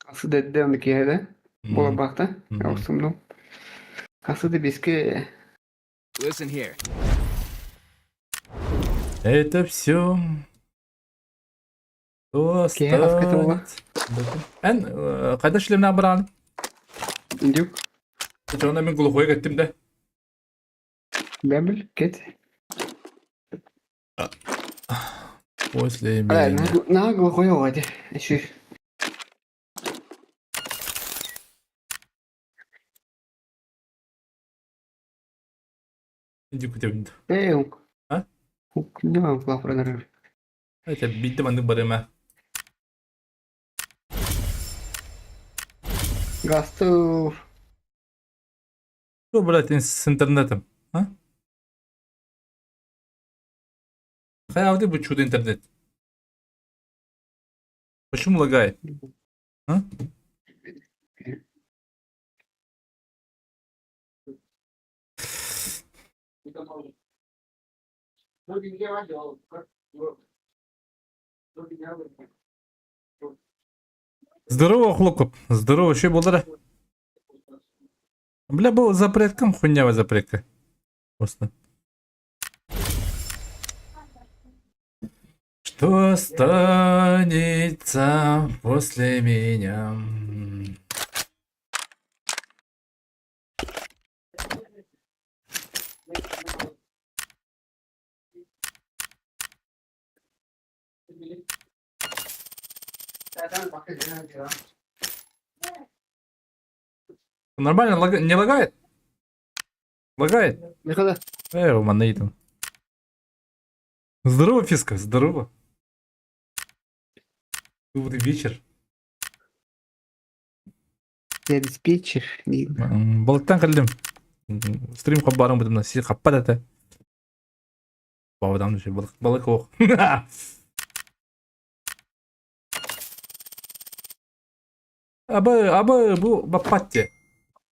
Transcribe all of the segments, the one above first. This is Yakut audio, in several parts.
Хасы да эрдэ аны киэһэ да буоларбаахта. Охсумнум. Хасы да биске Listen here. Это все что Киэһэ хаска тула? останется. Эн хайда шлемнээх бараҕын? Индюк. Дьоно мин глухой кеттим да. Бэбил кет. После меня. На глухой оҕо Еще. Индюк күтэбин. Э, А? Не вам клапранар. Это биитте маннык барыма. Гастов. Что, блядь, с интернетом? А? Хайа бу чудо интернет. Почему лагает? А? Здорово, хлопкоп. Здорово, еще болдара. Бля, был запретком хуйня запретка. Просто. Что останется после меня? Нормально лага... не лагает? Лагает? Никогда. Манейтон. Здорово, Фиска, здорово. Добрый вечер. Я диспетчер. Балыктан кэллим. Стрим хаббарым бутымна си хаппат этэ. Бабадан düşe balık balık ох. Абы абы бу баппатте.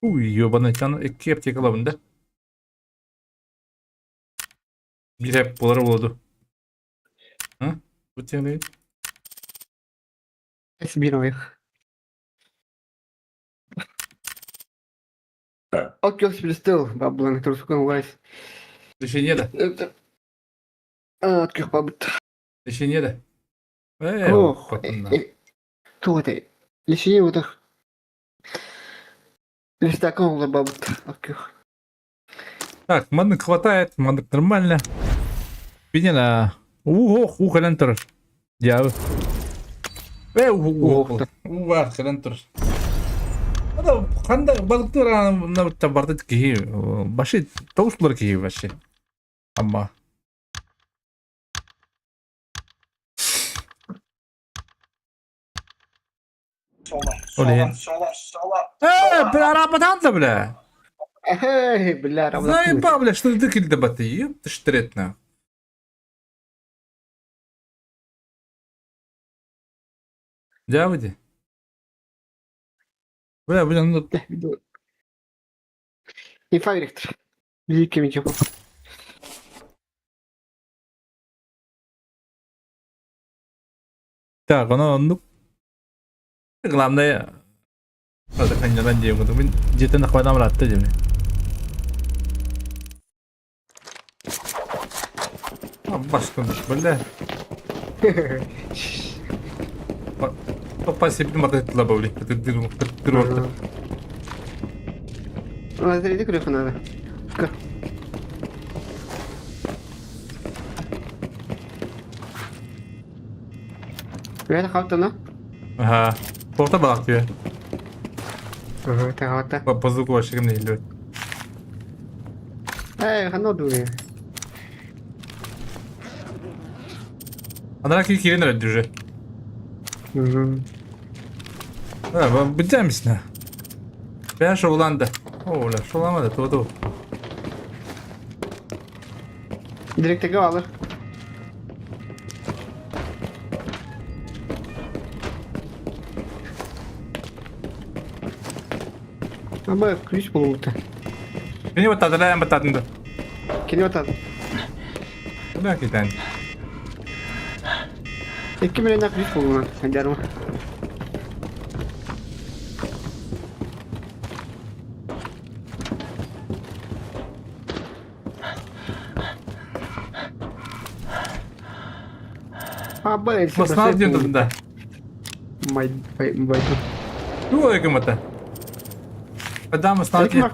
Уй, ёбаный тан икки аптека лабында. Бир эп болар болду. А? Бу тема Сбираю их. Окей, перестал, баблан, который лайс. Решение да. Открых бабыт. Решение да. Э, Ох, Кто это? Лишение вот их. Листаком бабыт. Открых. Так, маннык хватает, маннык нормально. Пинена. Ух, ух, кэлэн турар. Дьаабы. Э, ух, Ух, ух, кэлэн турар. Ада ханда балыктыр ана барды киһи баши тоҕус киһи вообще. Амма. Оле. Э, бля, арабадан да, бля. Эй, бля, Заебал, бля, что ты килде баты, ёп, ты штрет на. Дьаабы Бля, бля, ну... Инфа директор. Великий Митюков. Так, оно, ну... Главное... Хата ханньанан диэн курдук. Мин дьиэтин ахванам ыраатта дьэми. Башкын, бля. Попа себе матытла баули. Тырды Лазарите крюху надо. Это халтана? Ага. Порта балак тебе. Ага, это халта. По звуку вообще не идет. Эй, хано дуре. Анара кирен өрөдү уже. Угу. А, бүтәмисна. Бә шоуланды. О, бля, шоуламады, ту-ту. Директіге алыр. Аба ключ булута. Кини баттады, эн баттадын да. Кини батады. Бля, китен. Икки миллион ключ булуна. Жарма. Маснал диэн турда. Байду. Туох гыммата? Адам маснал диэн.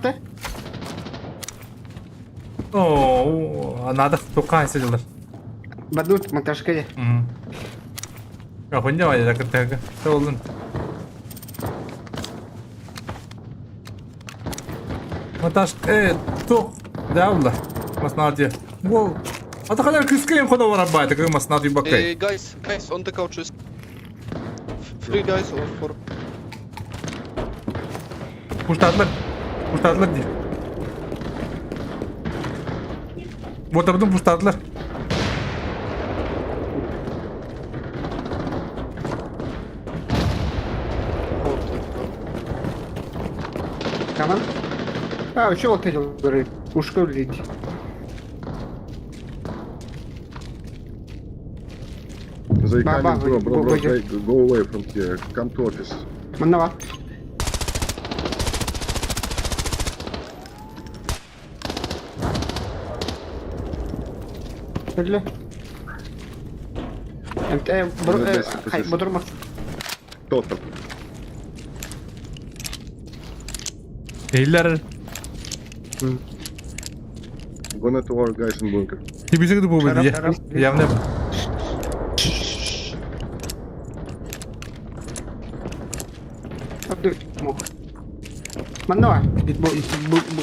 Оо, надо тука сидела. Бадут монтажка де. Ахунья вайда кытыга. Солун. Монтаж э тух даула. Маснал диэн. Ол Ата кыскайым хода барабай, такой маснал бакай. Guys, guys, on the couches. Three guys or four. Куштаатылар. Куштаатылар дии. Буотабытын пуштаатылар. Каман? А, еще вот эти говорит. Ушко лить. They Ба- coming, ба- bro, bro, bro, ба- they go away from here. Come to office. Маннава. Öyle. Evet, bro, hay, bodurma. Total. Eylер. Gonna to our guys in bunker. Тибизик бу бу Явно. Маннава. Бу, бу, бу.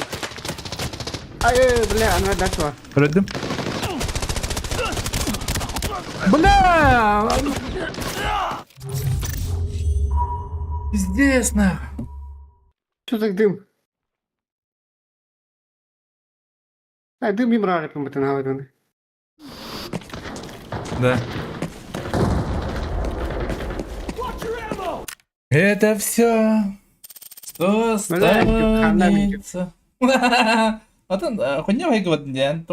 Ай, бля, она дошла. Көрдүм. Бля! Пиздец, нахуй. Что так дым? А, дым не брали, по-моему, ты на Да. Это все, что останется. Атын хуйня выигрывает, ден.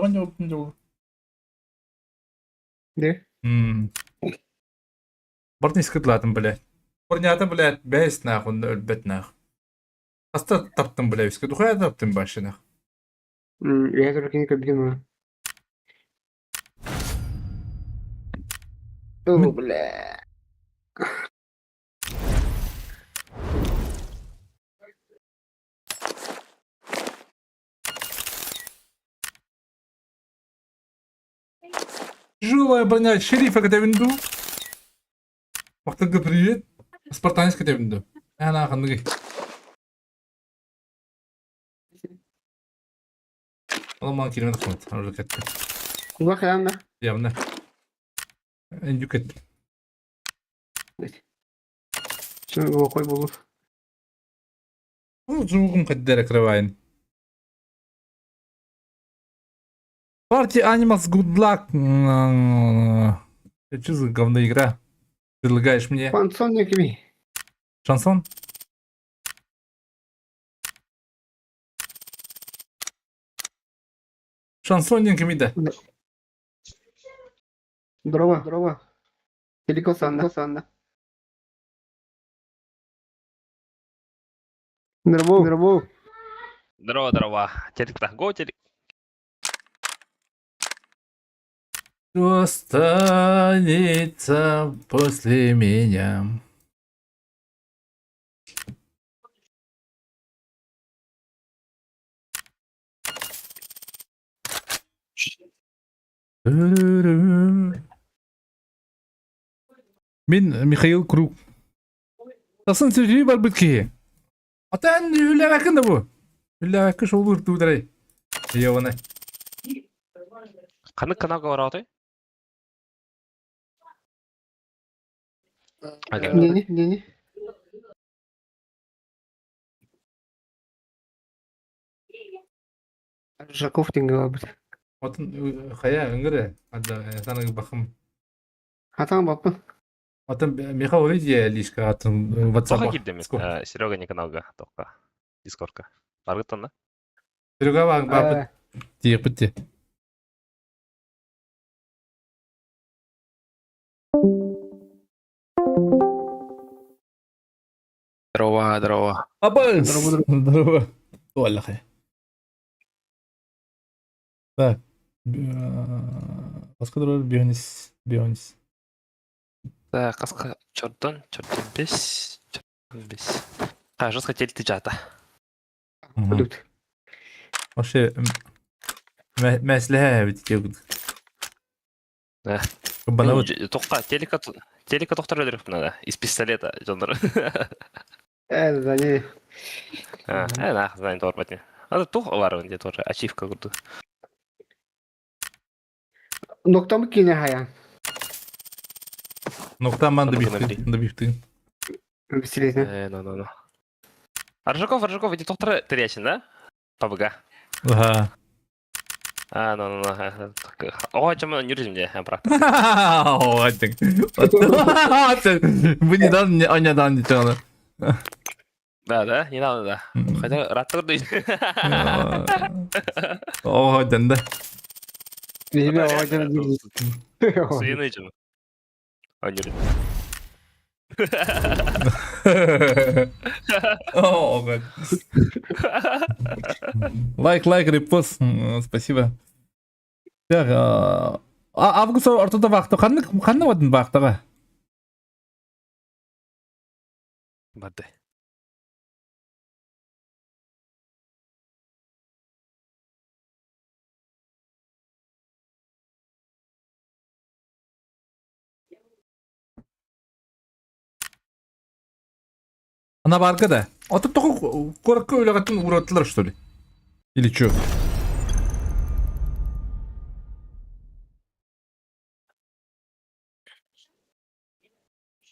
Да? Бартын искытлатын, блядь. Порнятын, блядь, бәйс нахуй, өлбет нахуй. Аста таптым, блядь, искы духая таптым башы нахуй. Я только не кабину. О, бля. Тяжелая броня шерифа катавинду. Мактанга привет. Спартанец катавинду. Ана ханныгы. Аламан килмен хмат. Аржы кетти. Куга ханна. Явно. Эндюкет. Чего кой болу. Ну, звуком каддера крывайн. Party Animals Good Luck. Это что за говно игра? Предлагаешь мне? Шансон Шансон? Шансон да. Здорово, здорово. Велико Санна. Санна. Здорово, здорово. Здорово, здорово. Телек-то, го, телек. Что останется после меня? Мин Михаил Круг. Тасын сөзүй бар бит ки. Атан үләвәкін да бу. Үләвәкі шол үртүдірей. Йованы. Қаны каналға барауды? Не, не, не. Жаков деген бит. Атын хая үңгірі. Ада санаг бахым. Атан баппын. Атын Михаил Лидия лишка атын Тоқа WhatsApp. кирдем Серега не каналға, тоққа. Дискордқа. Баргыттан да? Серега баг бапыт. Тиепітте. Здорово, здорово. Абас! Здорово, Здорово. Оллахе. Так. Басқа Бионис. Бионис. Так, хаска чордон, чордон бес, чордон бес. Кажется, хотели ты жата. Кудут. Вообще, мәсләһә бит кебек. Да. Банавыт. Тоққа, телека, телека тохтар өлөрөх надо. Из пистолета, дьоннор. Э, да не. А, нах, знаю, торбатне. А тух бар где тоже ачивка курду. Ноктамы кине хаян. Ноктаман да бифтин. Бисилезне. Э, ну, ну, ну. Аржаков, Аржаков, иди тохтар терячин, да? ПБГ. Ага. А, ну, ну, ну. О, чем нюризм де, правда. Бу недавно, а недавно ничего. Да, да, недавно, да. Хотя рад трудный. О, да. Суены чем. А, не О, гад. Лайк, лайк, репост. Спасибо. Так, август ортода баахта. Ханнык ханна бадын баахтаға? Бады. Ана барга да. Ото току коракка өлөгөтүн уураттылар, что ли? Или чё?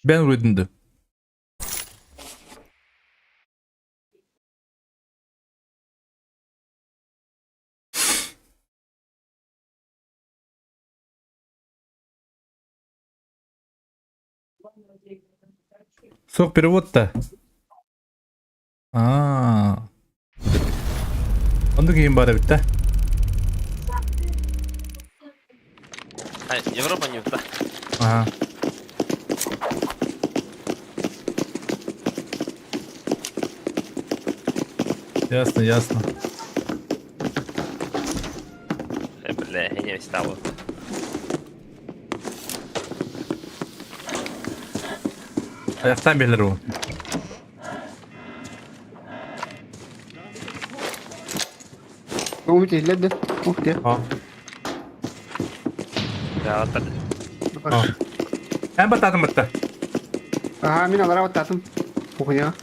Бен урединди. Сок перевод-то. А. Онда кийин бар эбит да? Европа не да. Ага. Ясно, ясно. Э, бля, я не стал. Аяқтан белер ол. Umut илләдде. Ух ты. А. Да, А. Эн баттадым бытта. Ага, мин алара баттатым. Кухня.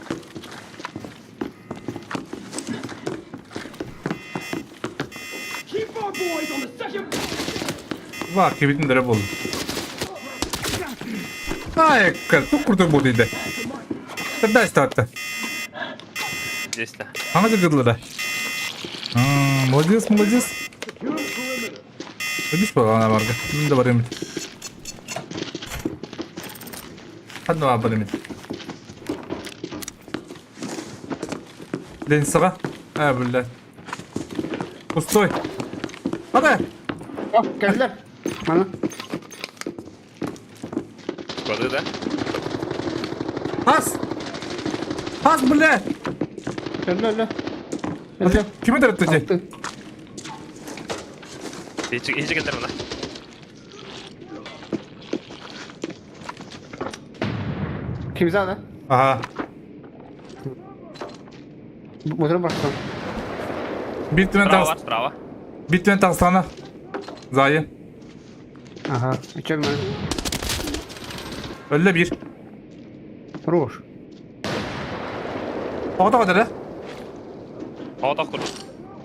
Ва, кебитин дөрө болду. Ай, тук курдук бу дейди. Тогда истатты. Здесь да. Аңа жыргыдылар. Молодец, молодец. Өбүс бар ана барга. Мин да бар эмит. Ханна бар эмит. Ленсаға. А, бля. Пустой. Ада! О, кэллэр. Мана. Воды, да? Ас! Ас, бля! Кэллэр, лэ. Кэллэр. Кими төрөттү? Ичи кэллэр мына. Кимза да? Ага. Моторун бырахтым. Биир түмэн Справа, таҕыс. справа. Биир түмэн таҕыстаҕына. Зайы. Ага. Үчүгэй маны. Өллө биир. Хорош. Тоҕо тоҕо дэрэ? Оҕотох курдук.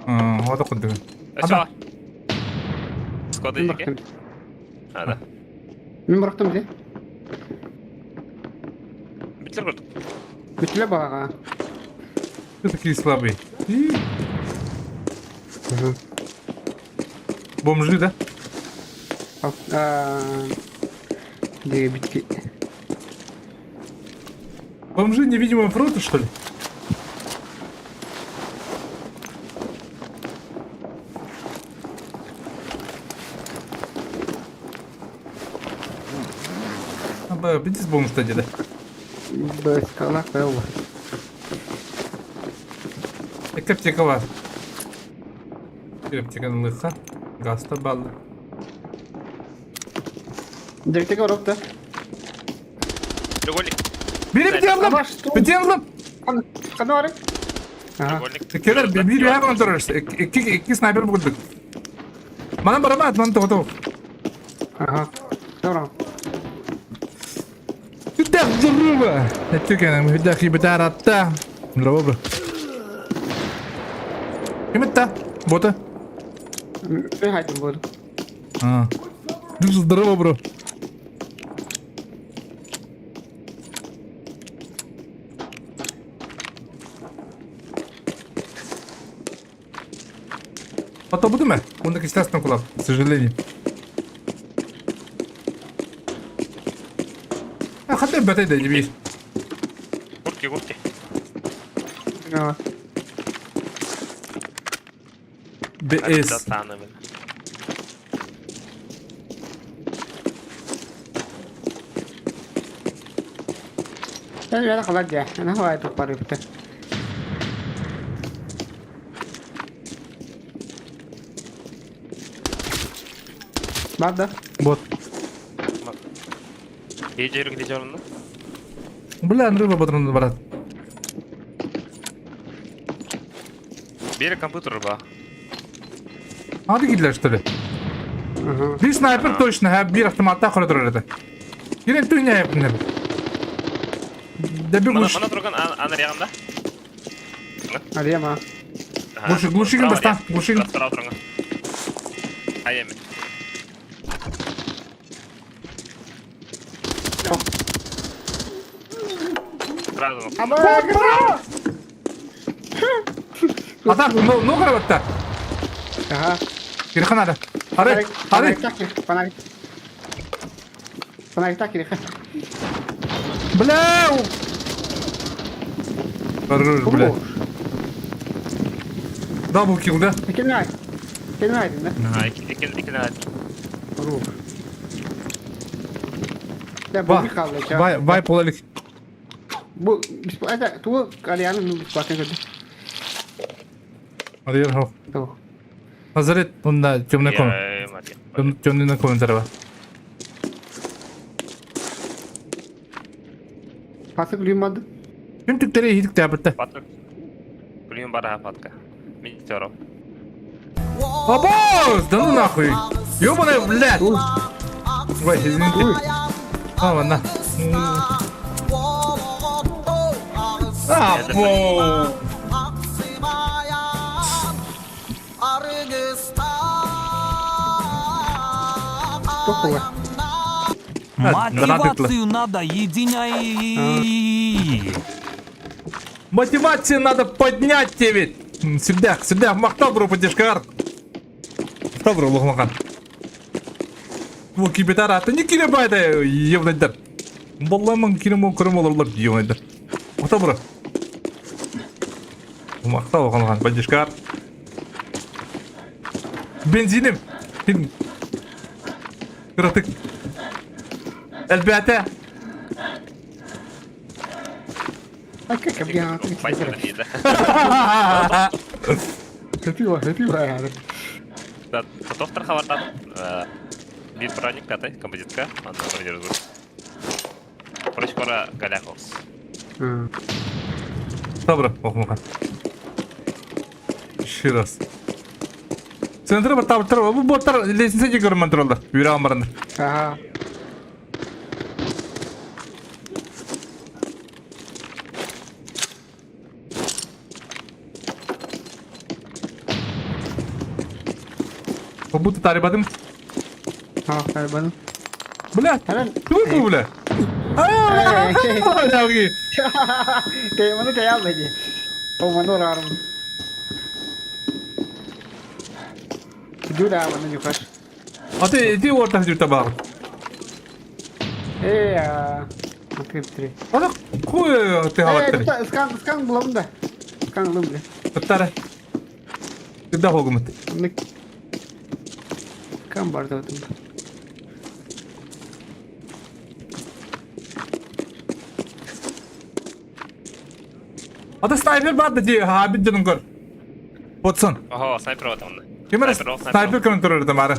Оҕото курдук. Өссө Склады Мин диэки. бырахтым. А, да. Мин бырахтым дии. Бүттүлэр курдук. Бүтүлэ балаҕа. Ты такие слабые. Бомжи, да? Диэбитки. Бомжи невидимого фронта, что ли? А, видите, бомж-то где-то? Бэскалах бэу. Аптека бар. Аптеканы лыха. Гаста баллы. Директеге барып да. Треугольник. Бери битиэлым! Битиэлым! Ханна бары? Треугольник. Келер бир үһэ контроль. Икки икки снайпер бугурдук. Манан барамат, манан тоҕотоо. Ага. Здорово. Хүдэх здорово! Эттүкэн хүдэх кибитар атта. Здорово, бро. Ким это? Бота? Мен хайдым буду. А. Здорово, бро. Ата буду ме? Онда естественно кулап, к сожалению. А хаты бәтәй дә дебил. Куртки, куртки. БС. Баар да? Вот. Бля, рыба патрон брат. Бери компьютер, ба. А ты кидлер, что ли? Ага. Bir снайпер точно, ha bir автоматта көрө турар этэ. Кирен түнэ япнер. Да бир глуш. Мана турган анар ягында. Арема. Глуши, глушигин баста, глушигин. Справа турган. Айэми. Сразу. А так, ну, ну карабатта. Ага. Кирхан ада. Ары, ары. Фонарик. Фонарик так или Бля! Хорош, бля. Дабл килл, да? Кимнай. Кимнай, да? Ага, икки Рух. Да, бу хаалла. Вай, вай полалик. Бу это ту кальяны ну бесплатно көрдө. Арыйар хо. Назарет, онда темный комната. Темный комната бар. Пасык люмады. Ким түктэри иһитик тээбитте. Патрик. Күлүм бара патка. Мен теров. Або! Да ну нахуй! Ёбаная, блядь! Ой, извините. А, ладно. А, бо! Мотивацию надо единой. Мотивацию надо поднять тебе! Сүрдээх, сүрдээх махтал бро поддержкаар. Махтал бро лохмахан. Бу кибетар аты не кире байда евнайдар. Балламан кирем көрім оларлар евнайдар. Махтал бро. Махтал лохмахан поддержкаар. Бензиним. Кыратык. Элбээтэ. Готов хабартан. Бир праздник пятый, композитка, анна бронирую. Проч пора Галяховс. Добро, охмахан. Еще раз. Центр бар табыр бу боттар лестница же көрмөн туралдар. Үйраган барандар. Ага. Как будто тарибадым. А, тарибадым. Бля, ты бля. А, Ты таял дии. О, рарм. Дюда, маны юхаш. А ты иди ортах жүр табағы. Э, а, три. Аны кой ты хаваттыр. Скан, скан булам да. Скан булам да. Туттара. Куда хогумут? Кам бар да отында. Ата снайпер бар да ди, ха бидден көр. Ботсон. Ого, снайпер вот он. Кимер снайпер көрөн турар да мары.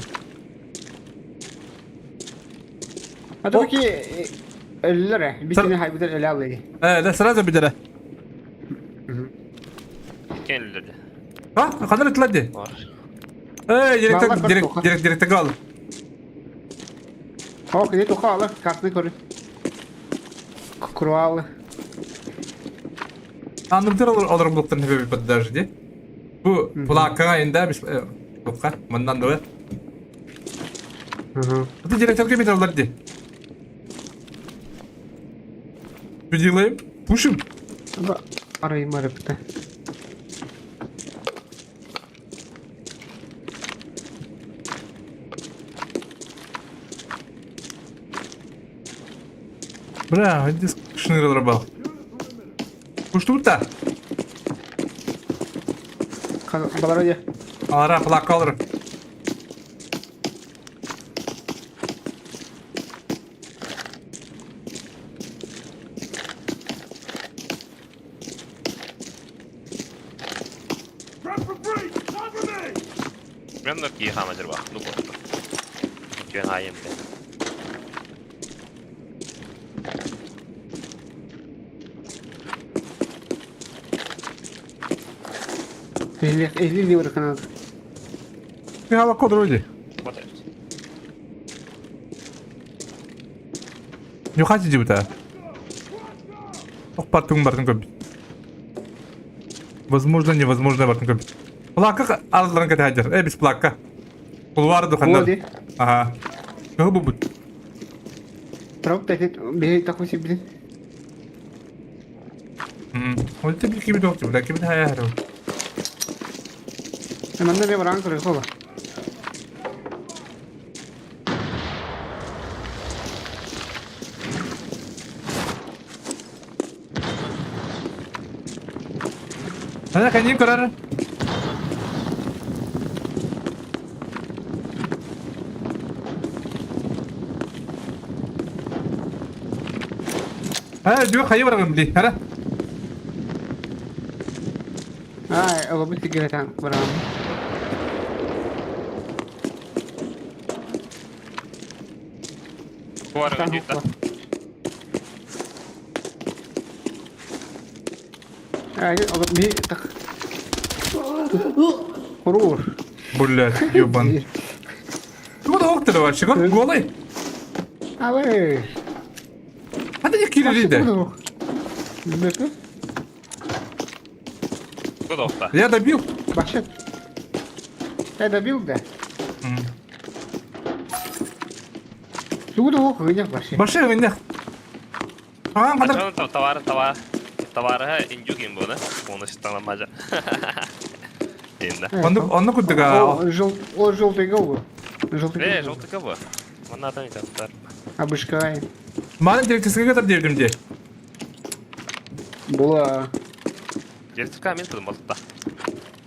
А то ки Өллөр э, битини хайбытар өлө аллы. Э, да сразу бүтэрэ. Кэллэр. А, ханар ытлар ди. Эй, директор, директор, директор гал. О, кини туха ала, картны көрү. Курвалы. Анныбытыр олор булуктан хөбөбү подожди. Бу плакаға инда бис лукка мандан дуэ. Это директор кем алар ди. Что делаем? Пушим. Арайым арыпта. Бля, иди шныр дробал. Пуштута. Балародя. Алара, плак алыр. Мен да кии хаама дьарбах, ну буолла. Үтүөн аайым бе. Ehli liver kanadı. Михайло Кодроди. Вот. Нюхати дебута. Ох, бартын бартын көп. Возможно, невозможно бартын көп. Плака алларын кете хадер. Э, без плака. Кулвар духандар. Боди. Ага. Кого бубут? Травып тәтет беһи такуси билин. Ол тебе кибит оқты, бля, кибит хая хару. Манна бе баран көрө хола. Ана каним көрөр. А, жо хайы баргым бли. Хара. Ай, олобут тигеретан баран. Куар дүйта. Ай, олобут би так. Хурур. Блядь, ёбан. Куда оқтыры вообще? Голый? Абы. Hadi не кирилиде. Бөкө. Куда охта? Я добил. Башет. Я добил, да. Тугу ох, гыня башет. Башы гыня. Аған қадар. Ачон товар товар товары индюк им буны. Оны сыталамажа. Инда. Онны онны күттік. Жол, о желтый гол. Желтый. Э, желтый кого? Манатан итаттар. Абышкай. Маны директорская катар дебдим де. Була. Директорка мен тудum болтта.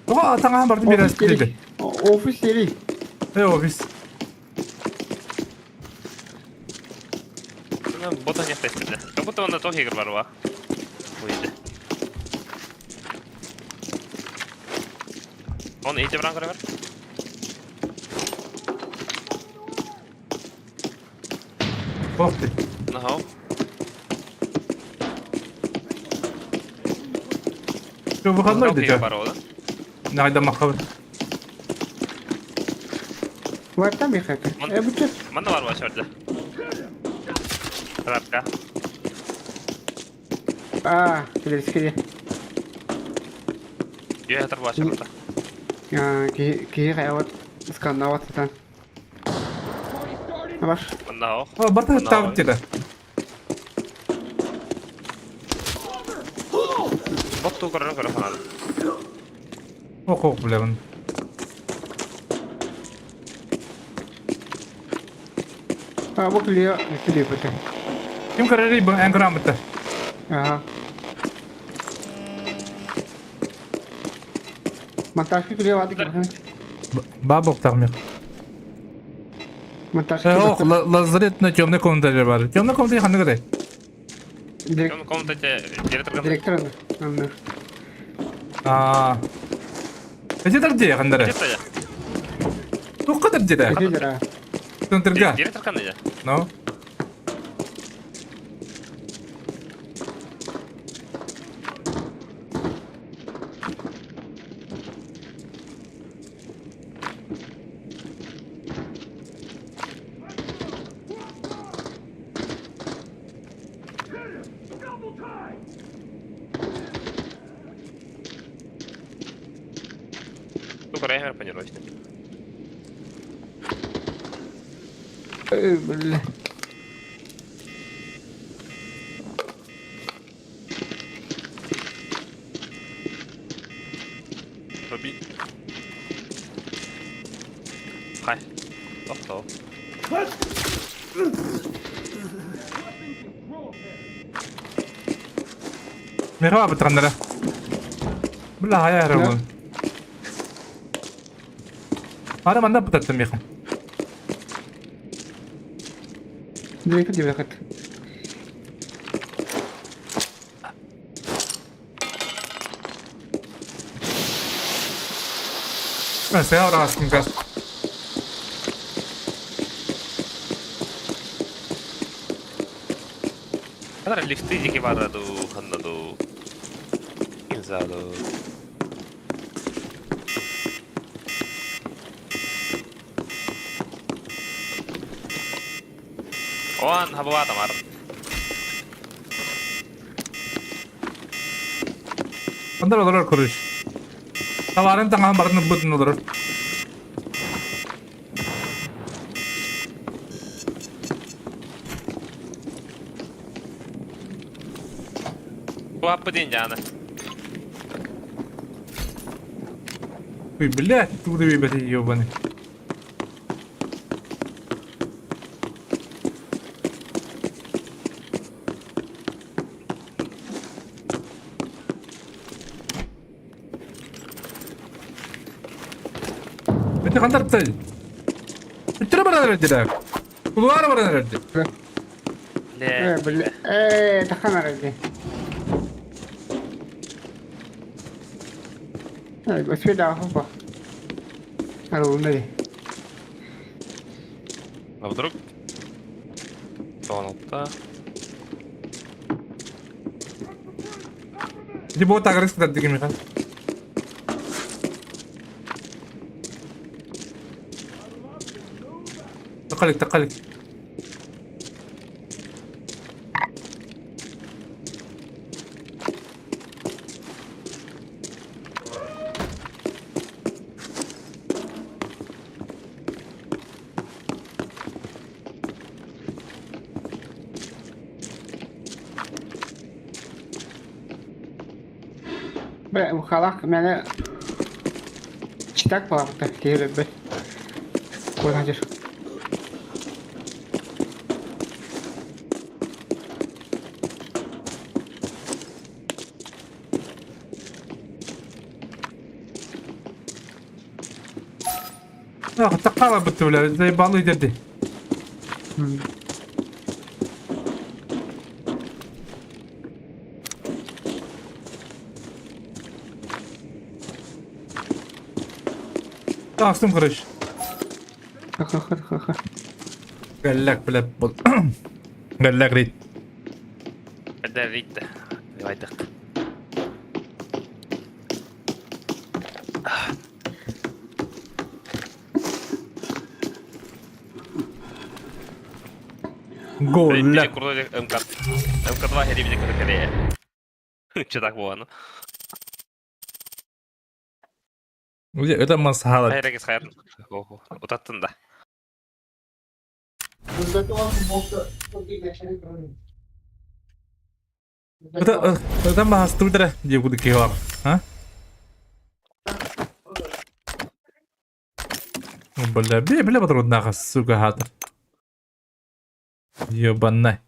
Оға таңа барды бер деді. Офис сери. Э, офис. Ну, бота не тестиле. Как будто он на тох игр барва. Уйди. Он ите бран көрөр. Ох ты. Нахау. Что, выходной Тох деді? игр барва, да? Найда махабы. Вартам яхака. Э, бутет. Манда барва шорда. Рапка. А, келескеде. Юэ тарва шорда. А, ки ки хаяват сканават тан. Баш. Манда ох. Барта табып деді. Ботту көрөр көрөр фанал. Ох, ох, бля, вон. А, бу клея клея бите. Ким көрөр бу ән грамота. Ага. Монтажки клея вады кирхан. Бабок тагмек. Монтажки. Ох, лазарет на темной комнате бар. Темная комната ханды кадай. Директор. Комната директор Директор. Анна. А. Эти дерде хандары. Директор. Тоққа дерде. Директор. Центрга. Директор кандай? Ну. Көрөйөр панировочный. Эй, бля. Руби. Хай. Тохтоо. Михаил бытраннара. Бля, хайа эрэ ол. Ара манна бытаттым миэхэ. Директор диэбэххит. Seuraavaskin kanssa. Ханара лифты диэки баара дуу, ханна дуу. Не знаю дуу. Оан хабылаата мар. Ондар олорор короче. Табарын таҥаһын барын ылбытын олорор. Куаппы диэн дьааны. Ой, блядь, туда ебать, ебаный. Бити хантартай. Үттүрэ баран эрэрдилэр. Кулуара баран эрэрди. Э, бля. Э, тахан арайды. Э, успеда хопа. Арылынды ди. А вдруг? Тоналта. Ити бу тагырыс кытар дигин Михаил. Тақалик, тақалик. Бля, ухалах мэне читак буолаабыта киһи өлөрбөт. Куотан сир. Ах, таққала бітті, бля, заебалы деді. Тахсым, короче. Ха-ха-ха-ха. قال بلا بل قال لك ريت. Это рит. Давай так. Гол. МК. МК2 херибидик кэлээ. Чудак буолан. Это масхала. Хайрагис хайр. Утаттын да. Это это мастудра, где буду кивар. А? Бля, бля, бля, патрон сука, хата. Ёбана.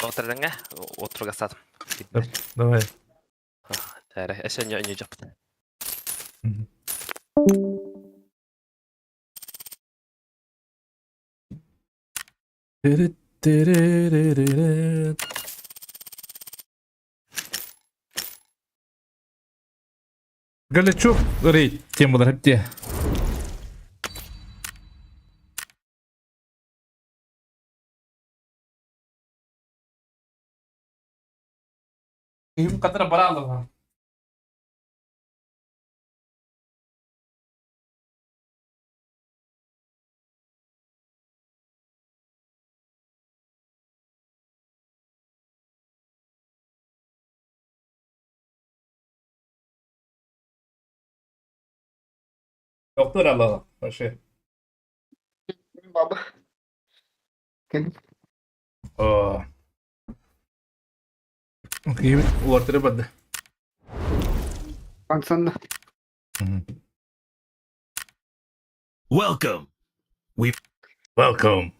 Отырдыңа, отырға сатым. Давай. Тәрі, әшен не жоқ. Галячук рейд темалар хепте. Катара баралова. Доктор Аллах, вообще. Баба. Кэлин. Оо. Киһибит улартыры барда. Ансанна. Welcome. We Welcome.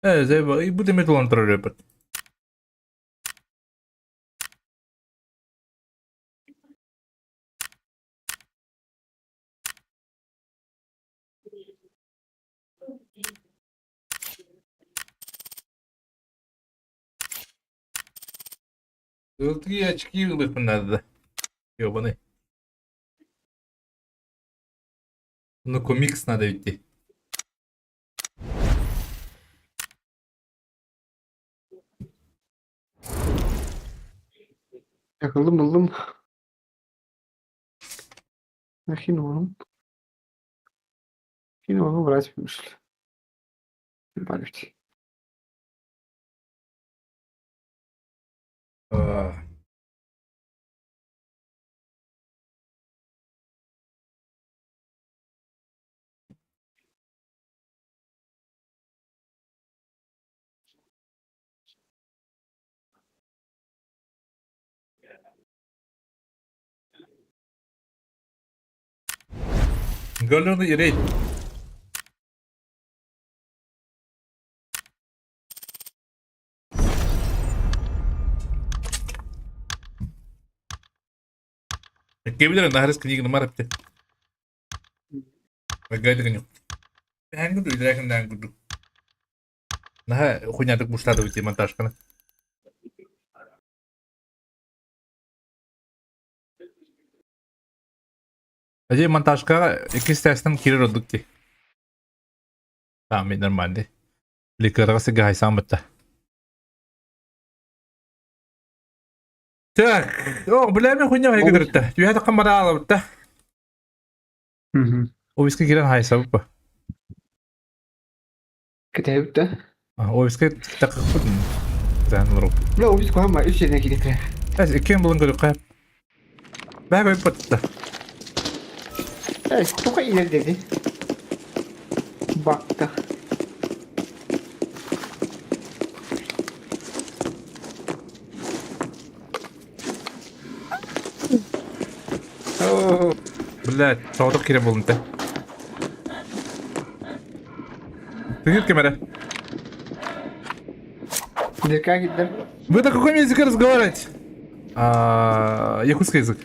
Э, бу демет улан турар эбит. Ылтыы очки ылыахпын наада. Ёбаный. Ну комикс надо идти. Ыллым ыллым. Хин оҕом. Хин оҕом врач вышли. Добавить. Галёный рейд. Кебилер нахарыс книганы марапты. Гайдыгыню. Дээн курдук, дээн курдук. Наһаа хуйнятык буштады бити монтажканы. Ажы монтажкаҕа иккис тестан киирэр ордук дии. Саамай нормальный. Ликерга сыга хайсаан бытта. Так, о, билэми хуйня хайга дырытта. Түһэ таххан бара алабытта. Офиска киирэн хайсабыт Кэтэһэбит да? Офиска таххыппыт. Заан олору. Бля, офис куһаама үс сиринэн киирэтэ. Эс иккиэн булан көрүөххэ. Бэһэ көйүппэт да. Э, туха илэрдэти. Бакта. Оо, Блядь, соҕотох киирэн буоллум тэ. Тыгыр ким эрэ? Дырка киирдим. Вы на каком языке разговариваете? А, якутский язык.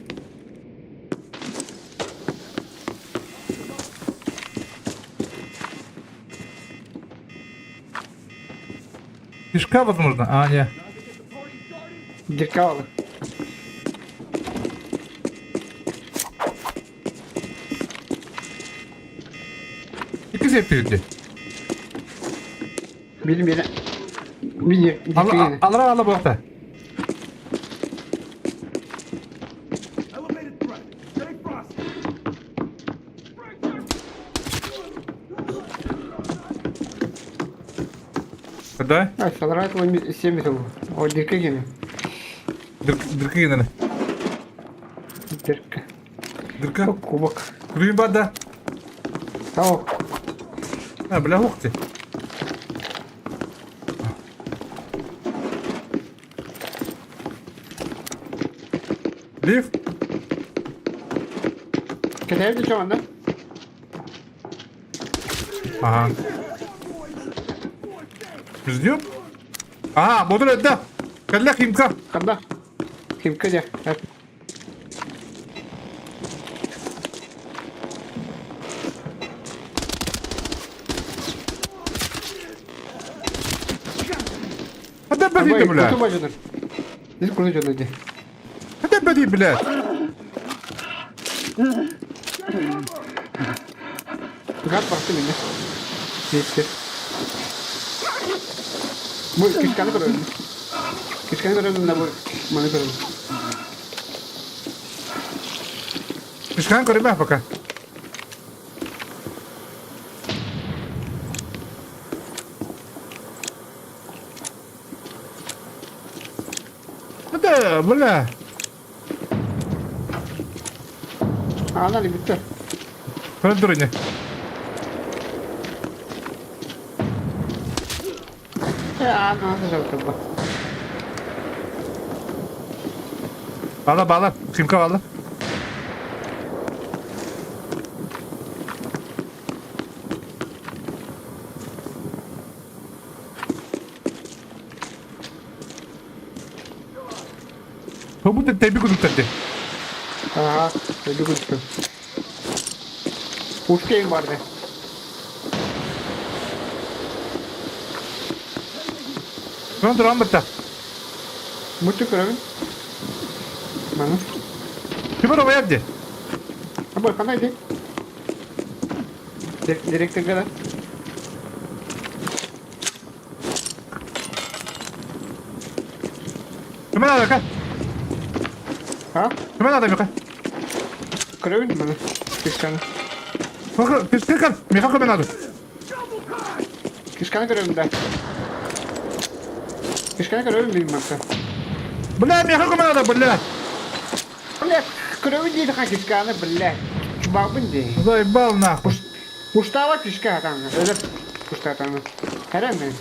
Кишка, возможно? А, не. Дырка ол. Икки септигити. Билим биле. Биле. Алра ала буохта. Да? А, саларат 7 жыл. О, дырка кини. Дырка генере. Дырка. Дырка. Кубок. Күрүн бар да. Тау. А, бля, ух ты. Лифт. Кэтэһэр да чоҕунна. Ага. Ждем? А, модуль да. Кэллэ Химка. Ханна? Химка дьэ. А да бери, бля. Куту бажаныр. Здесь куда жоныр ди. А да бери, блядь. Гад барты меня. Здесь. Бу кишканы көрөбүн. Кишканы көрөбүн да бу маны көрөбүн. Кишканы көрүмэ пока. Да, бля. Аана бүттэ. Көрөн тур ини. Аана сылтыбба. Бала бала, химка бала. Бу тэйби кудуктар дии. Аа, тэйби кудуктар. Пушка барды. Туран туран бытта. Мутtu көрөбүн. Маны. Ким оройар дии? Абы ханай дии? Директорга да. Кимэн адака? А? Кимэн адамика? Көрөбүн маны. Кишканы. Кишкан, меха көмөн ады. Кишканы көрөбүн да. Кишканы көрөбүн бим макса. Бля, меха көмөн ады, бля. Бля, көрөбүн дейді ха кишканы, бля. Чубабын дии. Заебал нахуй. Пуштава кишка атаңы. Өліп пушта атаңы. Хәрәм мен.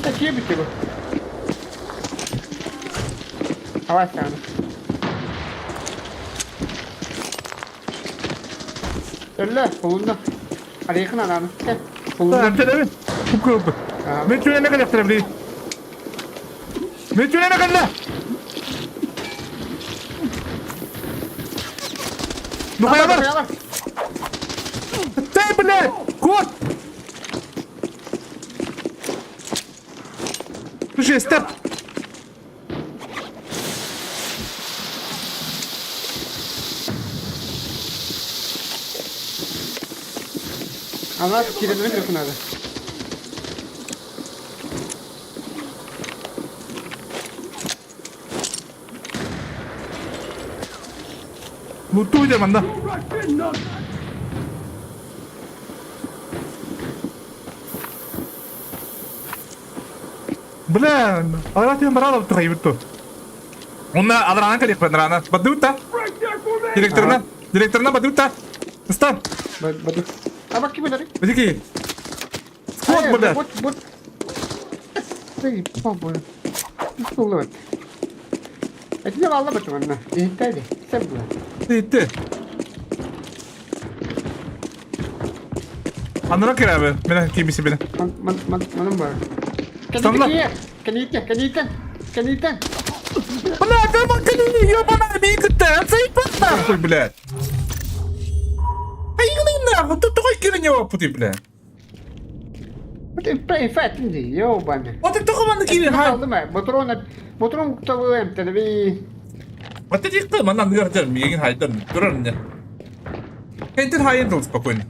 Такие битти бу. Авай саны. Өллө, булунду. Арыйхын ананы. Кел. Булунду. Эмтелеби. Куп куп. Мен түнеме кэлэхтэрэ били. Мен түнеме кэллэ. Нухаялар! Ты, блядь! Кот! Слушай, степ! Ана киренен кыркынады. Лутуй дем анда. Бля, алар баралап тухайбыт Онна адраан калих бадрана. Бадута. Директорна. Директорна бадута. Стан. Баду. А баки бадари. Бадики. Скот, бля. Вот, вот. Ты, папа. Сулот. Этини алла бат манна. Иһиттэди. Сеп була. Иһитте. Аннара кирәбе. Менә кимисе бile. Ман ман ман маным бар. Станла. Кәнитте, кәнитте, кәнитте. Бля, да макалини, ёбана, мин кытта. Заебал нахуй, блядь. Айгылы нахуй, тут такой кирне опыты, бля. Фәтин ди, ёбана. Вот это команда кире, ха. Алдым, моторон, моторон табылым, тәдеби. Вот это их манан гөрдер, мигин хайдан, турар не. Кентер хайын дол спокойно.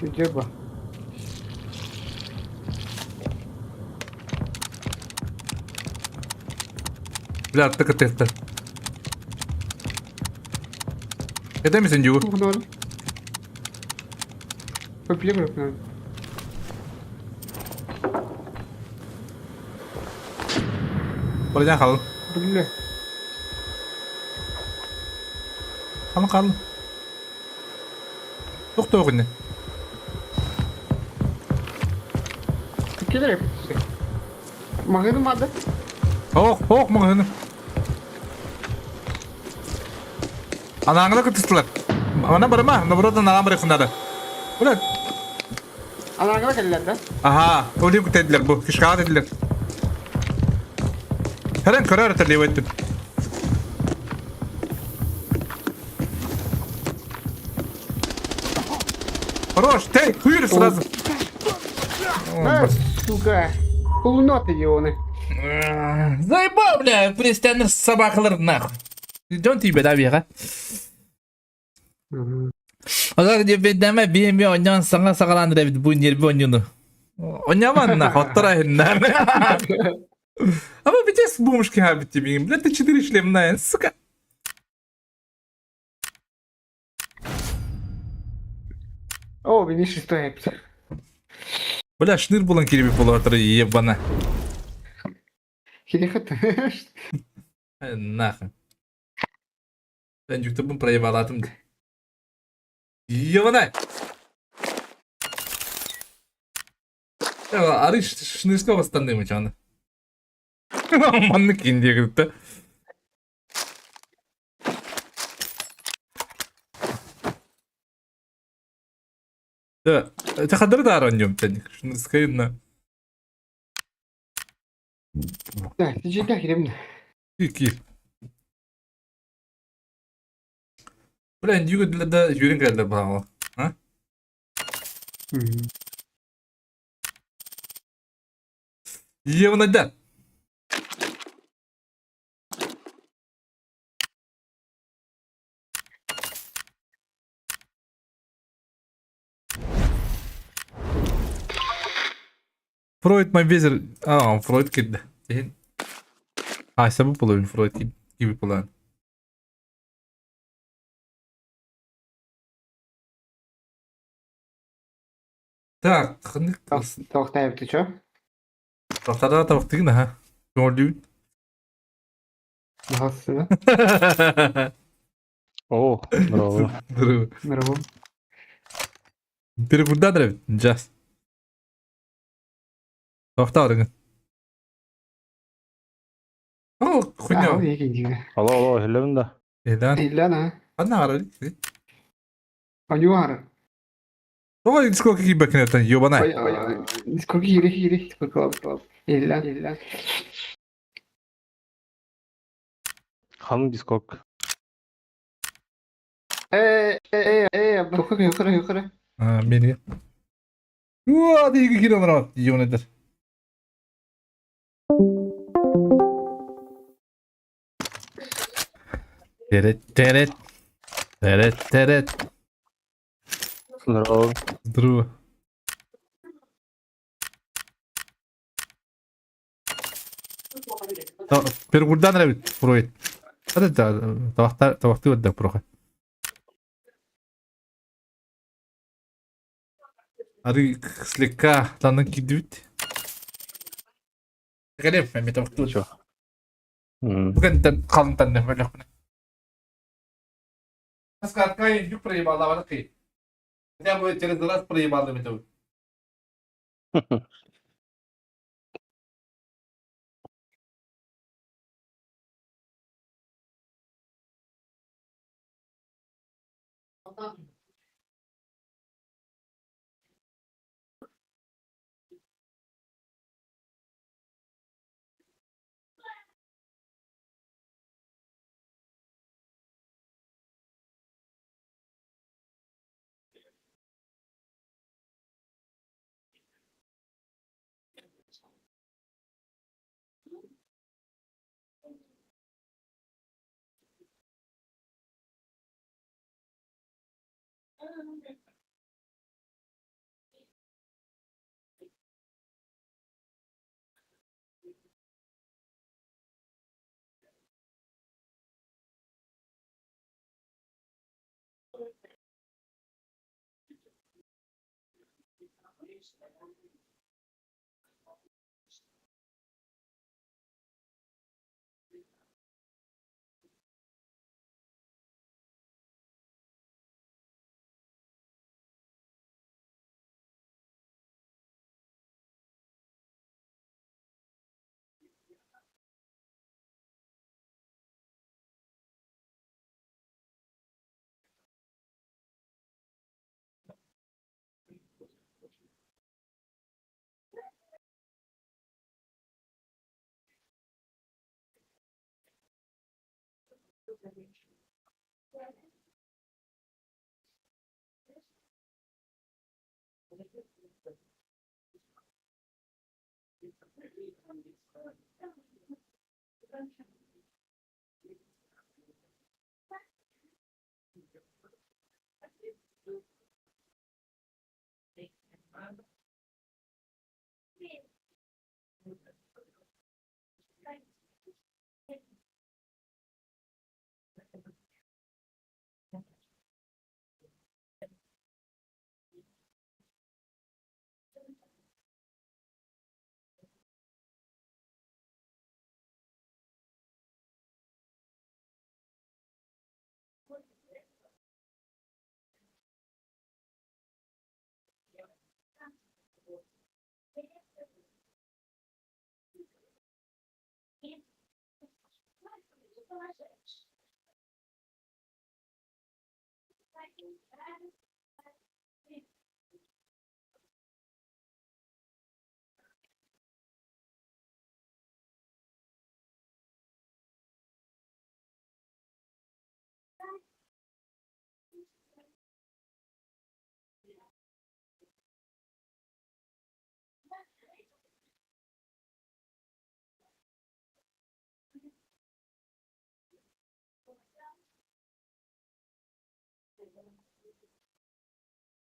Где ба? Бля, так это. Это ми сендю. Попьем, надо. Баржан халын. Бля. Халын халын. Тоқтоо гинэ. Келер. Магазин мады. Ох, ох, магазин. Анаңына кытыстылар. Ана барма, наоборот, ана барып хындады. Бля. Анаңына келдилер да. Аха, өлүм күтәдилер бу, кишкага дедилер. Хәрен көрөр өтөр өттүм. Хорош, ты, хуйр сразу. А, сука. Полуноты ионы. Заебал, бля, пристяныр собакалар нахуй. Идем тебе, да, Вера? Олар диэбэйдээмэ биэми онньоон саҥа саҕалаан эрэбит бу ньиэрби онньууну. Онньаманна, хоттор аһынна. А вы битес бумушки хабите мигин. Бля, ты четыре шлемная, сука. О, мини шестой эпизод. Бля, шныр булан кириби болотыр ебана. Хилихат. Нахуй. Ben YouTube'un проебалатым. Ебана! Ары шнырска восстанным чаны. Маннык индия Да, это хадыр да араньем тәник. Шнырскайна. Да, тижи хирем. Ки. Бля, индиго для да юрин кэллэ баала. А? Евнада. Фройд мобизер. А, Фройд кидdi. Дehen. А, сәбәп булуын Фройд киби булан. Так, ханнык Тоқтай ты чё? Тохтара тавықтығын, аха. Көңілдейін. Махалсына. О, здорово. Здорово. Здорово. Перекурдан ребят, джаз. Тоқтар. О, хуйня. Алло, алло, хеллем да. Эдан. Иллана. Анна арали. Анюар. Ой, сколько кибекнетен, ёбанай. Сколько хири хири, сколько лап. Илля, илля. Хан дискок. Э, э, э, юқары, юқары, юқары. А, мени. Уа, диги километр, ёбанайдар. Терет, терет. Терет, терет. Здорово. Здорово. Пергурдан ребит, Фройд. Это тавахты вот да проха. Ары слегка ланы кидют. Галеп, мен тавахты. Чё? Бүгін тен қалын тәнді бөлек. Аскаткай юк проебала варки. Хотя бы через раз проебала это.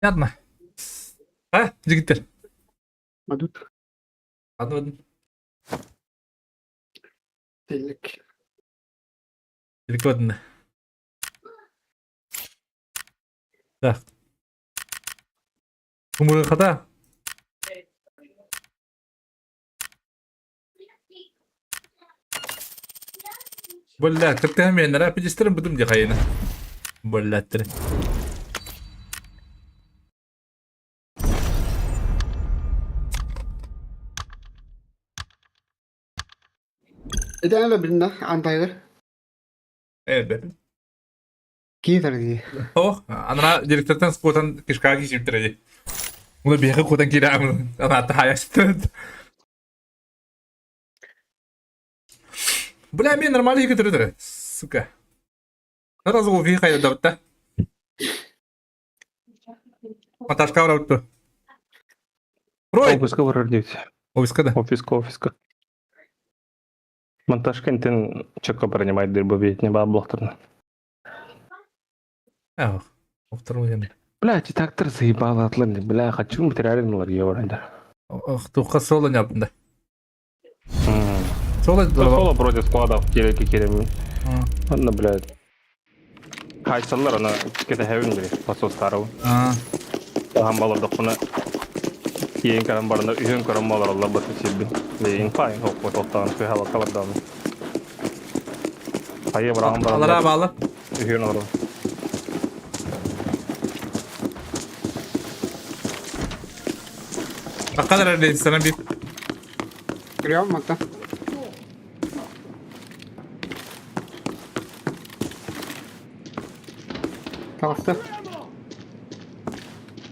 Ладно. А, жигиттер. Мадут. Ладно, ладно. Телек. Прикольно. Так. Кумуры хата. Бля, кыртыһа пидистерин бутум ди хайына. Блядь. Ити ана билинna антайгыр. Э, Киитер дии. О, анара директортан скотан кишка кисиптер ди. Муна биһиги кутан киирэ анаата хайастыт. Бля, мен нормально көтөрөдөр. Сука. Сразу уфи хайда Маташка барабыт. Рой! Офиска барар диэбит. Офиска да. Офиска, офиска. Монтажка интен четко принимает дырбы бит не баблохтарна. Ах, второй Бля, трактор заебало атлын. Бля, хочу материальный ларье Ох, туха соло не да. Соло, Соло против складов телеки керем. Ладно, блядь. Хайсаллар ана кете хэвин били, пасо старого. Тахан балардахпына киэн каран барана үһүн көрөн балараллар бата сирбин. Лейин файн хоппо тоттаан күһэ баккалардаан. Хайы бараан Алара баран баалы. үһүн олорор. Аккалар эрдейсана бир. Көрөм манта. Таҕыста.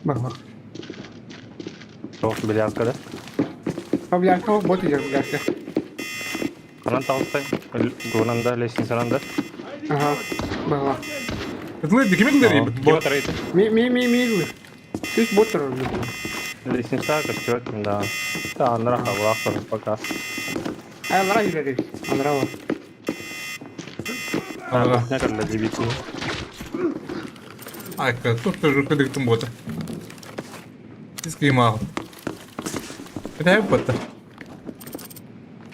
Бар бар. Тоох бильярдка да. Бильярдка бот идер бильярдка. Ханан таҕыстай? Тугунан да, лестницанан да. Ага. Бар бар. Кытылы дикимин дери. Ким тарайты? Ми ми ми ми. Үс бот турар. Лестница көстүбэт да. Та анара хабылаах пока. Алара юрэр. Алара бар. Ага. Не кэллэ дибити. Айка, тут тоже кыдыктым бота. Искримал. Это бота.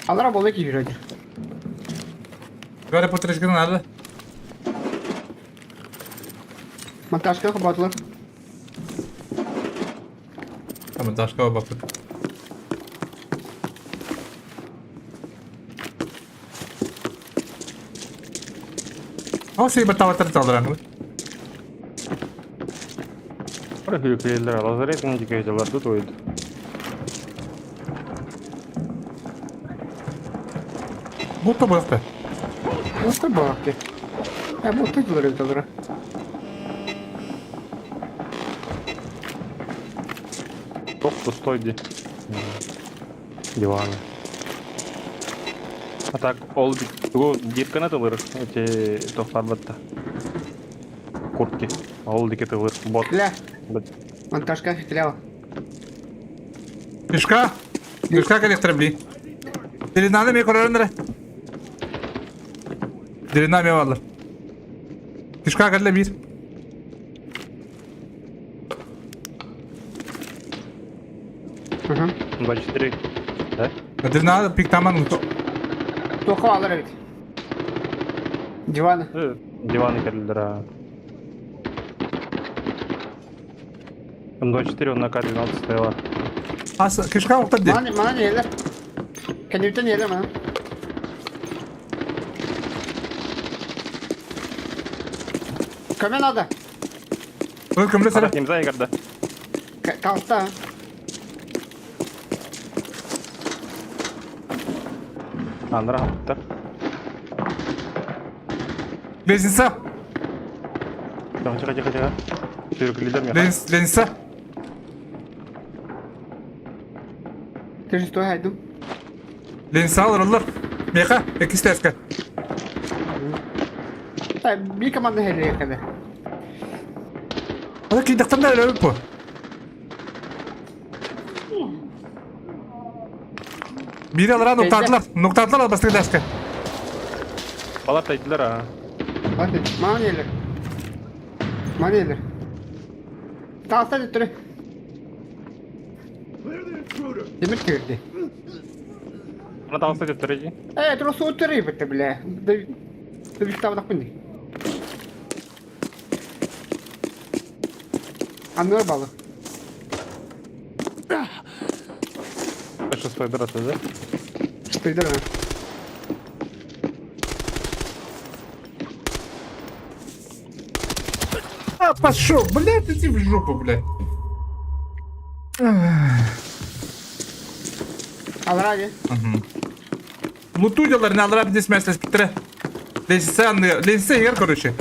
Алара болы киирэр. Говоря по трешке надо. Монтажка хабатлар. А монтажка бапыт. О, сей баттаваттар талдыраңы. Профиль лазарет индикаторлар тут ойд. Будто бакты. Будто бакты. Э, будто дылыр дылыр. Топ пустой ди. Диваны. А так ол тугу дирканы тылыр эти тохтар батта. Куртки. Ол дике тылыр бот. Бля. Монтажка фитляла. Пешка. Пешка коллектор бли. Деринаны ме көрөрүнөр. Дерина ме балар. Пешка кэллэ бир. Угу. 24. Да? Дерина пиктаман. Тоха алар эбит. Диван. Диваны кэллэр. М24 он на К12 стояла. Ас кишка октар ди. Мана мана нелер. Кенюте нелер мана. Көмө надо. Бұл көмілі сәрі. Кимза игерде. Таҕыста. Андра хаптар. Лестница. Тихо, тихо, тихо. Сүргүлүлэр миэхэ. Ленс, Ленса. Ты же что, хайдым? Ленса олороллор. Миэхэ, иккис тээскэ. Биир команда хэлиэхэ. Аны киирдэхтэн да өлөбүт бу. Биир алараа нуктаатылар. Нуктаатылар албастык тээскэ. Балар тайдылар а. Маан елер. Маан елер. Таастан өттөрү. Демир кирди. Ана таҕыста төттөрү дии. Э, тура суутары битте бля. Дыбиктабатахпын дии. Анныгар балы. Что спайдер это, да? Спайдер. А, пошел, блядь, иди в жопу, блядь. Алради. Луту делар, на алра здесь место спитре. Ленса, ленса егер, короче.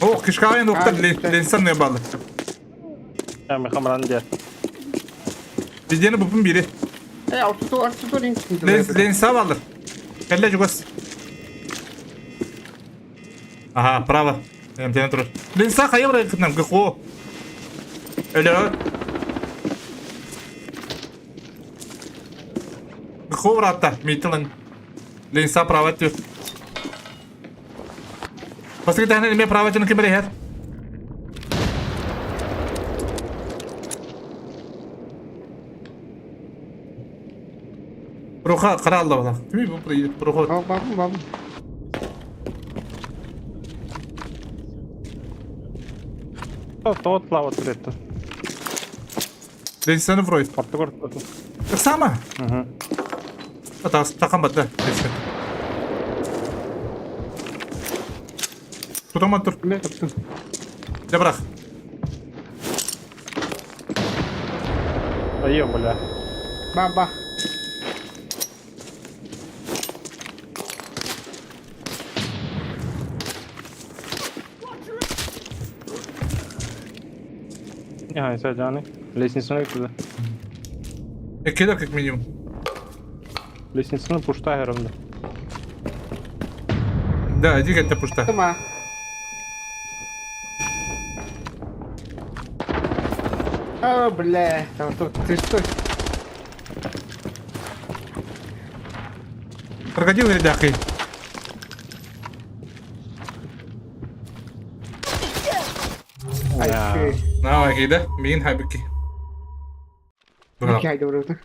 Ох, кишкаен уктар, ленса не балы. Хамран дия. Бидени бупун бири. Э, ортото, ортото Ленса балыр. Кэллэ чугас. Ага, право. МТН турар. Ленса хайа барай кытнам гыхо. Өлө. Гыхо братта, митилен. Ленса право тю. Басты тәһәнә неме право тюны кем берәр? Руха кара алла бала. Кими бу проход? Бам, бам. Тот лава туретта. Ленсаны вроид. Ортогор. Сама. Угу. Атас такан батта. Тутаман тур. Мен таптым. Дә бырах. Айо, бля. Ба, ба. Не, все, Джаны. Лестницаны туда. Эккелер как минимум. Лестницаны пушта херымда. Да, иди это пушта. Тома. О, бля, там тут, ты что? Крокодил или дяхи? Ай, Давай, кида. Мин хайбики. Бики хайда бұрыды.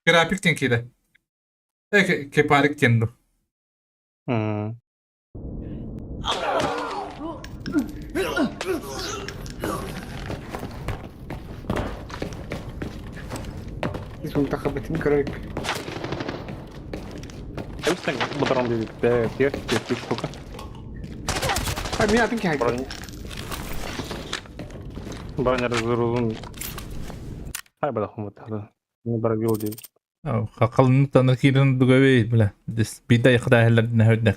График тен кида. Э, кепарик тенду. Измунтахабытын көрөйүк. Эмстен быдрам бибит. Тер, тер, тер штука. А мен атын кайда. Броня. Броня разоружен. Ай, бля, хумат. Не баргил ди. Хақалын таныр кирин дугавей, бля. Дис бидай хыда хәлләрден хәүднә.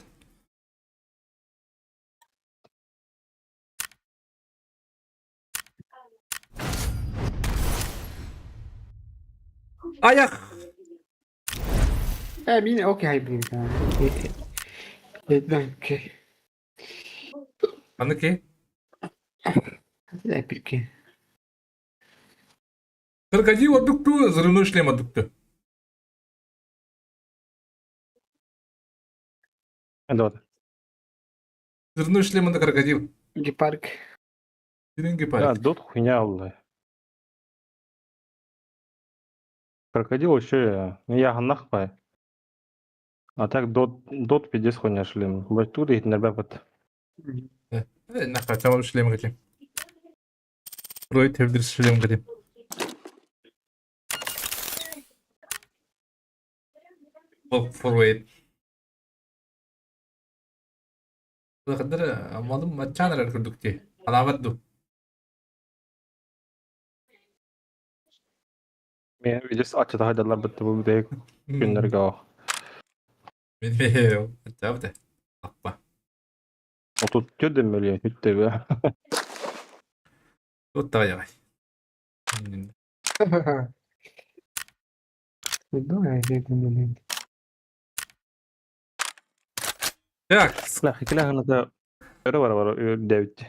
Аяк! Э, мен окей хайбин. Окей. Аны ки? Эпики. Крокодил адукту, взрывной шлем адукту. Да. Взрывной шлем это крокодил. Гепарк. Деренги Да, парик. дот хуйня, бля. Крокодил еще ну я нахпай. А так дот дот пиздец хуйня шлем. Блять, тут их нербепет. Э, нахуй, там шлем хотим. Рой тевдир шлем хотим. Forward. Қадыр малым матчанар көрдүк Алабат ду. Мен видес ачыда хайдалар бітті бұл бідек күндерге. Мен мен. Аппа. 34 миллион үттэ Вот давай давай. Так, Килэхината өрө бара бара үрдээбит.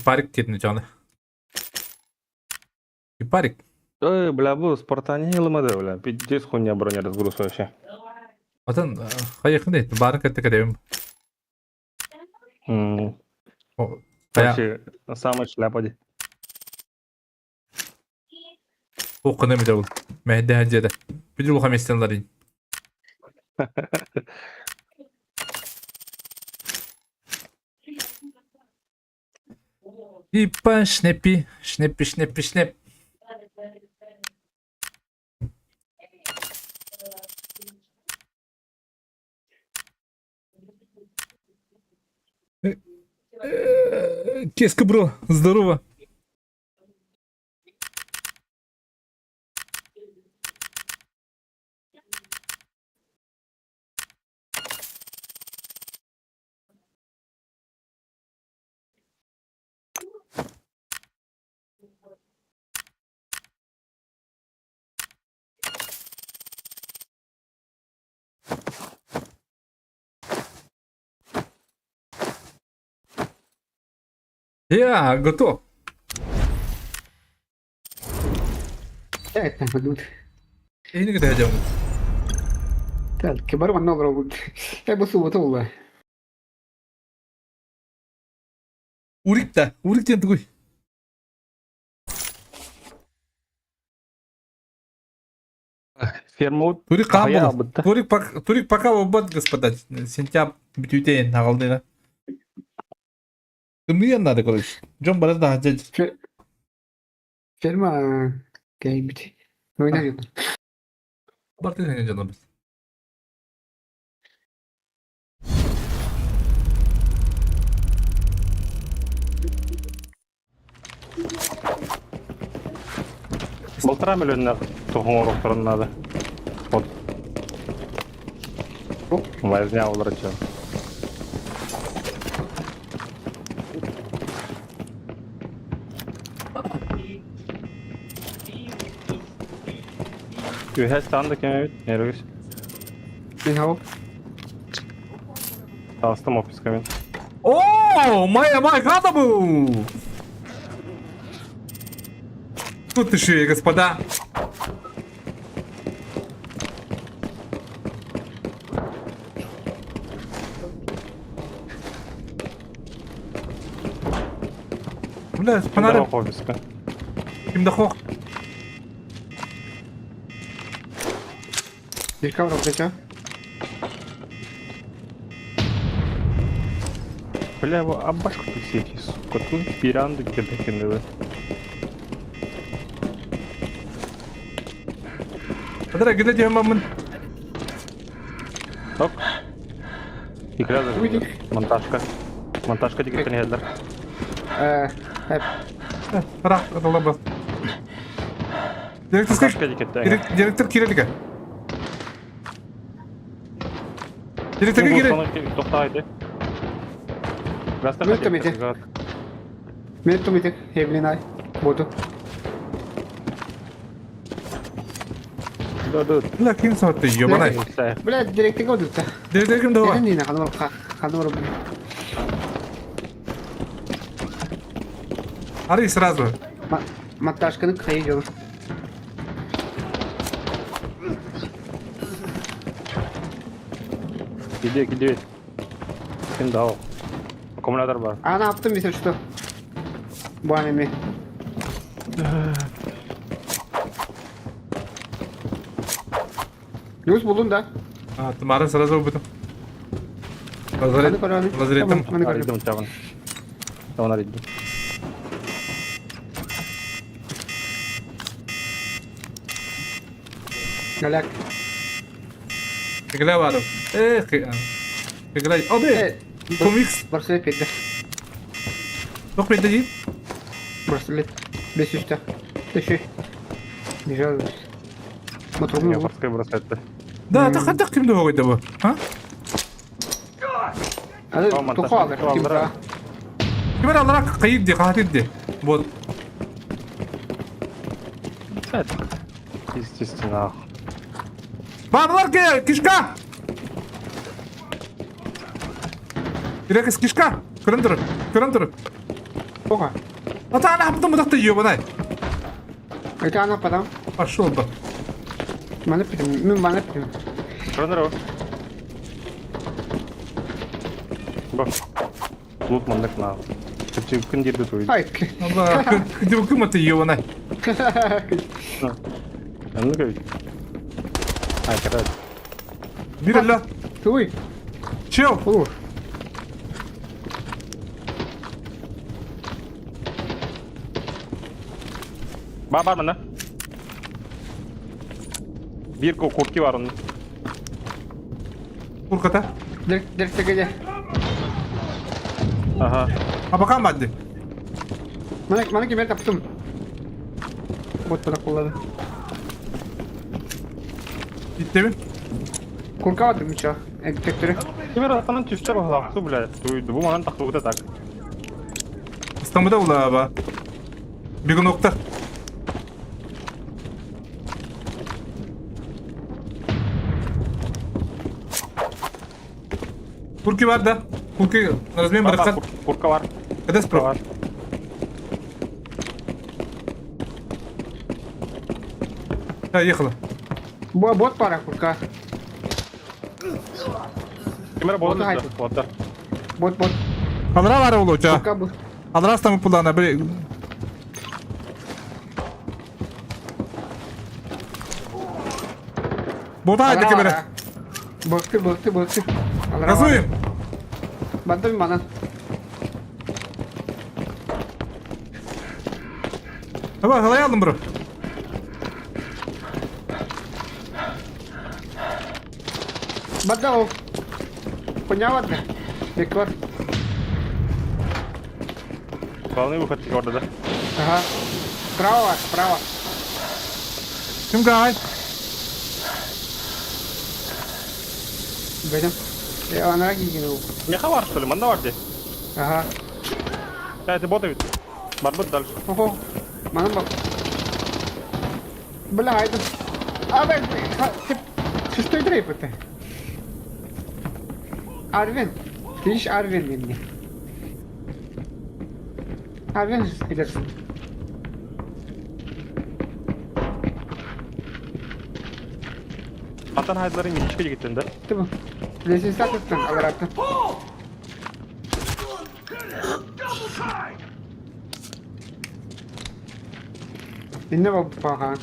Парик диэтин дьоно. Парик. Ой, бля, бу Спартане ылымады, бля. Пиздец хуйня броня разгруз вообще. Отон хайыхын дейт, баарын кытта кэтэбим. Вообще, самая шляпа ди. Туоххун эмитэ ол. Мэһэйдэһэ дьиэтэ. Бүтүр улахан миэстэлэрин. Типа шнепи, шнепи, шнепи, шнеп. Кеска, бро, здорово. Я готов. Эйни кытта дьоммут. Так, бары манна олоробут. Э, бу суббота буолла. Урик да, Урик диэн тугуй? Ферма Турик хаан буолар. Турик, Турик пока буолбат, господа. Сентябрь бүтүүтэ аҕалдыына. Тымныйан надо, короче. Дьон бары да дьэ. Ферма кэйбит. Ойна Барты дьонобут. Полтора миллиона туһун надо. Вот. Возня олорчу. Үһэ станды кемебит, нервис. Мин Таастым офиска мен. О, моя май хатабу! Тут еще и господа. Бля, фонарь. Офиска. Ким дохох? Декабрь плеча. Бля, бу аббашка тиксеки, сука, тут пиранды где-то кинули. Подра, где тебе мамын? Ок. Игра Монтажка. Монтажка дигән хәлләр. Э, Рах, это Директор Директор кирелика. Директор кире. Тоқтайды. Мөттөмете. Мөттөмете, Евлинай. Буду. Да, да. Бля, ким сатты, ёбанай. Бля, директор кодutta. Директор ким дава? Не, ханор ханор. Ари сразу. Монтажканы кайы Gidiyor gidiyor. Şimdi al. Akümülatör бар. А ne yaptım bir что? Bu anemi. Yunus buldun da. А, Тамара сразу убытым. Лазарет. Лазаретом. Арыйдым чабын. Чабын арыйдым. Галяк. Игля барып. Эх, игля. Оbe. Комикс. Браслет петте. Туох петте дии? Браслет. 500 Төшө. Бежал. Мотугум Форскай браслетты. Да, это хантах ким дуһугайда бу? А? Тухалар, кимка. Ким алара кайыр ди, кахатыр ди. Вот. Естественно. Бабалар кишка! Ирекес кишка! Көрөн турur, көрөн турur. Оға. Ата ана хапты мудакты ебанай. Это она потом. Пошел бы. Маны пидем, мен маны пидем. Көрөн Бу. Лут мандык на. Чепчи күн дирди туй. Ай. Алла, где кым это ебанай? Анны көй. Ай, кара. Бир эле. Туй. Чел. Ух. Бар бар мына. Бир куртки бар onun. Курката. Директеге. Ага. Абакан бадди. Мана мана кемер таптым. Бот бана куллады. Иттебин. Курка бардым мича. Эктектери. Кемер атанан түстер бахлақсы, бля. Туйду. Бу манан тақтугута так. Ыстамыда улаба. Бегуноктар. Курки бар да. Курки размен баракат. Курка бар. Кадес Курка про. бар. Да, ехала. Бот пара курка. Кемер Боты болады. айтып. Боты. Бот бот. Алра бар улу ча. Курка бу. Алра стамы пулана бир. Бота айды кемере. Быкты быкты быкты. Газуем. Бандым манан. Давай, халай алдым бро. Банда ол. Коня барды. Бек бар. Главный выход орда, да? Ага. Справа бар, справа. Ким гай? Бедем. Анара кийген ол. Меха бар, что ли? Манда бар де. Ага. Да, это боты ведь. Барбыт дальше. Охо. Манан бак. Бля, это... А, бля, ты... Шестой дрейф это. Арвин. Ты ищешь Арвин мне. Арвин идет. Atan haydıların yetişke gittin de. Ты бу. Лестница туттun, алараттın. Инне бол паха.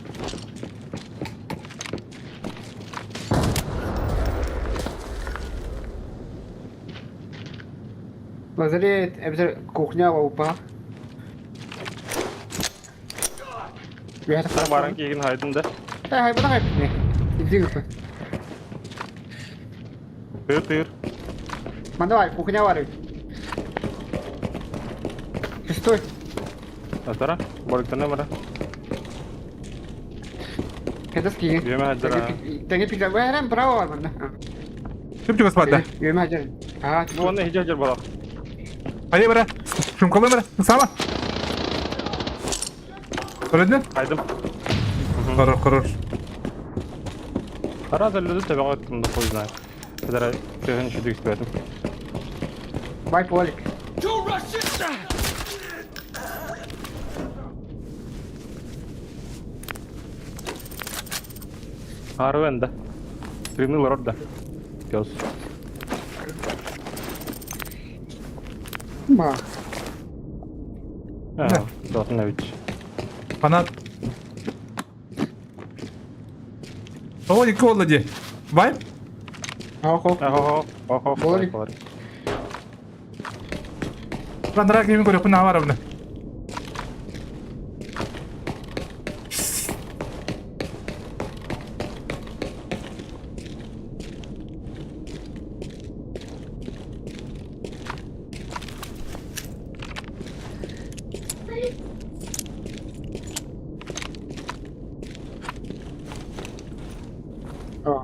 Лазарет, эбзер кухня упа. Баран кийгин хайдын да. Хай, бана хай не. Иди гы. Тыр тыр. Манда бар, кухня бар. Стой. Атара. Борыктан бара. Это скиги. Йөмә хаҗара. Тәңе пикла. Вәрәм право бар манда. Ким чугас бада? Йөмә хаҗар. А, Ну, оны хиҗа хаҗар бала. Айы бара. Шумкалы бара. Сама. Көрөдүн? Хайдым. Хорош, хорош. Раз әлләде табиға кымды хуй знает. Кадәр тегін шүдік істедім. Бай полик. Арвен да. Триныл рот да. Пес. Ба. А, должна ведь. Фанат. О, Никола ди. Вайп? Охо. Охо, охо, Болик. болик. Бандыра кимин көрөпүн аваровна.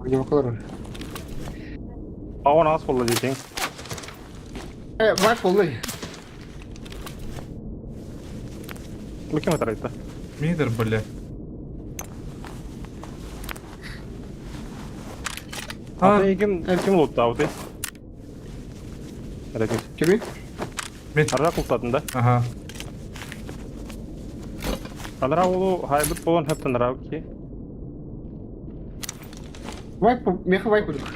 Оонньообокко олорор. Аҕан аас буолла диэтиҥ. Э, вайп буолла. Бу ким атарайта? Мидер, бля. А, Аты ким ким луттаабытай? Эрэ Кими? мин. Арра култатын да. Ага. Анараа уолу хайбыт буолан хөптөн араа ки. Вайп, меха вайп курдук.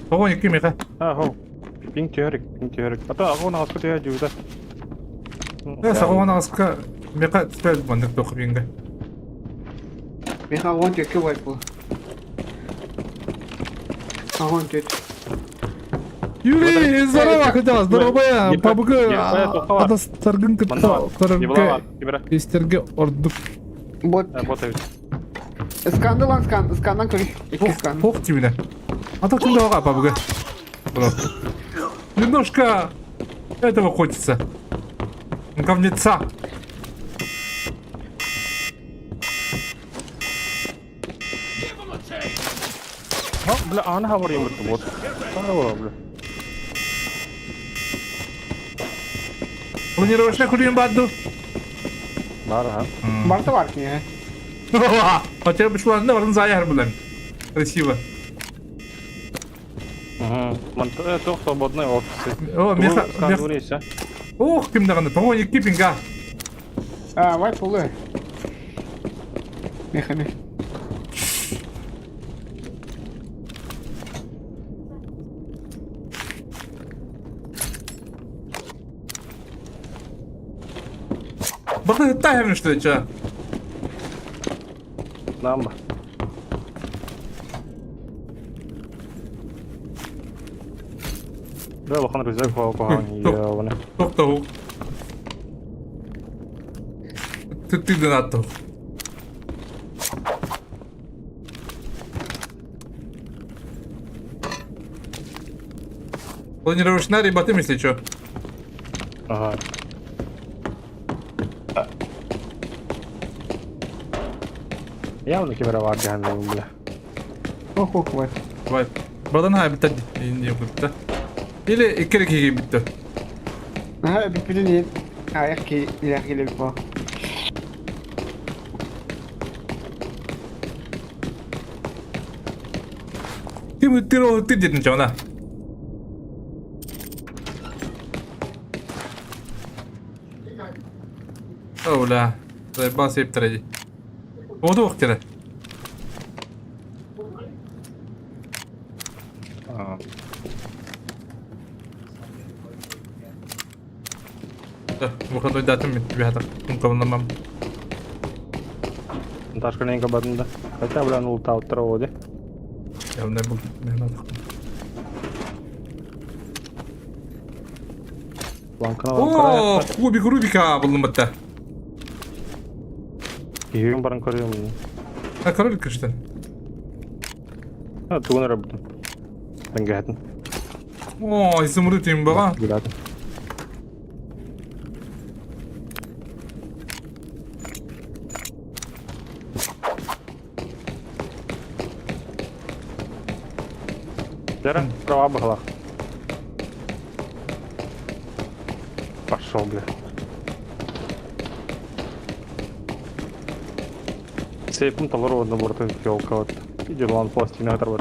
Тоҕо икки меха. А, хо. Пинг түһэрик, пинг түһэрик. Ата аҕа аҕаска түһэ дьуута. Э, саҕа аҕаска меха түспэт маннык туох пинга. Меха он түөккэ вайп буол. Он түөт. Юрий, здорово, хотелось, здорово, пабыгы адастаргын кытта көрөргө истерге ордук. Бот. Бот эбит. Сканды лан скан, сканнан көрүй. Икки скан. Ох тибине. А так кунда пабыгы. Немножко этого хочется. Говнеца. Бля, аана хабар юмырты бот. Бля. Планировочная хулиан бадду. Бар, ха. Барта бар ки. Хотя бы шла, ну, варн заяр булан. Красиво. Угу. Туох свободный офисы. О, меха, меха. Ох, ким даганы, по-моему, кипинга. А, вайп буолла. Меха мех. Бахы тайм что ли, Намба. Бля, улахан рюкзак хуахан ёбаны. Тоқтау. Ты ты донатов. Планировочная ребята, если чё. Ага. Явно киберовар бля. Ох, ох, вайп. Давай. Братан, хай битті. Не битті. Или икки битті. Ага, биппитин аyak ки илэх килеп бу. Ты ты ты дедin чона. Ола. Заебался еп Оду вақтері. Выходной датым мен тебе хатыр. Кункабынламам. Ташканенько бадында. Хотя, бля, ну лутал траводе. Явно был. Не надо. О, кубик Рубика булдым бітті. Киһигин баран көрүөм. А король кышты. А, тугун работа. Тангатын. О, изумруд им баға. Гулятын. Дера, права бахла. Пошел, бля. Сейф талар одна борта фиолка вот. Иди лан пластина оторвать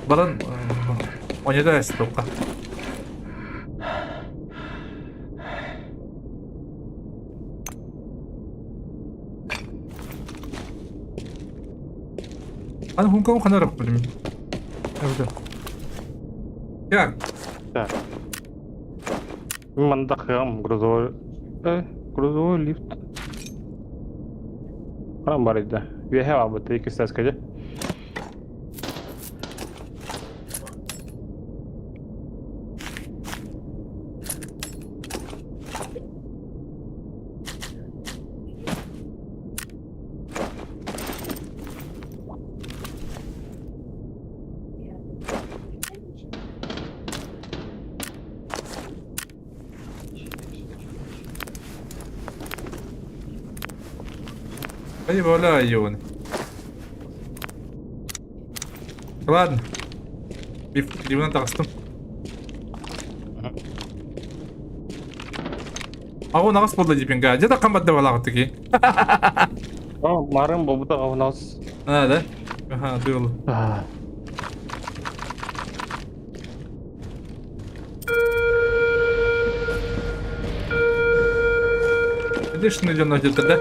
Баран, онеда эстука. Аны хункам ханарап билим. Эбде. Я. Так. Мандахам грузовой. Грузовой лифт. Харам бар иде. Веһе абыты ике стаскаде. Ай, бала, йон. Ладно. Лифтынан таҕыстым. Аҕын аҕыс буолла дипинга. Дьэ таххан бадда балаҕыттыки. Марын буолбута аҕын аҕыс. А, да? Аха, дыыл. Видишь, на дьонно где-то, да?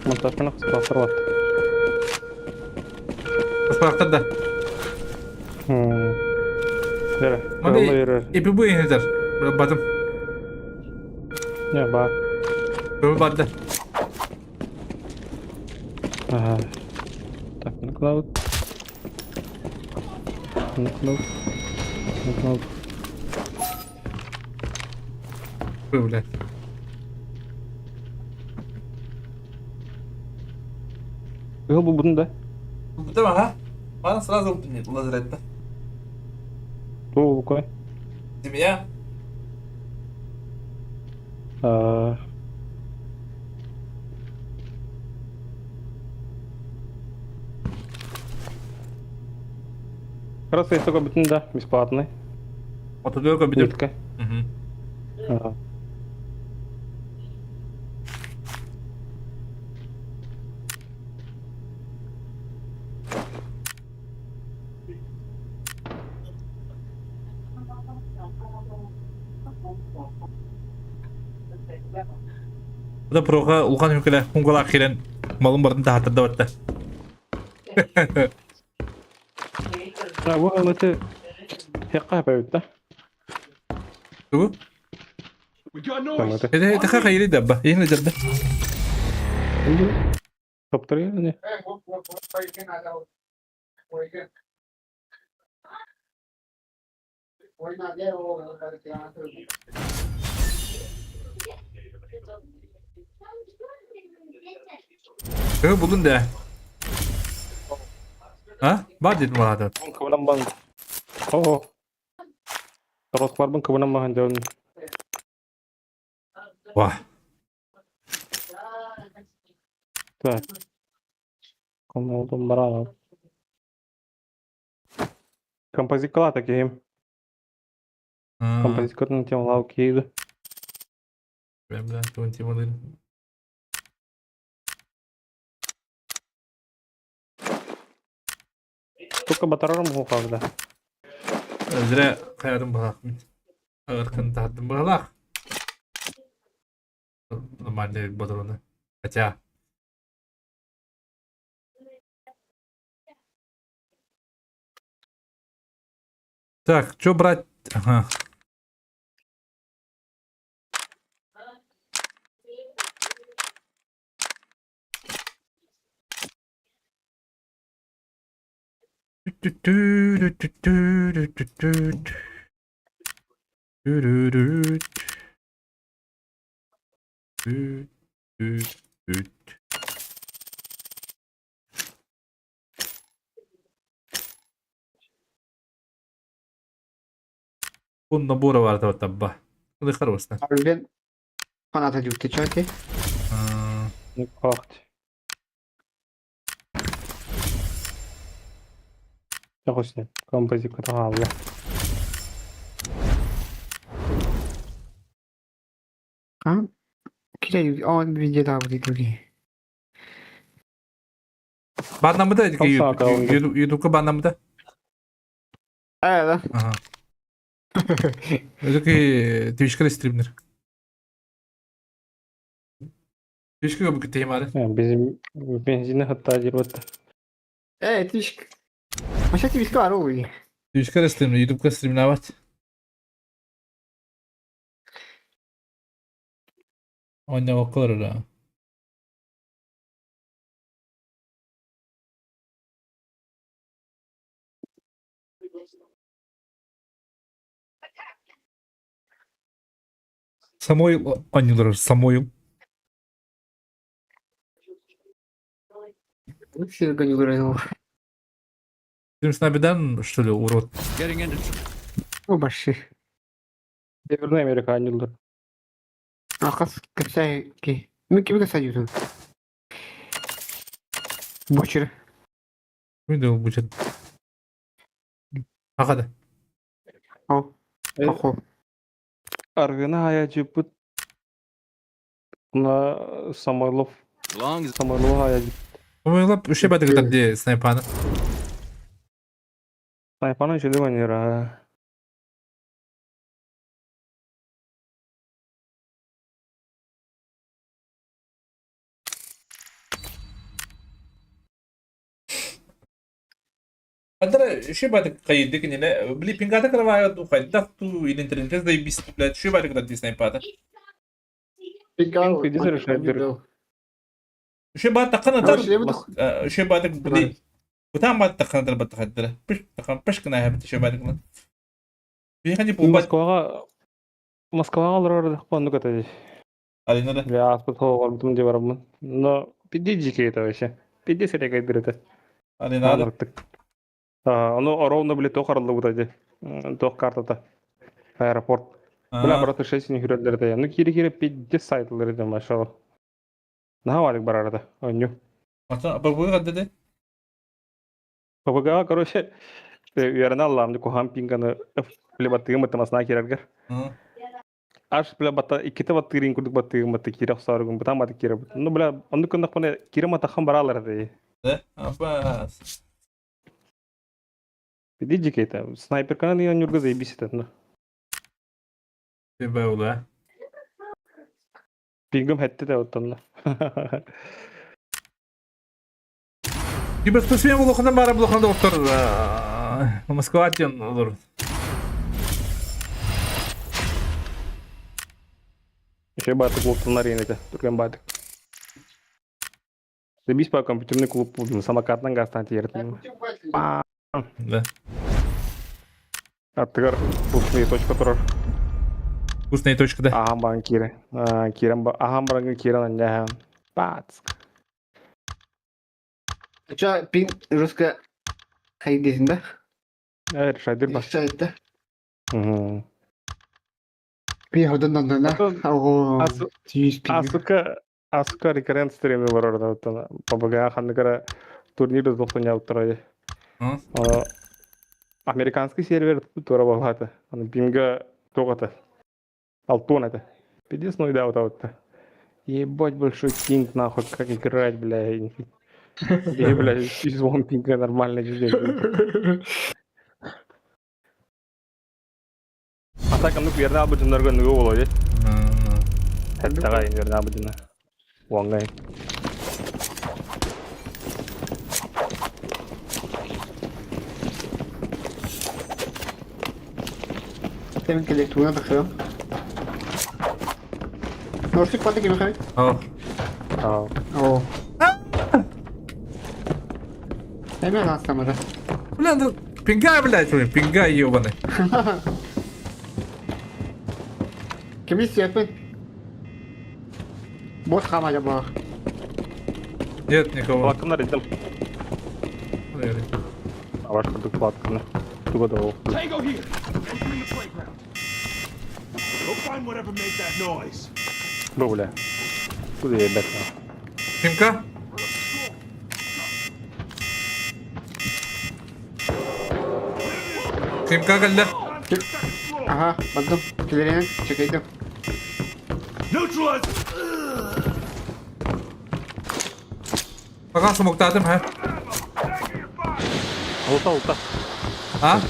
Монтажканы кыспақтар Кыспақтар да. Маны эпи бу иһитер. Батым. Не, бар. Бу барды. Ага. Так, ну куда Ну куда Бу, блядь. Ыал булбутун да? Булбутум аха. Маны сразу булбутум лазаретта. Туу букой. Семья. Раз я только бүтүн да, бесплатный. Отодуга бүтүн. Нитка. Угу. Да проха улахан үкеле хунгалаах киирэн малын барын таһаттарда барда. Бу ылыты хекка хапайбыт да. Тугу? Это хайри дабба. Иһин дабба. Топтыры не? Кыһы булун да. А? Бар дедим балада. Кыбынан бан. О. Торосларбын кыбынан бахан дьон. Ва. Так. Комолдум баралам. Композикала таким. Композикатын тем лау кейді. Бля, бля, туын темаларын. Только батарарым хуқарда. Зря қаярым бағақ мен. Ағырқын тардым бағалақ. Нормальный батароны. Хотя. Так, что брать? Ага. Kun набора бар табба. Куды хорошно. Арбен фаната дюкте чати. Қақт. Жақсы, композиката алла. А? Кире он видео да будет другие. Баннамыда ютубка баннамыда. А, да. Ага. Өзүки Твичкер стримнер. Твичке бу темары. Bizim бензини хатта жирбатта. Э, Твичк. Маша Твичка бар ой. Твичкер стримнер, ютубка стримнабат. Онна окорра. Самойл аннылар, Самойл. Ты с набедан, что ли, урод? О, баши. Северная Америка аннылар. Акас кепсай ки. Мен кимге садютун? Бочер. Видео будет. Ага да. О, похо. Аргына хаячыппыт на Самойлов Самойлов хаячып. Самойлов үше бадыгытар дии снайпаны. Снайпаны үчүгэй ойнуур аа. Андра үше бадык кайды киниле били пингата кровая ду хайдах ту или интернет заебись блядь үше бадык дии снайпата. Пингал. Пинг решает. Үше бад таққан атар Короче, үше бадык били Кутан бад таққан атар бад тақаддыр. Пиш таққан пиш кына хэбит үше бадык. Бихани бу бад Москваҕа Москваҕа олорор оннук этэ Алина Бля, ааспыт хоҕорбутум дии бараммын. Но пиздец дьикэй этэ вообще. Пиздец эрэкэйдир этэ. Алина Аныртык. Ону ровно били туох арыллыбыта дии. Туох картата. Аэропорт. Бля, брат, шесть не хүрэллэр этэ. Ну, кири-кири пиздец сайтылар этэ, машалла. Наһаа валик барар этэ, онньу. Бабы гадды ПВГ, короче, үөрэнэ аллаам куһаан пинганы бля баттыгым баттамасына киирэргэр. Аж бля бата иккитэ баттыырын курдук баттыгым батты киирэ охсооргун бытаан баты киирэ. Ну бля оннук гыннахпына киирэ матаххан бараалар этэ. Да? Абас. Иди дьикэй снайперканан оонньуурга заебись этэ. Ну. Тебе ула. Пингым хэттэ да оттонно. Киберспортсмен улаханан бара улахан доктор Москва диэн олор. Еще бааты клубтан арена түргэн баатык. Заебись по компьютерный клуб самокатынан газтан тиэртин. Да. Аттыгар вкусная точка турар. Вкусная точка, да. Аһан баран киирэн. Киирэн аһан баран киирэн анньаһан. Бац. Ча пин русская хайдесин да? Решайдыр бас. Решает, Угу. Пи ходан на на. Ого. А сука, а сука рекуррент стриме барар да оттон. ПБГ ханныгара турнир тохтон турай. Американский сервер тура болғаты. Аны пинга тоғаты. Алтон это. Пиздец, ну и да, вот вот. Ебать большой пинг, нахуй, как играть, бля. И, бля, из вон пинга нормально чужие. А так, ну, верно, абыджындарга нүгө болот, э? Хаттага верно абыджына. Оңай. Темин келек тугuna тахсыам. Норсик паты кими хай? О. О. Эме астамара. Бля, ну пинга, блядь, пинга ебаный. Кими сиэппин? Бот хамая баар. Нет никого. Платканар идем. Аваш курдук платканы. Туга да ол. Tango here! Entering the playground. Go find whatever made that noise. Бу, бля. Куда я ебать Пинка? Кимка кэллэ? Аха, бардым. Килеринэн чекейдим. Neutralize! Пока смоктаатым, ха? Улта, улта. А?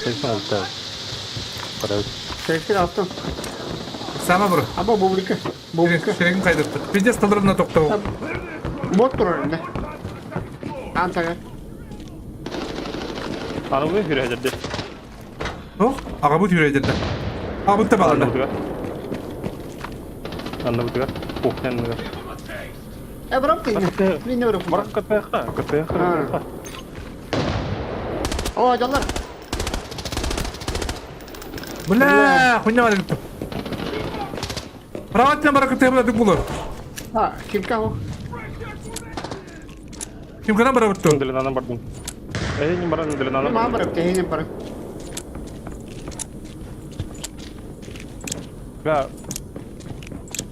Конечно, улта. Парад. Шерифтер астым. Сама бро. Аба бублика. Бублика. Шеригин кайдырпыт. Пиздец талырына токтоо. Бот турар инде. Антага. Аны бу хүрәҗәрдә. Ох, ага бу хүрәҗәрдә. А бу та баланда. Анны бутыга. Кухнянныга. Э, барам ты. Мин не барам. Барак КТХ, КТХ. О, жаллар. Бля, хуйня бар гитте. Праватна барак КТХ бла булыр. А, кимка хо. Ким кана барак ту? Дилинана бардым. Э, не барам, дилинана. Мам барак, техин барак. Бля.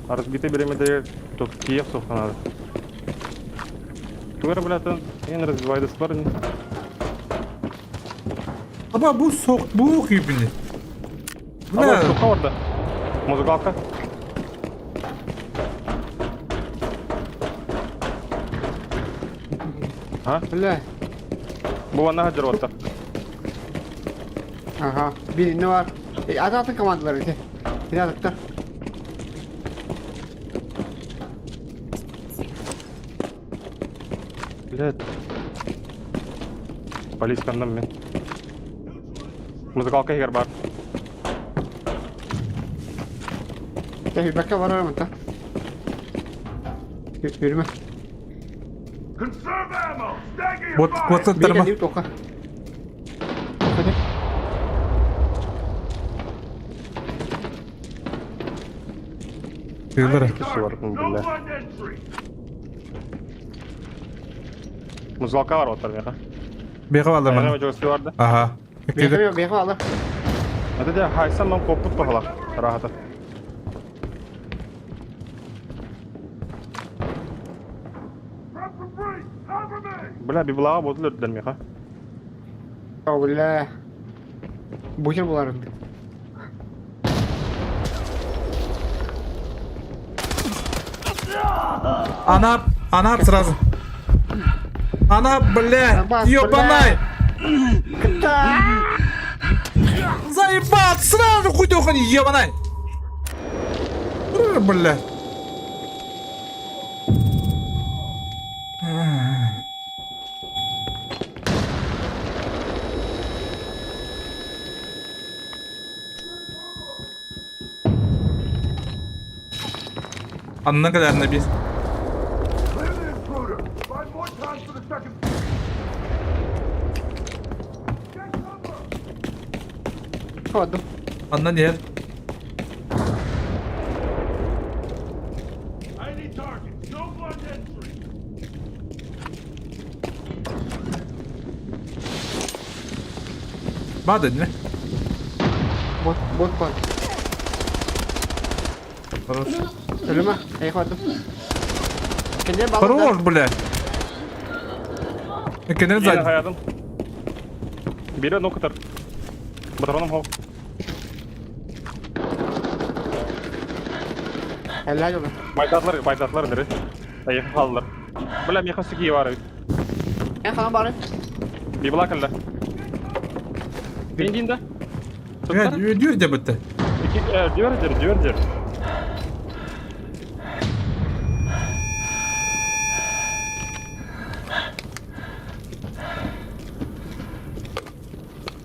Разбитый беремеде тут Киев сохранады. Тугу эрэ блядь, эн разбивайдыслар ини. Аба бу сок бу киирбини. Бля. Суха барда. Музыкалка. А? Бля. Бу ванна хадыр отта. Ага. Bir ne var? E, at atın komandaları ити. Bir atıktар. Блядь. Полисканным мен. Музыкалка иһигэр баар. Тэһийбэккэ барарым та. Yürüme. Conserve ammo! Stagger your Вот fire! вот Биир тарма. кэлии тоха. Hadi. Тыылара. Киси бар, No бля. blind entry! Музыкалка бар оттар меха. Бега алар Айна мана. жогосу бар да. Ага. Бега бега алар. Это де хайсан нам коппут пахала. Рахата. Prep for breach! Cover me! Бля, библага ботул өрдүлөр меха. О, бля. Бухер буларын. Она, она сразу. Она, бля, Абас, ёбанай! Кыта! Заебал, сразу хуй ты уходи, ебанай! Бля. Анна кэлэрнэ биир. Clear the intruder! Find more time for the second... Get cover! Ходум. Анна иһэр. I need targets! No blind entry! Баада дии. Бот, бот бар. Хорош. Өлүмэ, эй ходум. Кенде Хорош, блядь. Кенен Yine сзади. хаядым. Бире нокутар. Батроном хол. Эллә жолы. Байдатлар, байдатлар дире. Айы халлар. Бля, меха сики бар. Эн хаан бары. Библа калла. Биндинде. Дүйөр де бітті. Дүйөр дер, дүйөр дер.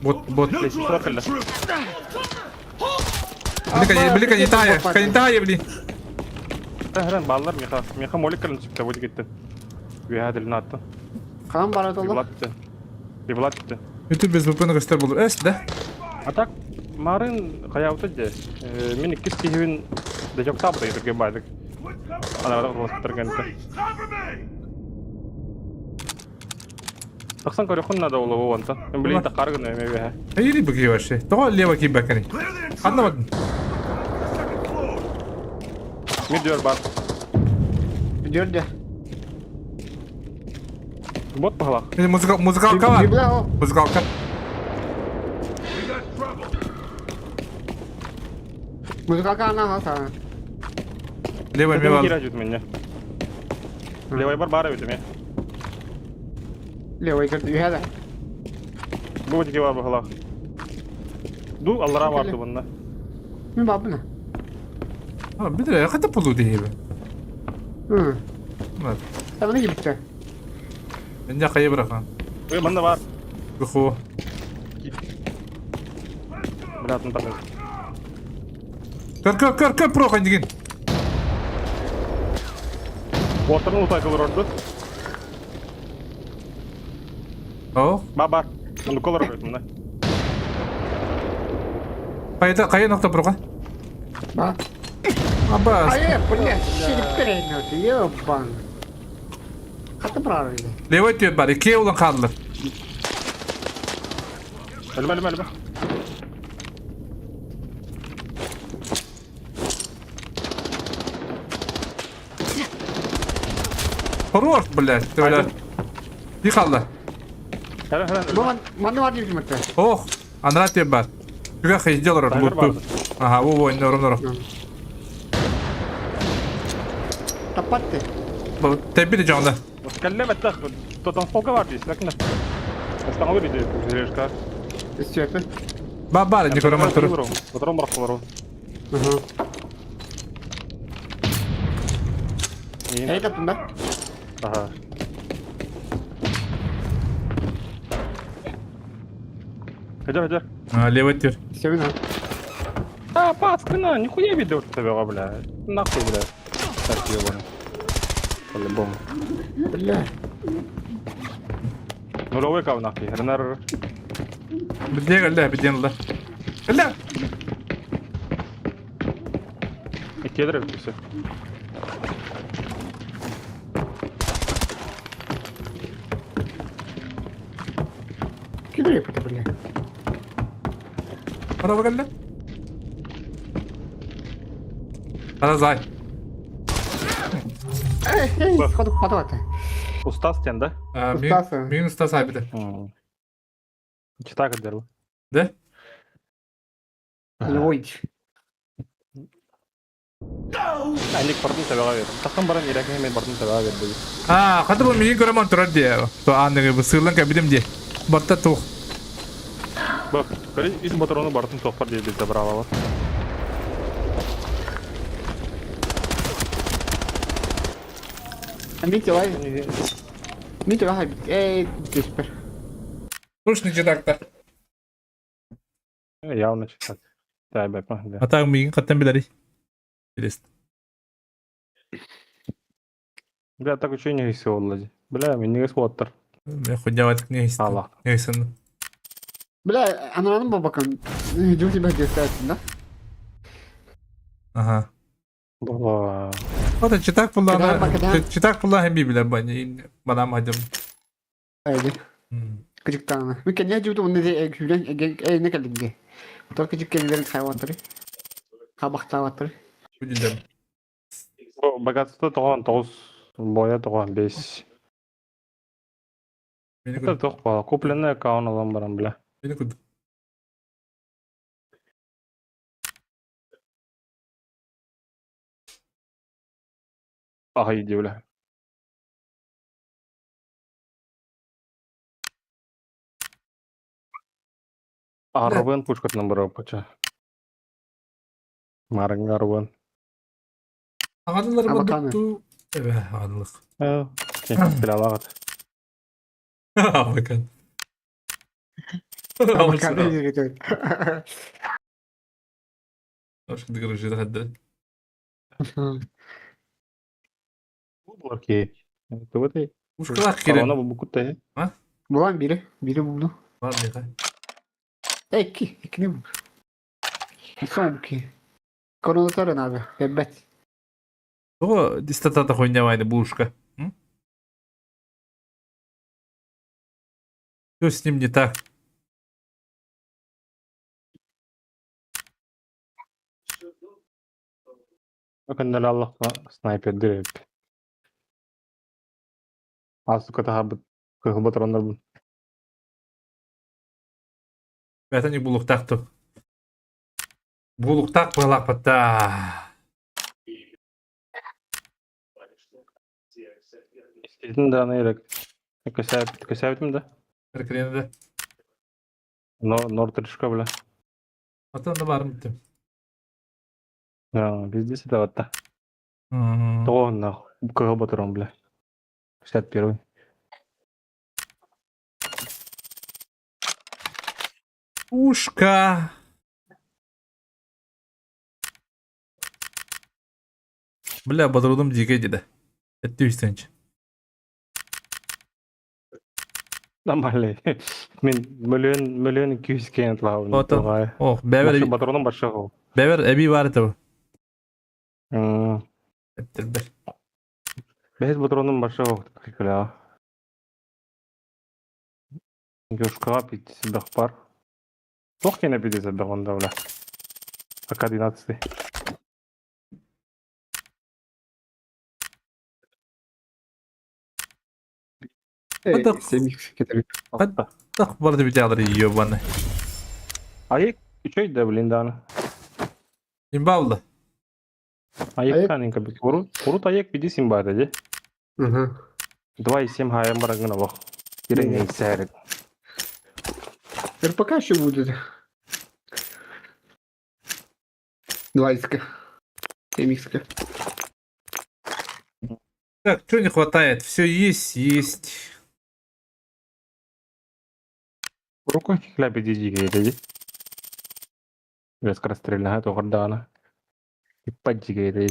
Бот, бот. Neutralize intruder! Били, били, канитая, канитая, били. Хрен баллар меха. Меха молик калын чыкты, вот кетти. Үе атты. Хаан бары толы. Библа титти. Библа титти. Ютуб без VPN көстөр болur. Эс, да? А так, марын каябыты де. Мен иккис киһибин да жок табыта кетирген байдык. Ана барак турган. Breach! Cover me! Тахсан көрөхүн надо боло онта. Мен билейин та каргын эме бе. Эйри бики вообще. Того лево кийбекени. Clear the intruder! Анна бат. Second floor! Мен дүйөр бар. Дүйөрдө. Бот пахалак. Музыка, музыкалка бар. Библа о. Музыкалка. We got trouble! Музыкалка ана хаса. Лево Мен мева. кира жүт менне. Левой бар бар бит эме. Левый кырды үһәдә. Бу дике бар пахалак. Ду аллара барды бунда. Мин бабына. Бит ката полу дейбе. Hı. Вот. Табаны кибитте. Мен жакка бирахан. Ой, мында бар. Буху. Бля, тын Көр көр көр көр прохан деген. Отырын утай кылыр орду. О, Ба бар. Мында колор бит мында. кайда кая нокта прохан? Ба. Абас. Айы, бля, сирип Ёбан. Хаты брар иде. Лево түйет бар. Икки улан калдылар. Өлмө, өлмө, өлмө. Хорош, блядь. Ты, блядь. Дии хаалла. Бу манна бар диэбитим этэ. Ох, анараа тиэп бар. Түгэх иһдьэ олорор. Лутту. Аха, бу бу нором нором. Таппат ты. Тэбби дьоҥда. Кэллэ бэттэх. Тотон полка бар дии, сакна. Останалы биди, решка. Өссөпү. Ба бар, не көрөм туру. Отором барахлару. Эй, таптым да? Ага. Хадер, хадер. А, левый тир. Все, вина. А, паскана, нихуя видео тебе, бля. Нахуй, бля. Так, ебаный. По-любому. Бля. Нулевой кав нахуй. Ренар. Биден ля, биден ля. Ля. И кедры, все. Кидай это, бля. Арaba кэллэ. Ара зай. Эй, сходу хватает. Устас тен, да? Устаса. Мин устас айбыта. Читак дерл. Да? Львой. Аник бардын табаға бер. Таққан баран ирәкне мен бардын табаға бер дейді. А, хаты бу мин көрөмөн турар дии. То анныгы бу сыылан кэбидим дии. Барта тух. Бak, көрі үс батароны бардын тоқпар дейді бізде бір алалы. Митя, лай. Митя, лай. Эй, теперь. Слушай, читак-то. Явно читак. Дай бэк, А так миигин хаттан билэри. Интересно. Бля, так учу не все оллади. Бля, мен неге суаттар. Мен хуйняват не Алла. Не Бля, ананың бабакан. Жу тебя держать, да? Ага. Бла. Вот читак Кадан, буллана. кадан. Читак булла хем билер бани. Банам хадым. Айди. Кыжыктаана. Мен кене жуду уну де күлен э не келдиге. Тор кыжык келдер хайваттары. Хабактаваттары. Күдүлем. Богатство тоған тоғыз, боя тоған бес. Мени Это күд. тоқ бала. Купленный аккаунт алам барам, бля. Мени күд. Ага, иди, бля. Арбын пушкатынан барап пача. Марың арбын. Агадылар Абаканы. бутту. Эбе, агадылык. Билялагат. Абакан. Абакан жерге. Булар ки. Тугутай. Ушкалак кирен. Корона бу куттай. Булан бири, бири булду. Бар миха. Эки, экини бул. Сон ки. Коронатарын abi. Бебет. Того дистатата хуйнявайды бушка. Что с ним не так? Өкөннөл Аллахка снайпер дирип. Асука тахабыт кыхыбыт рондар. Бәтәни булуктак ту. Булуктак былак бата. Иститин да нейрек. Көсәп көсәптим да. Киркиренде. Но нортришка бля. Атан да барым битим. Да, везде сюда вот та. То на кыхыбыт рон бля. 61. Ушка. Бля, бодрудум дикий деди. Этти үстенч. Нормально. Мен миллион миллион 200 кен тлау. Ото. Ох, бәбер Батроның башы гол. бәбер эби бар итеп. М. Эттер бер. Бәс батроның башы гол. Приколя. Гёшка бит бар. Тох кене бит себех онда бля. АК-12. Семикс кетерик. Так барды битялар ебаный. Айык үчөй да блин дааны. Имбалды. Айык канинка бит. Урут айык биди симбады ди. 2,7 хаайан барагын олох. Кирен сээрик. РПК еще будет. Двайска. Семикска. Так, что не хватает? Все есть, есть. Урукку хляб иди дии. Скорострельная тоҕордаҕына. Иппат дьигээтэй.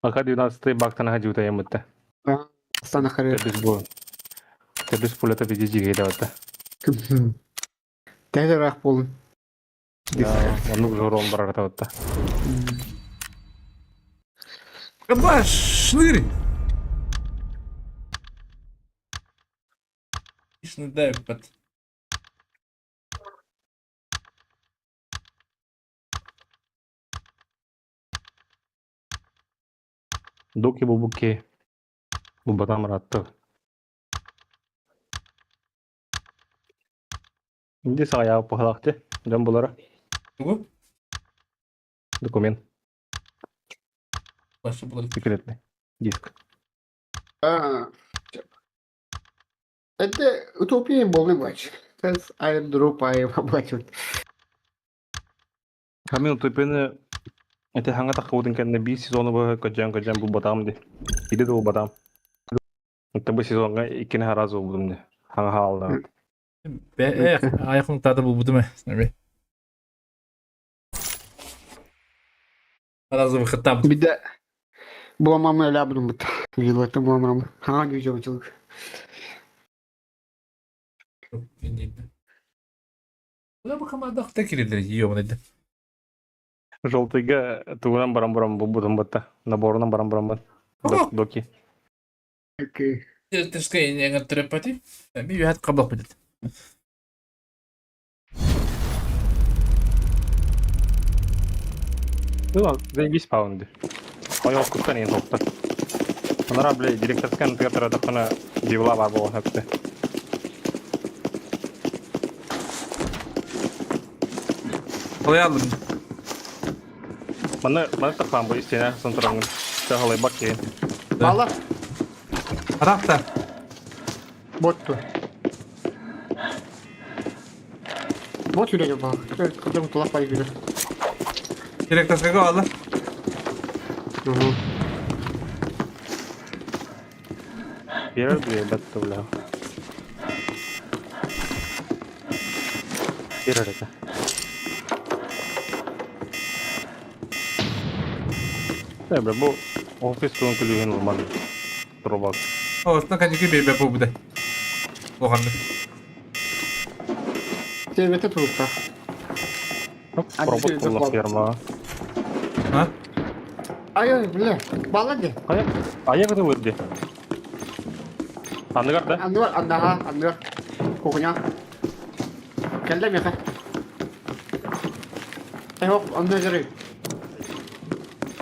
Ака 12 бактана хадьутайымытта. Астана харыр. Төрдүс бу. Төрдүс пулята биди дьигээдэ Тәжірақ болын. Оннук жорон барар табытта. Каба, шнырь! Ишны дай под. Доки бубуки. Бубатам ратты. Инди сағая пахалахты. Жан булара. Тугу? Документ. Башы булар. Секретный. Диск. Это утопия болы бач. Сейчас airdrop айып бач. Камил тупені Это хаңа таққыбытын кэннэ биир сезону быһа көдьөөн-көдьөөн булбатаҕым дии. Биирдэ да булбатаҕым. Это бу сезоҥҥа иккини араас булбутум дии. Хаҥа хаалла. Эх, аяқын тады бұл бұды ма? Разовый хаттап. Биде буламам эле абдым бут. Вилаты буламам. Хаңа gücü. Бу команда кирилер ёбаный. Желтыйга тугунан баран баран булбутум батта. Наборунан баран баран бат. Доки. Окей. Терскай не трепати. Ми юхат кабак бит. Ну, заебись паунды. Ойол куттан ең тоқты. Анара, бля, директорскан театра тахана дивла бар болған хөпті. Қалай алдым? Маны, маны тахлан бу истена сон тураңын. Тахалай бак кейін. Бала Арақта. ботту. Бот жүрегі бал. Кыдым тулап бай жүрі. Директорскайга алды. Берер, бля, бәтті, бля. Берер это. Да, бля, бу офис туын күлүгін нормально. Турбак. О, на коньяки бебе бу буде. Оғанды. Себеті турукта. Робот куллах ферма. А? Ай, ай, бля. Бала де. Аяк, аяк это вырди. Аныгар да? Аннуар, аннаха, аннуар. Кухня. Келді меха. Эй, хоп, анна жүрі.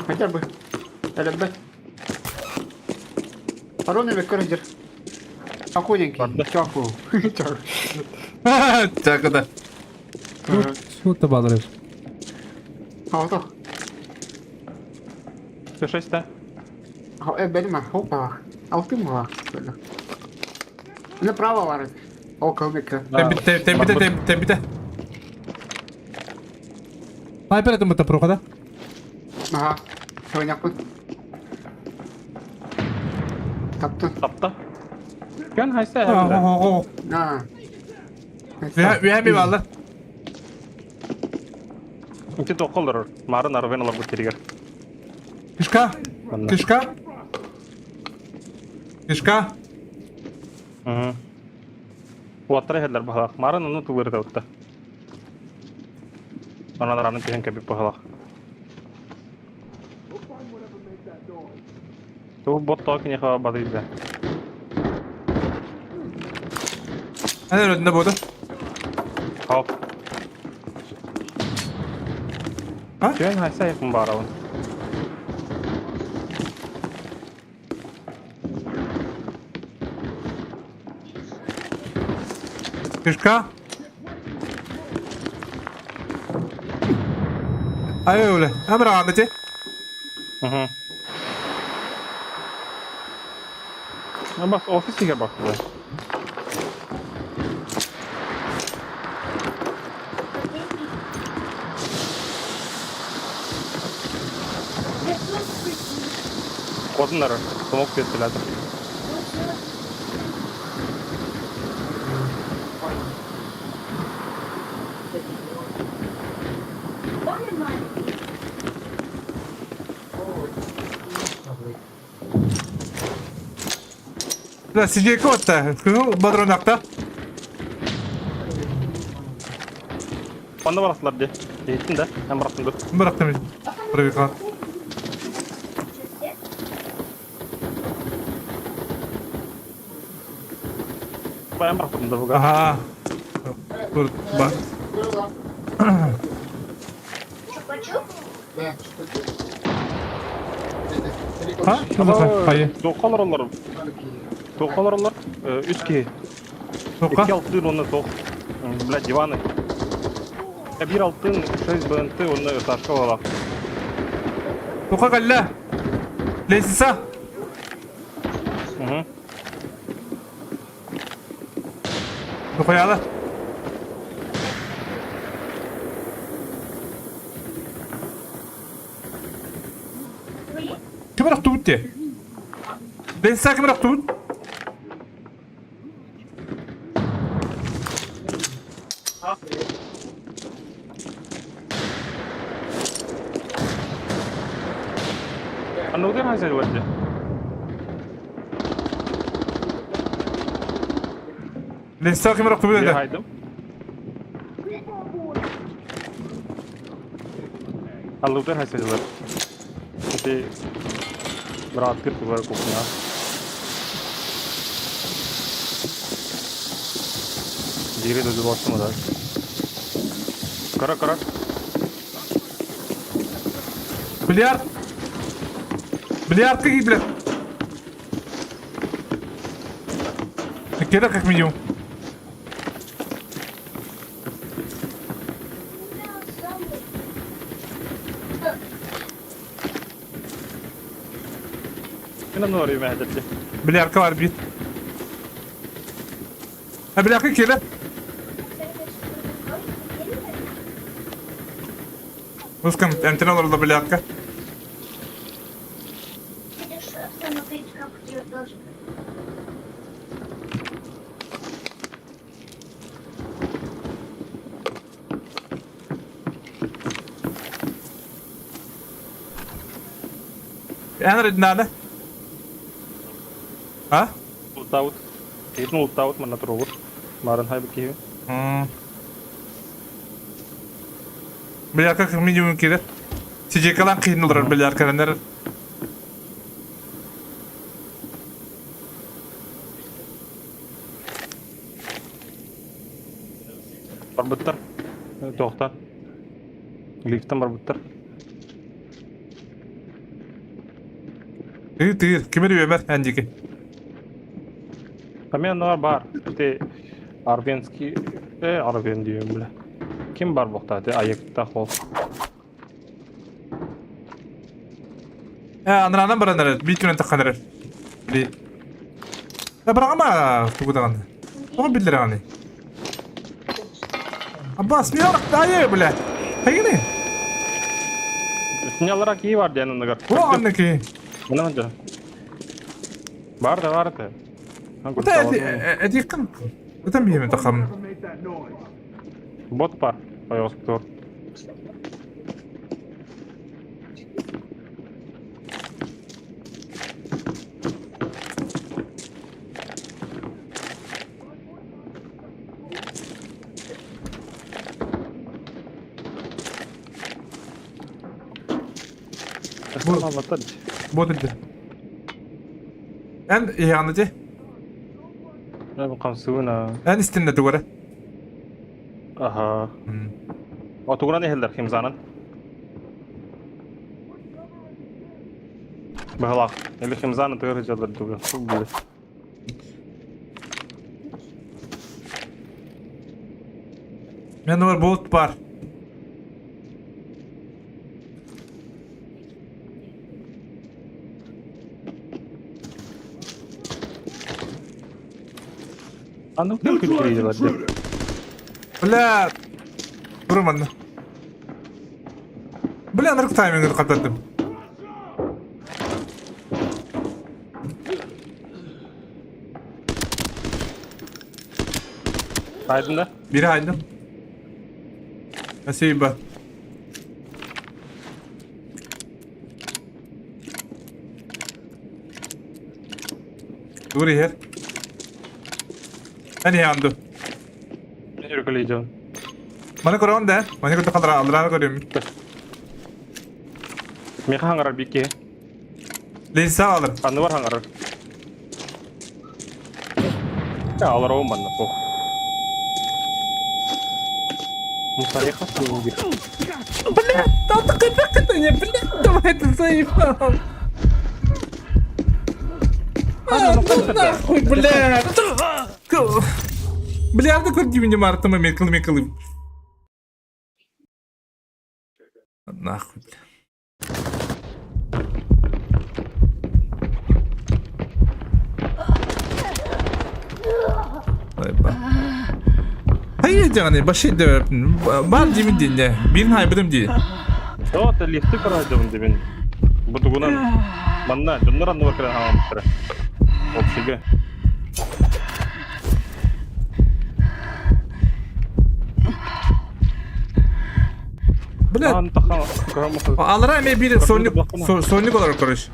Хотя бы. Әлембе. Пароны бек көріңдер. Акуненький. Чаку. Чаку. Так, да. Что-то балырып. Ото. Шесть, Бэлма, хопа. Алтын ма. Направо бар. Ол кылмыка. Тембите, тембите, тембите. Снайпер это мы прохода. Ага. Сегодня пут. Таптын. Тапта. Көн хайса. А. Үһәми баллар. Инти тоқолдор. Марын арвен алар бу теригер. Кишка. Кишка. Кишка. Угу. Уаттара хедлер бахалах. Марын аны тулыры таутта. Анан раны тehen кәбип бахалах. Ту бот токи не хава бадыйда. Әнер өтінде болды. Хоп. А? Көн хайса якын барабын. Кишка. Айы өле. Әмір ағанды те. Угу. Бас офис игер бак. Куотуннар смок тиэстилээтэ. Да, сидейка отта. Бадронакта. Онно барастылар дии. Иһиттин да, эн барастын дур. Бырахтым. Пробегал. Эн барастын да буга. Ага. Тур ба. Ha? Хайы. Туохха олороллор? Туохха олороллор? Үс киһи. Тоққа? Икки алтын уонна туох. Блядь, диваны. Биир алтын, 6 БНТ уонна этажка олох. Тоққа калла. Лестница. Угу. Тоқаяла. Ким ырах тубут те? Лестница ким ырах тубут? Аннугар хайсай дьэ. Лестница ким ырах тубут Биир это? хайдым. Аллугар хайсай Ити бырааттыр тугар кухня. Дири дойду бастым да. Кара кара. Бильярд. Бильярдка киир, блядь. Киирэ как минимум. Кина нори мэхэдэрди. Бильярдка бар бит. А бильярдка киирэ. Русском эмтэн олордо бильярдка. Эн надо. А? Ултаут. Киһитин ултаут манна туругур. Марын хайбыт киһи. Бильярдка как минимум киирэ. Сидекалан киһин олорор бильярдканнар. Барбыттар. Туохтан. Лифтан барбыттар. Тыыр тыыр. Ким эрэ үөмэр эн диэки. Эмиэ оннугар баар. Ити Арвенский э Арвен диэн бile. Ким бар буохтаа ити Айыктаах ол. Э, анараанан баран эрэр. Биир күнэн таххан эрэр. Били. Э, быраҕыма тугу даҕаны. Тоҕо биллэрэҕиний? Аббас, миорах айы, бля. Хайгыны? Синялара кии бар диэн оннугар. О, анныки. Мына дьэ. Бар да бар этэ. Это эдиккин. Это миэмэ тахам. Whatever made that noise. Бот бар. Ойоҕостор. Аллаттар. Бот илдэ. Эн иһэҕин дии. Мен хамсыына. Эн истиннэ тугара. Аха. Отугуран иһэллэр химзанан. Быһалаах. Или химзаны тыгыр дьаллар тугу. Били. Мен бар болт бар. Аны күн Neutralize күн intruder. Бля. Бурман. Бля, нырк таймингын катардым. Aydın da. Biri haydım. Спасибо. Дури here. Ani yandı. Yürükleyeceğim. Маны көрөҕүн да? Маны көрдө халара аллараны көрүм. Меха хаңарар бикке. Линса алыр. Анны бар хаңарар. Я алар оғын банна пох. Мусареха суги. Бля, не, бля, давай ты заебал. А, ну нахуй, бля. Бля, да көрдү мне марта мекыл мекыл. Нахуй, бля. Айба. Hayır yani başı da бар деймін де бирин хайбыдым ди. О, та лифты карадым демен. Бутугунан манна дьоннор анны бар кэлэн хаамыттара. Общига. Бля, Ан тахан алара эме бир сонник сонник олар короче.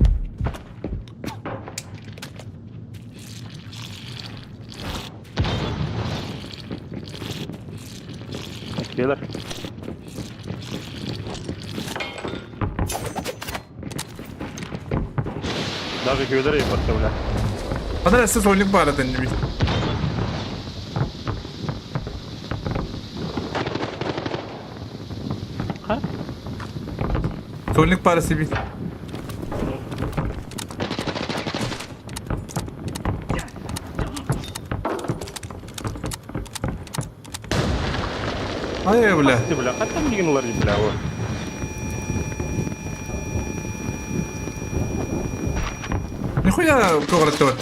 Келер. Даже күйелер епатты, бля. Ана сіз сонник бар атын деме. Ха? Сонник бары себе. Ай, бля. Бля, қаттан деген олар бля, о. Нихуя көғырат вот.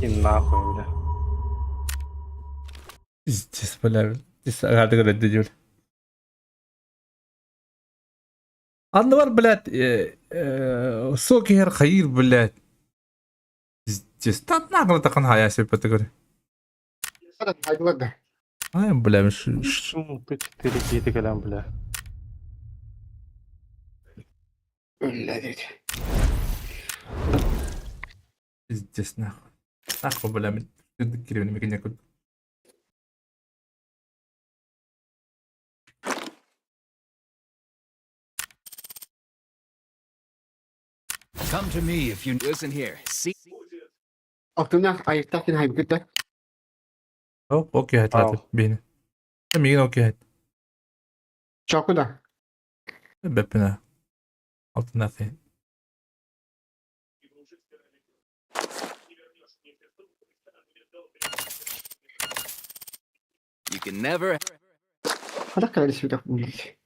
И нахуй, бля. Пиздец, бля. Арды көрөдү дебил. Анны бар, блядь, сокер хайыр, блядь. Пиздец. Та нагла тақан хая сепеті көрі. Айдылар да. Ай, бля, Ты четыре кейті кэлэн, бля. Бля, дейді. Пиздец, нахуй. Нахуй, бля, мен киребин мекене көр. Come to me if you listen here. See. Алтынах айыктах кин хайбыт да. Оп, окей, хат бейni. Мигин окей хат. Чоку да. Беппина. Алтын нахуй. You can never Хадак кэлэр сүдэх блядь.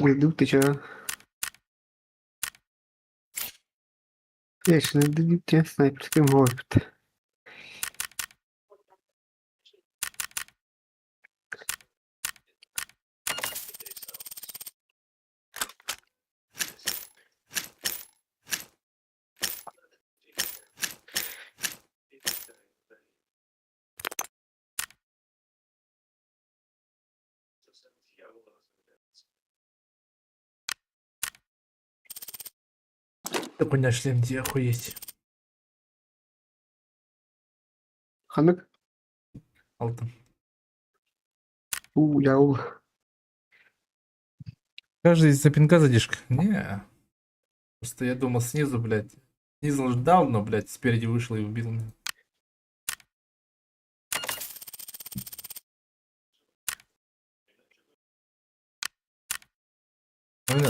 Уйду ты чё? Вечно дадут тебе снайперский опыт. Такой шлем где охуеть. Ханык? Алтын. У, яул. Каждый из-за пинка задержка. Не. Просто я думал снизу, блядь. Снизу ждал, но, блядь, спереди вышел и убил меня.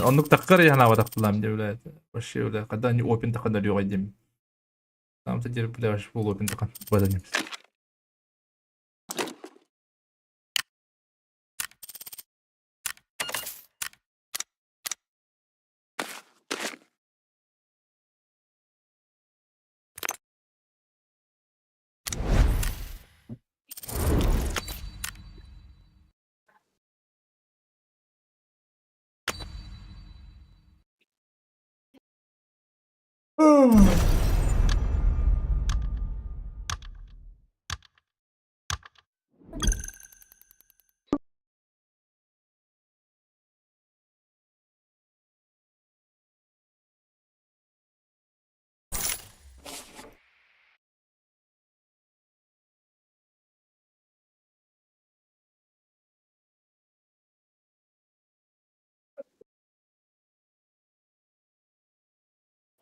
Оннук таххар яханаабатахтылаам дии, блядь. Вообще, бля, когда они опен тахан өлүөҕэй диим. Там-то диэри, бля, вообще был опен тахан. Баданим.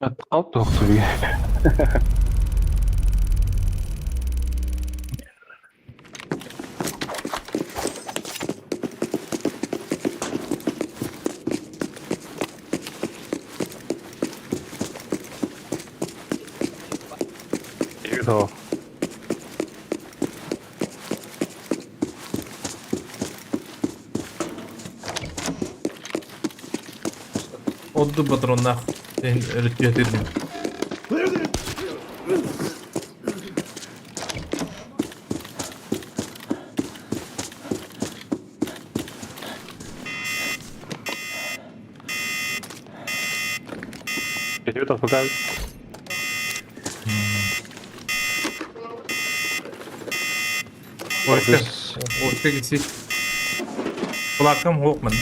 Қалып тоқты То. Отду патроннаах өрүттүһэтирдим. Тебе то пока. Офиска. Офиска китси. Кулаккам хуох манна.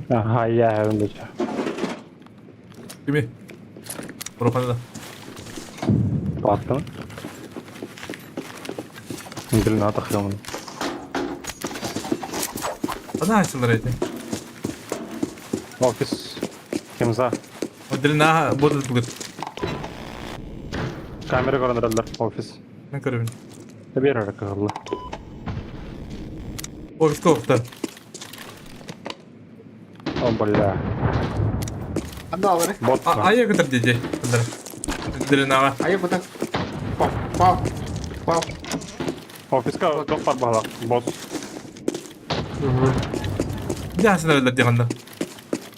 Ага, я өндө. Кими? Урухана да. Баттым. Блин, атахлямын. Ана ачылар эти. Офис. Кемза. Отделена будут бүгүт. Камера көрөндөрөлөр. Офис. Мен көрөбүн. Бер аракы Офиска охта. О, бля. Анда алары. Бот. Айа көтөр деди. Отделенага. Айы бұта. Пау, пау, пау. Офиска тоқ бар бала. Бот. Жасын өлөр дегенде.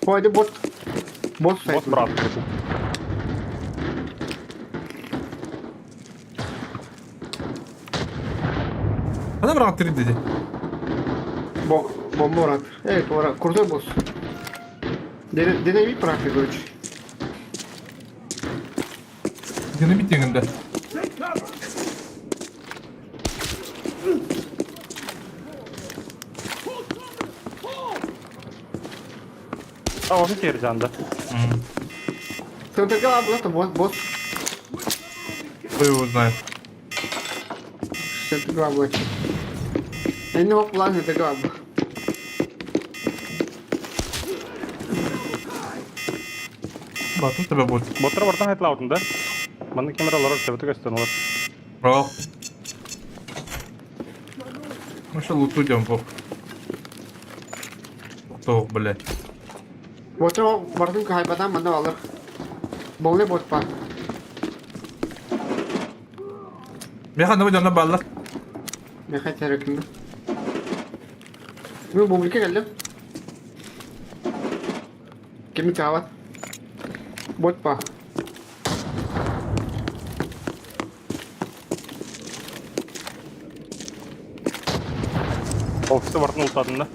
Қойды бот. Бот Бот брат. Ана бірақ тирди деди. Бо, бомба урат. Evet, ора. Крутой босс. Динамит прахи, короче. Динамит дегенде. А, офис жер жанды. Центрга абла, босс, босс. Кто его знает. Центрга абла. Энни хоп план центрга абла. Батым тебе будет. Боттар бартан айтла да? Маны камералар өтө көстөн олар. О. Ну что, луту идем, бог. Кто, блядь. Боттар бартын кайбадан мында алыр. Болны бот бар. Меха, давай дана баллар. Меха терекинде. Мен бублике келдим. Кими тават? Бот па. Офисте бартын ултадым да.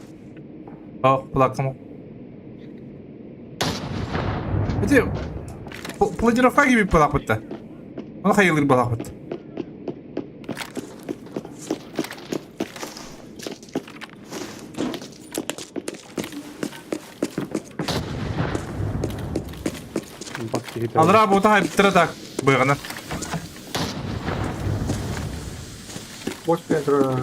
О, плакам. Эти планировка gibi балак бітті. Оны хайылыр балак бітті. Алра бота хайптыра так. Быгына. Бос Петро.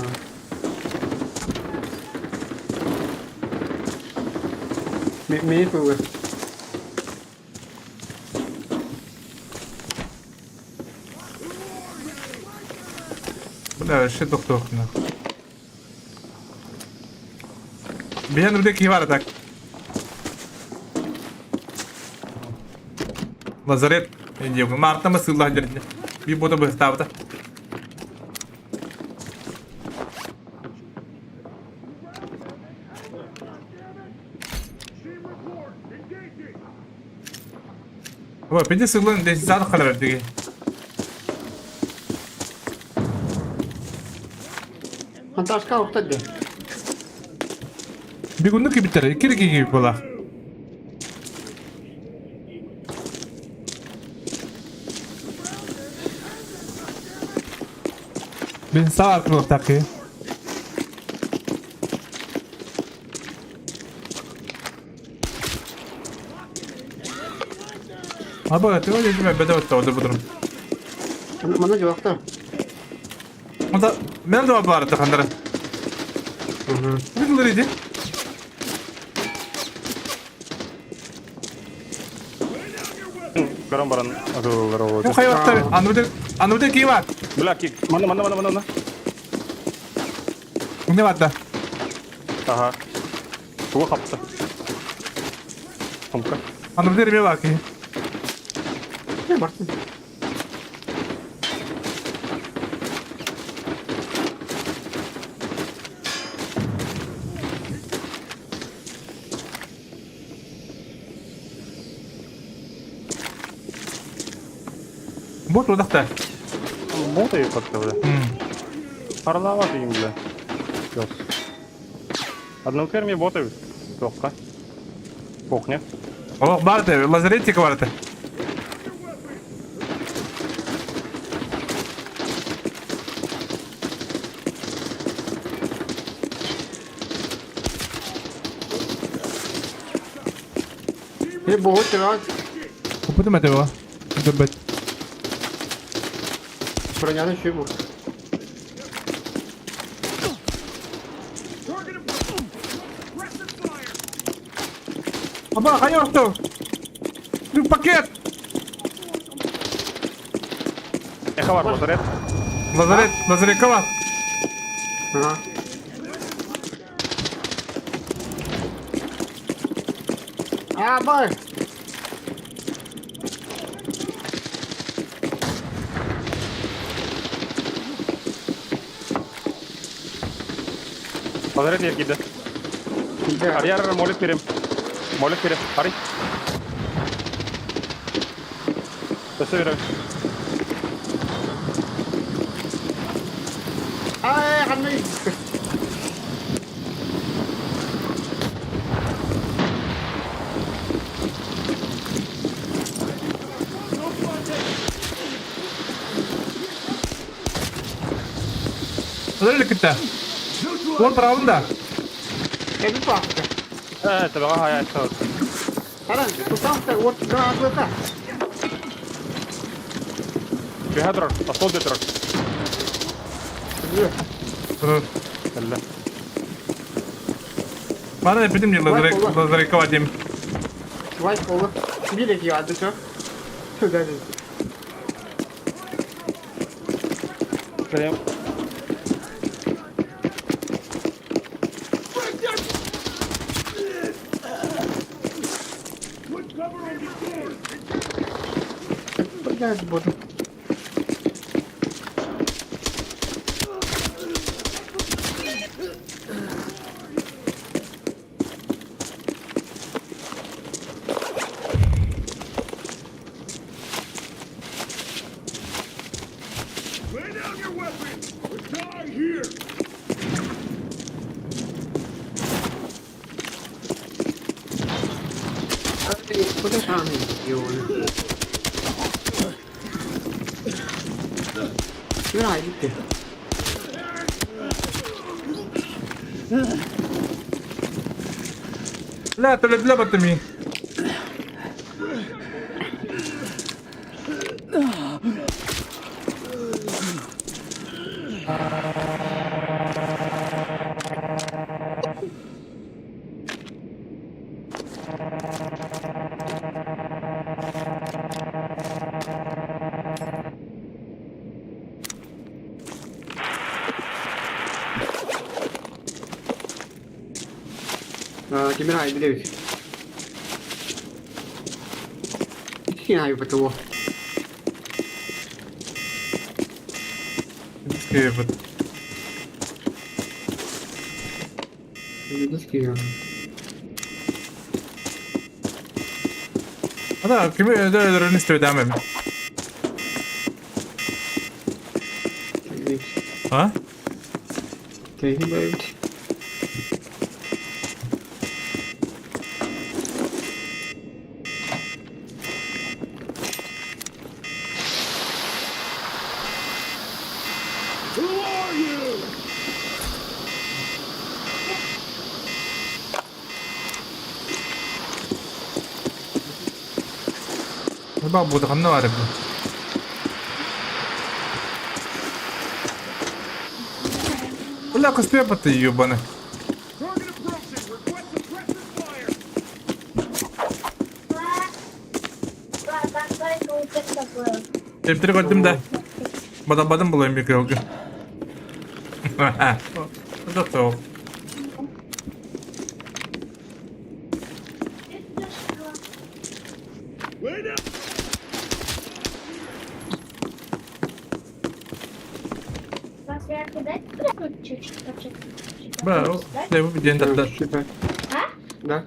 Мини кылгас. Бля, вообще тохтуохпуна. Биһэн үрдэ киһи баар так. Лазарет диэбин. Марта масыыллаах дьэрдэ. Биир бота быһытаабыта. Ой, пиди сылын десятых халар диги. Анташка охта де. Бигунну кибиттер, икки киһи була. Мин саа аркылыктакы. Аба, ты вроде тебя беда вот того будрум. Мана жуақта. Онда мен да бар тахандара. Билдер иди. Көрөн баран атылылар ол. Бу хайваттар ануды ануды ки бар. Бля, ки мана мана мана мана. Не бар да. Ага. Туга хапты. Томка. Ануды реме бар ки. Не бартын. Бот удахта. Бот ее как-то, бля. Харлават им, бля. Пёс. Одну ферме боты. Тоққа. Кухня. О, барты, лазаретик барты. Е, बहुत раз. Купити метео. Добить. Броняны шибу. Аба, хайорту! Ну пакет! Эхо бар, лазарет. Лазарет, лазарекова. Ага. А, бай! Лазарет еркиді. Ари, ари, молит берем. Молит берем. Ари. Өсө берем. Ай, ханны. Лазарет китте. Он правында. Эби пахта. Э, табаға хая Харан, тутамта вот граната. Түһә турар, остол де турар. Әллә. Бана эпидем не лазарек, лазарекова дем. Вай колы. Билек яды чо. Сюда. Прям. Блядь, буду. Lay down your weapons or die here! Куда там его? Юра, иди. Ла, төлөдлө баттым. Тимир хайбыт эбит. Икки хайбыт уо. Киирбит. Ана кими өлөрөн истибэтээм эми. А? Тэйбэт. Who are you? Баа буду ханна бар эбит. Бля, коспепа ты ебаный. Target approaching. Request suppressive fire. Тептере көрдүм да. Бадабадым булайым bir көлгө. Готов. Wait up. Бра, бу день да. Да.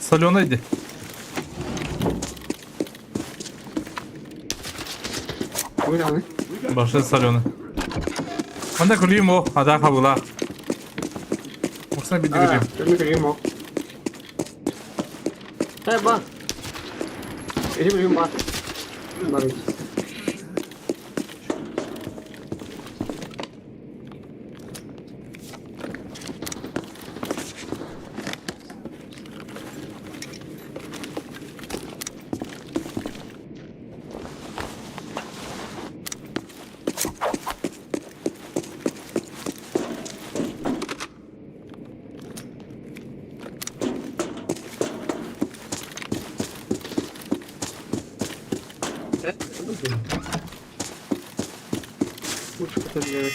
Соленый иди. Башы соленый. Манда күлүүм о, ада хабыла. Муксана бидди күлүүм. Күлүүм күлүүм о. Э, ба. Иди күлүүм ба. Бар. Лучше это сделать.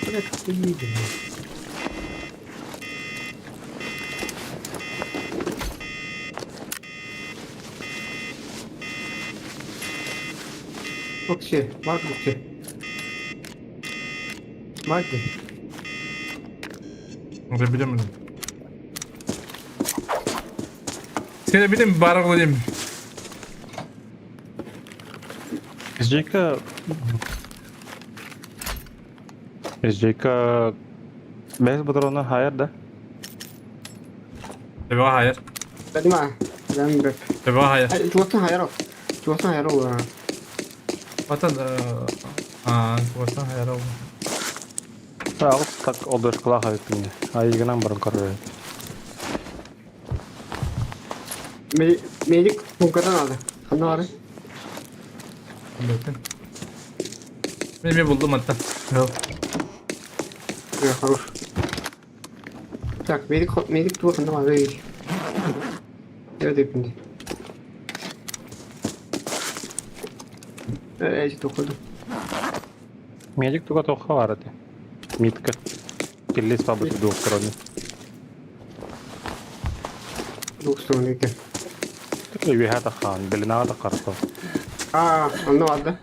Бля, как ты видел. Окси, Марк Окси. Марки. Билем. Сен билем бары билем. SJK... SJK... Бэс патрона хайар да? Төбөҕө хайар. Бэдима. Бэм бэп. Төбөҕө хайар. Туоттан хайаров. Туоттан хайаров. Ватан аа туоттан хайаров. Аҕыс так одышкалаах эбиппин Айыгынан баран көрөр. Медик пунктан надо. Ханна бары? Билбэппин. Мен мен булдум атта. Yok. Хорош. Так, медик медик туа ханна бары. Деп Э, тоқыды. Медик туга тоққа бар edi. Митка. Киллис бабыты двух стороны. Двух сторон екен. Үөһэ таххан, белинага таххарсо. А, онно барды.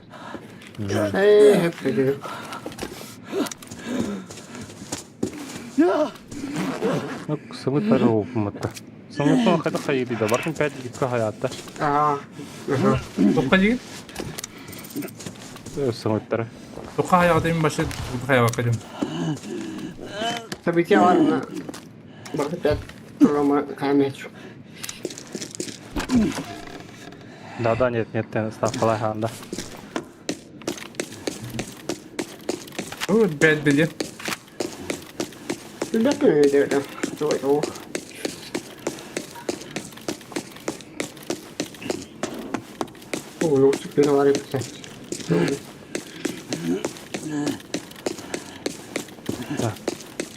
Эй, хеп деди. Ну, сымыт бары опуматта. Сымыттан хайда хайыды да, баркын 5 гитка хаятта. А, Тоққа жигит? Сымыттары. Тоққа хаяғы деймін башы хайа баққа События бар. Барды 5 программа каймеч. Да, да, нет, нет, ставкалай ханда. О, 5 билет. Билет да. Ой, о. О, лучше перевариться.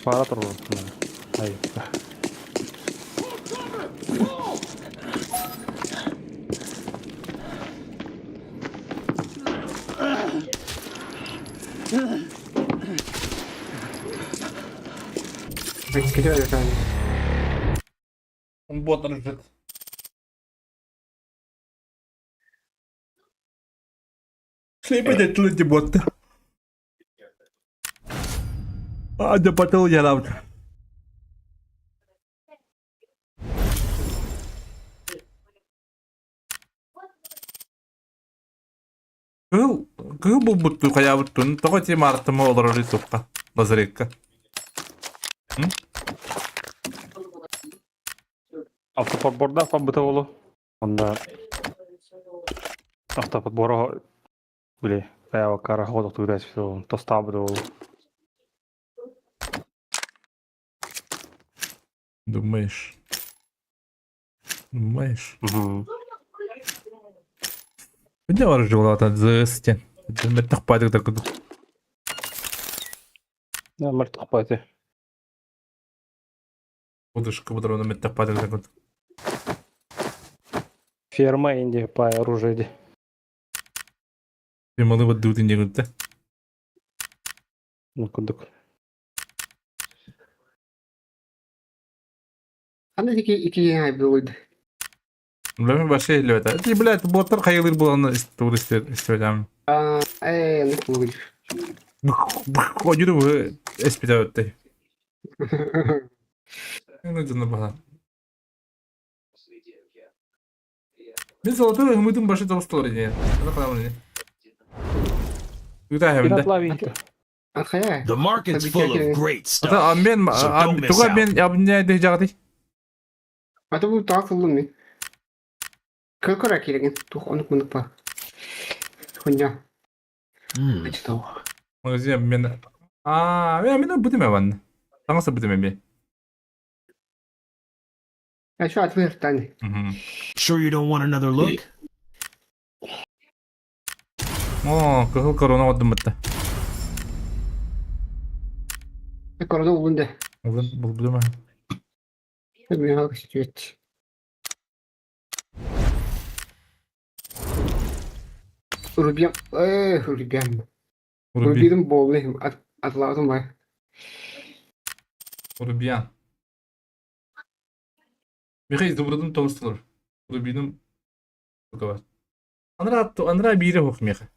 Пара турар. Ай. Он бот лежит. Слепать эти боты. А, да потол я лавт. Кыыл, кыыл булбуттуу хайаабыттын, тоҕо ити маартыма олорор тупка, лазарекка. Автоподбордаах барбыта буолуо. Онно автоподбора били хайаабакка хотохтуура тостаабыта буолуо. Думаешь? Думаешь? Мгм. Где оружие зыстен? Меттах патик так. Да, мартах пати. Удушка будрона меттах патик так. Ферма инди по оружие ди. Малы вот дутин дегүтте. Ну кудук. Аны ики ики буд. Блин, вообще лето. Ты, блядь, боттар хайылыр буланы туристер истердем. А, э, ну буд. Ходюру вы эспитәтте. Ну, дына бала. Мен золотой ымытын башы табыстылар иде. Ана карамын иде. Үтә хәбендә. Пират Ахая. The market's full of great Ата stuff. мен So don't miss туга out. мен абне де жагды. Ата бу таак ыллым. Көр киреген. Тух онук мунук па. Хуня. Ачтау. Магазин мен А, мен мен бүтүмө бан. Таңасы бүтүмө мен. А что отвер тани? Sure you don't want another look? О, кызыл корона оддым битте. Корона улунда. Улын бул бүтүмө. Мен алып сөйт. Рубьем, рубьем. Руби. Рубидым болны от отладым ба. Рубиян. Михаил изумрудун тоңустулар. Рубинum бар. Анра анра бире хох меха.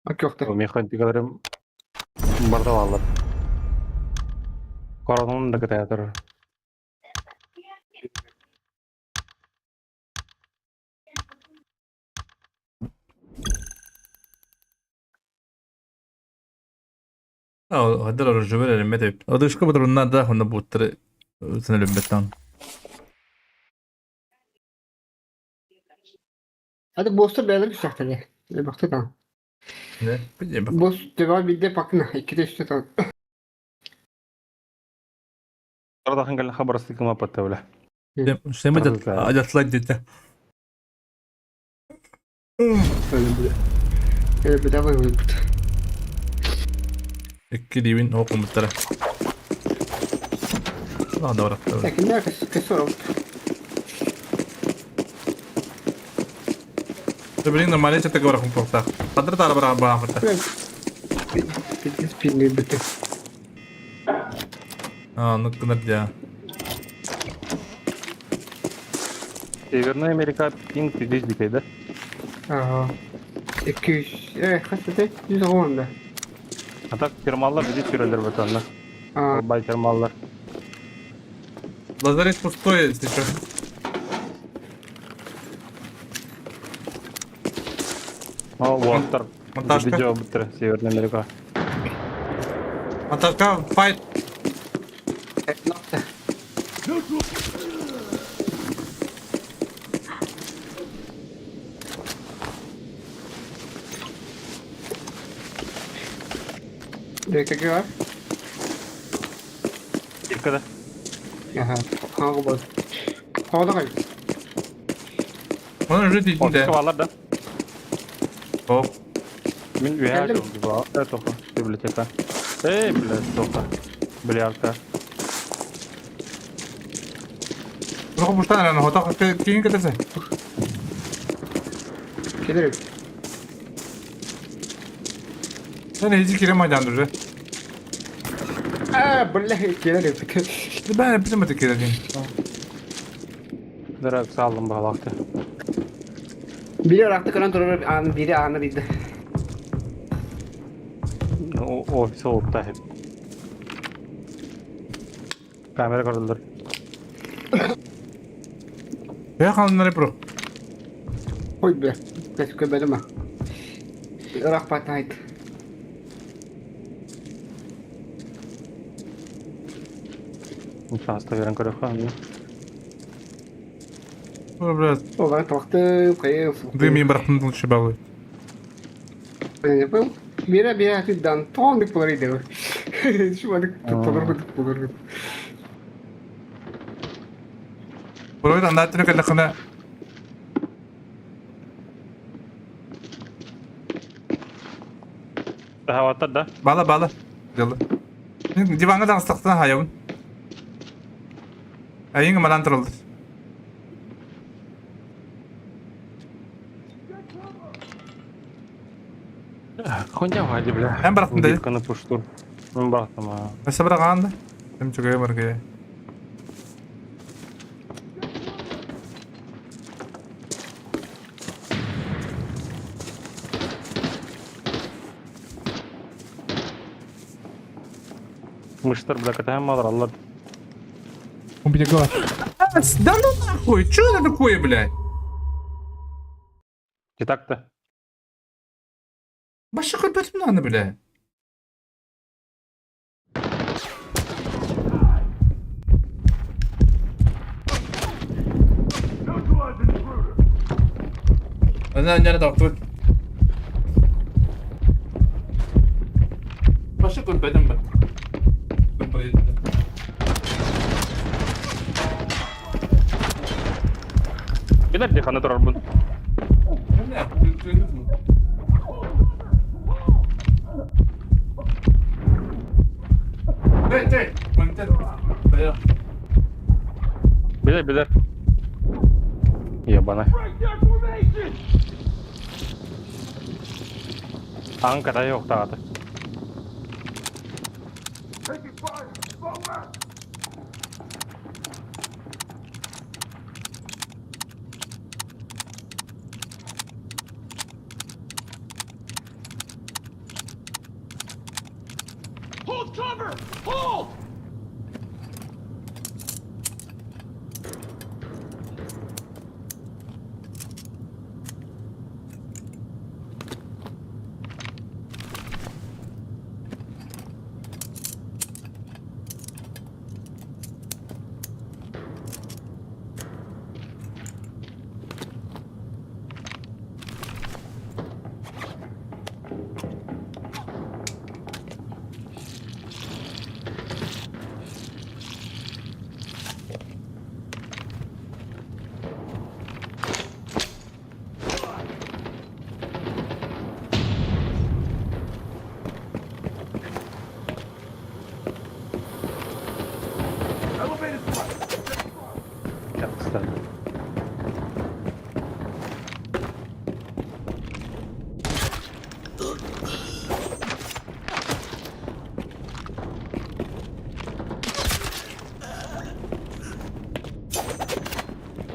Акёхта. Механикаларым барда алар. Коронун да кытаятыр. А, хаддар рожубер элемет. Одышка будрунна да хонда буттыр сенелембеттан. Hadi бостер бәлер шахтады. Бакты там. Не? Билем. Бос дева билде пакна. Икиде үстө там. Бардахан кэлэн хабарастыкыма паттабыла. Шеме ажатлай дете. Öyle bir давай выпут. Икки дивин окум буттара. Ла да барат. Ләкин дә кесор. Блин, нормально что-то говорю, хумпорта. Хаддар тара бара бара фата. Пиздец пинный бит. А, ну кнардя. Северная Америка пинг пиздец дикай, да? Ага. 200, хастата 110 да. А так термаллар бизи сүйрелер бөтөннө. А, Бай термаллар. Лазарет пустой, если что. О, уаттар. Монтажка. Видео бутыр Северная Америка. Монтажка, файт. нокта. ДКГ бар. Иркада. Ага, хагы бар. Хагы кай. Оны уже дейін де. Алар да. Оп. Мин Келдим. үйә ба. Это библиотека. Эй, блядь, сука. Блядка. Туох буштан эрэн хотох киин кэтесе. Кэлэр. Sen эйзи кире майдан уже. Аа, бля, кэлэр. Ben bizim öte кире дин. Дырак салдым балакты. Бири ырахта көрөн турар, аан бири ааны билди. Офис олукта хеп. Камера көрдүлөр. Я халыннары про. Ой, бля. Бэс көрбөтүм а. Ырах батайт. Часто верен көрөхөн. Бля, Олар тоқты, кайы. дым им барахтын лучше балуй. Бира бира түддан тондук болар иде. Шумадык толор болор. Бро, анда түнө кэллэххинэ Хаваттар да. Бала бала. Дьолу. Диваҥҥа таҕыстахтына хаайабын. Айыҥ манан тураллар. Хуйня вади, бля. Эн барахтын да. Диканы пуштур. Мен барахтым а. Өссө быраҕаан да. Ким чугайа баргыйа. Мыштар, бля, катаем малар, Убегала. Да ну нахуй, что это такое, блядь? Не так-то. Баша көрбөтүм аны, бля. Ана няры тохтубут. Баша көрбөтүм ба. Билер де хана турар бун. Билер, билер. Ебана. Анкара yok dağıtı. Hold cover! Hold! Кстати.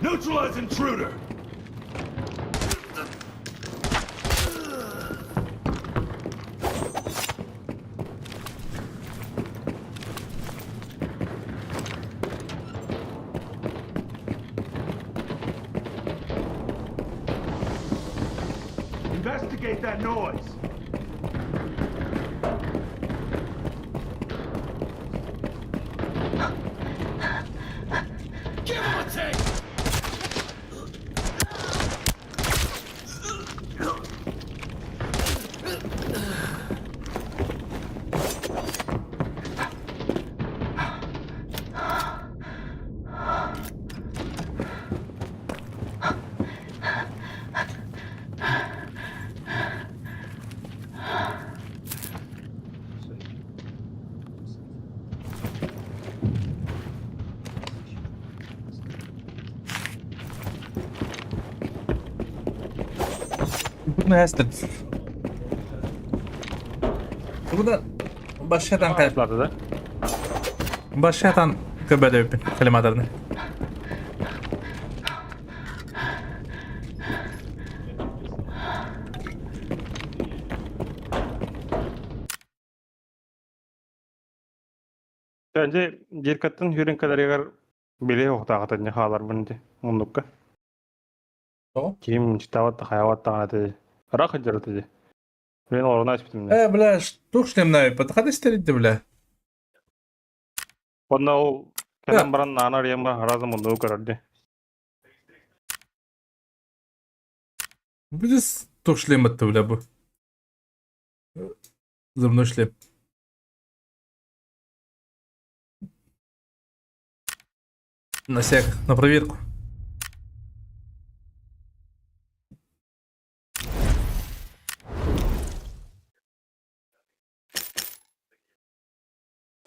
Neutralize intruder! Investigate that noise! Give him a taste! Бу Burada başkadan kay Лады да? başkadan köbelöpün klimalarını. Önce Jirkаттан хүрен каларыгар биле охтаахатан хааларбын ди оннукка. Тоҕо? Ким читават хаяват таҕана Рах дьарыты ди. Мен орона испитим. Бля, туох шлемнай, подходи стерить, бля. Онна ол кэлэн баран наана арыйан баран харазым оннугу көрөр ди. Будет туох шлем это, бля, бу. Зубной шлем. На всяк, на проверку.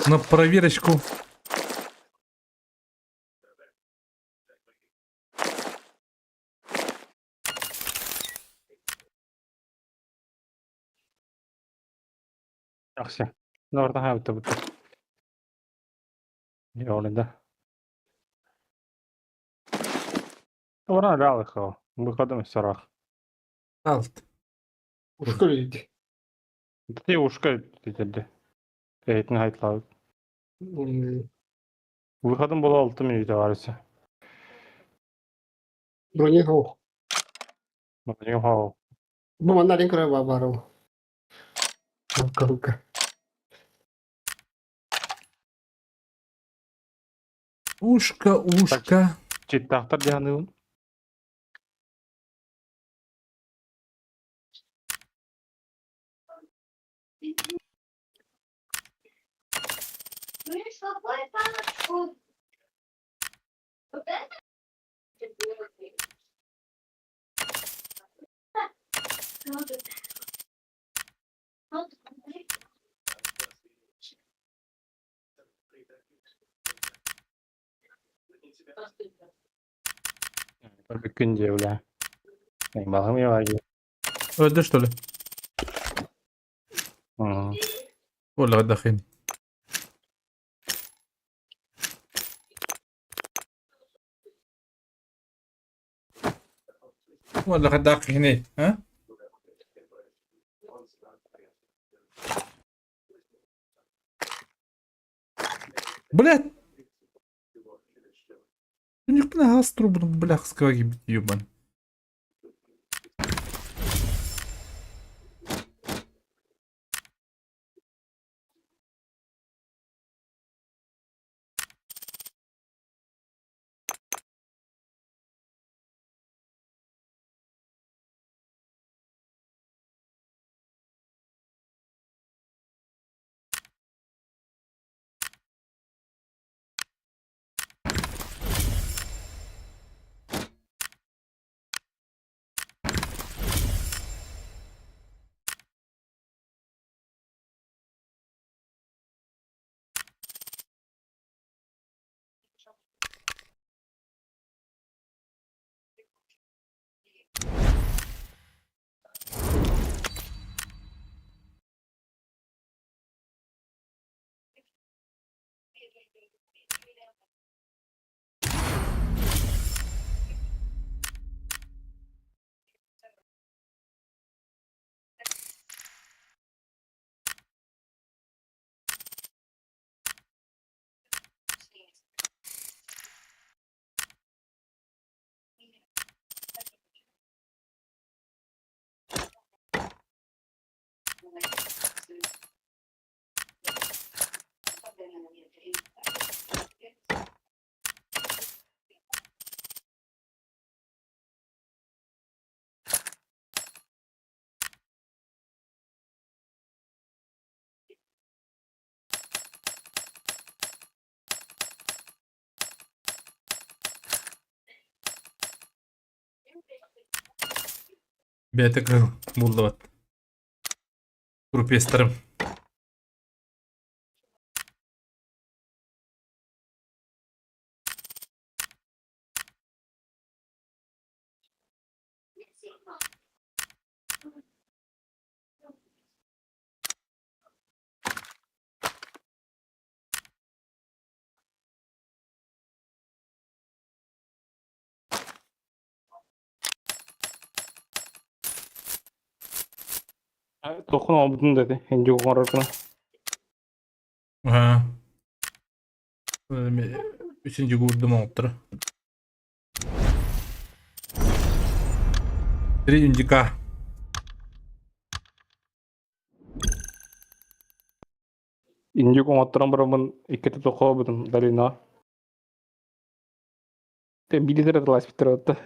На проверочку. Ахсы. Норда хаабыта бутта. Йоолинда. Оран раалыхоо. Выходом сарах. Алт. Ушка дейді. Ти ушка деді. Эйтин хайтлабыт. Выходом было 6 минут барысы. Броня хау. Маны хау. Бу манна рен көрө бар ол. Рука рука. Ушка, ушка. Читтахтар дьаныгын. Күн дьиэ Балым яги. Öldü что ли? ولا داخل. ولا غداك هنا ها؟ Блядь! У них на газ трубу, блях, скваги, ебан. Бэйэтэ кыһыл буллубат. Крупестарым. Тохун оҥорбутун да ити, индюк оҥорор гына. Аа. Үс индюгурдум оҥотторо. Три индюка. Индюк оҥотторон бараммын иккитэ тохообутум долина. Билетер атыласпыттар отто.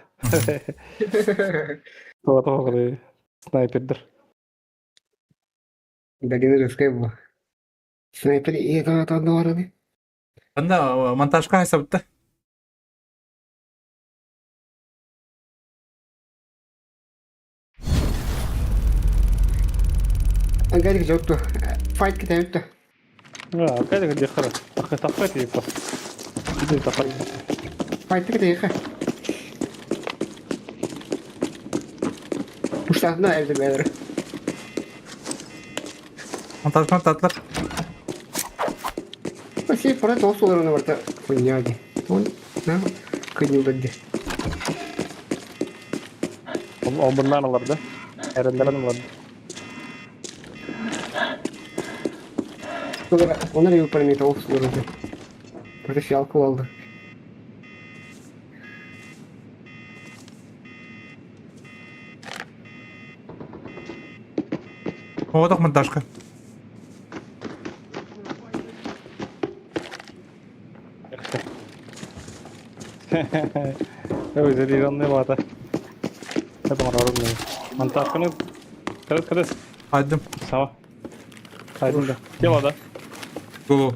Тоҕо снайпердер. Долина русская была. Снайпер и это это Анда монтажка хайсабытта. Гарик жаутту. Файт китайутта. Кайда дехара. Тахай типа. Иди тахай. Файт китайха. Пуштатна элде бәдер. Монтажка татлар. Вообще, пора толстулар барта хуйня ди. Он на кынюлды. Обуннан аларды. Эрендерен аларды. Onlar evi parametre olsun Burada фиалка oldu. Оҕотох монтажка. Өзелиранный бата. Это марарым. Монтажканы кырыс кырыс. Айдым. Сава. Айдым да. Дела да. Голову.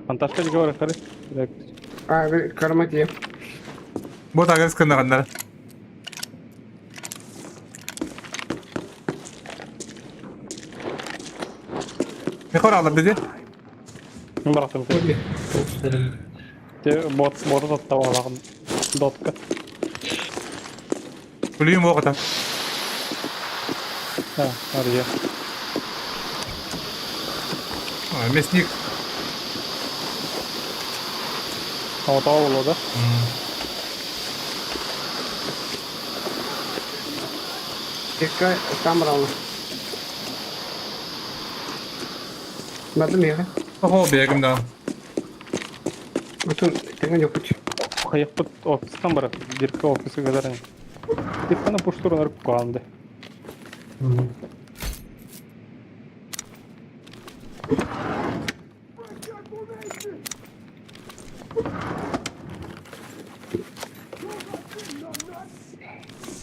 Монтажка говорю, кырыс. А, карма тиеп. Бу тагыс кыннаганнар. Мехор алыр dedi. Бырахтым. Те бот бота таттап алагын. Дотка. Күлүйім оғыта. Ha, ария. Мясник. Ама боло да. Текка камераны. Барды мега. Охо бегім да. Отун теңе жок. Хайыппыт офистан барат. Дирка офисы гадарын. Дирканы пуштурунар куанды.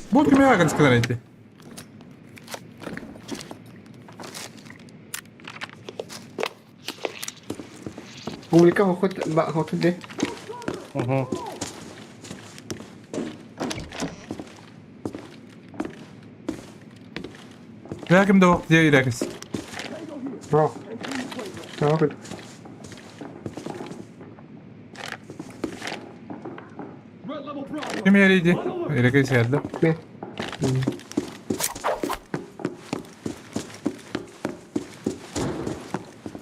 Бу кime агын сканер эти? Публика хохот хохот де. Угу. Бегім да оқ дей ирәкіз. Бро. Так. Ким ярейди? Ирәкіз ярды. Ме.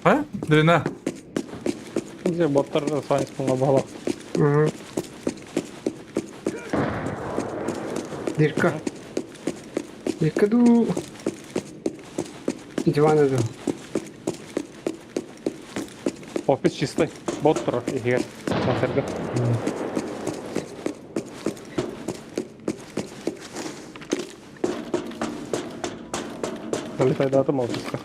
Ha? Дрина. Где боттар санис бала. Угу. Дирка. Дирка ду. Дивана ду. Офис чистый. Бот турар егер. Концерге. Залетай датым офиска.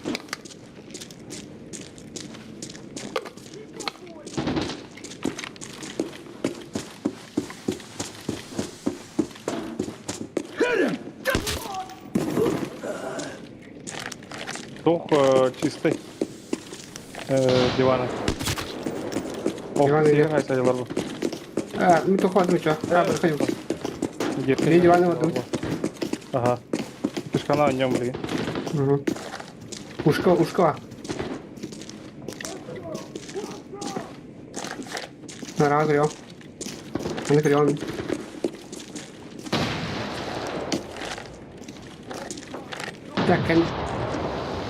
Дух чистый. Диваны. Диваны Офис где? хайсадилар бу. А, мы то ходим что? А, проходим. Дирка. Диваны вот тут. Ага. Тышкана о нем блин. Угу. Ушко, ушко. На раз, рё. На рё. Так, кон...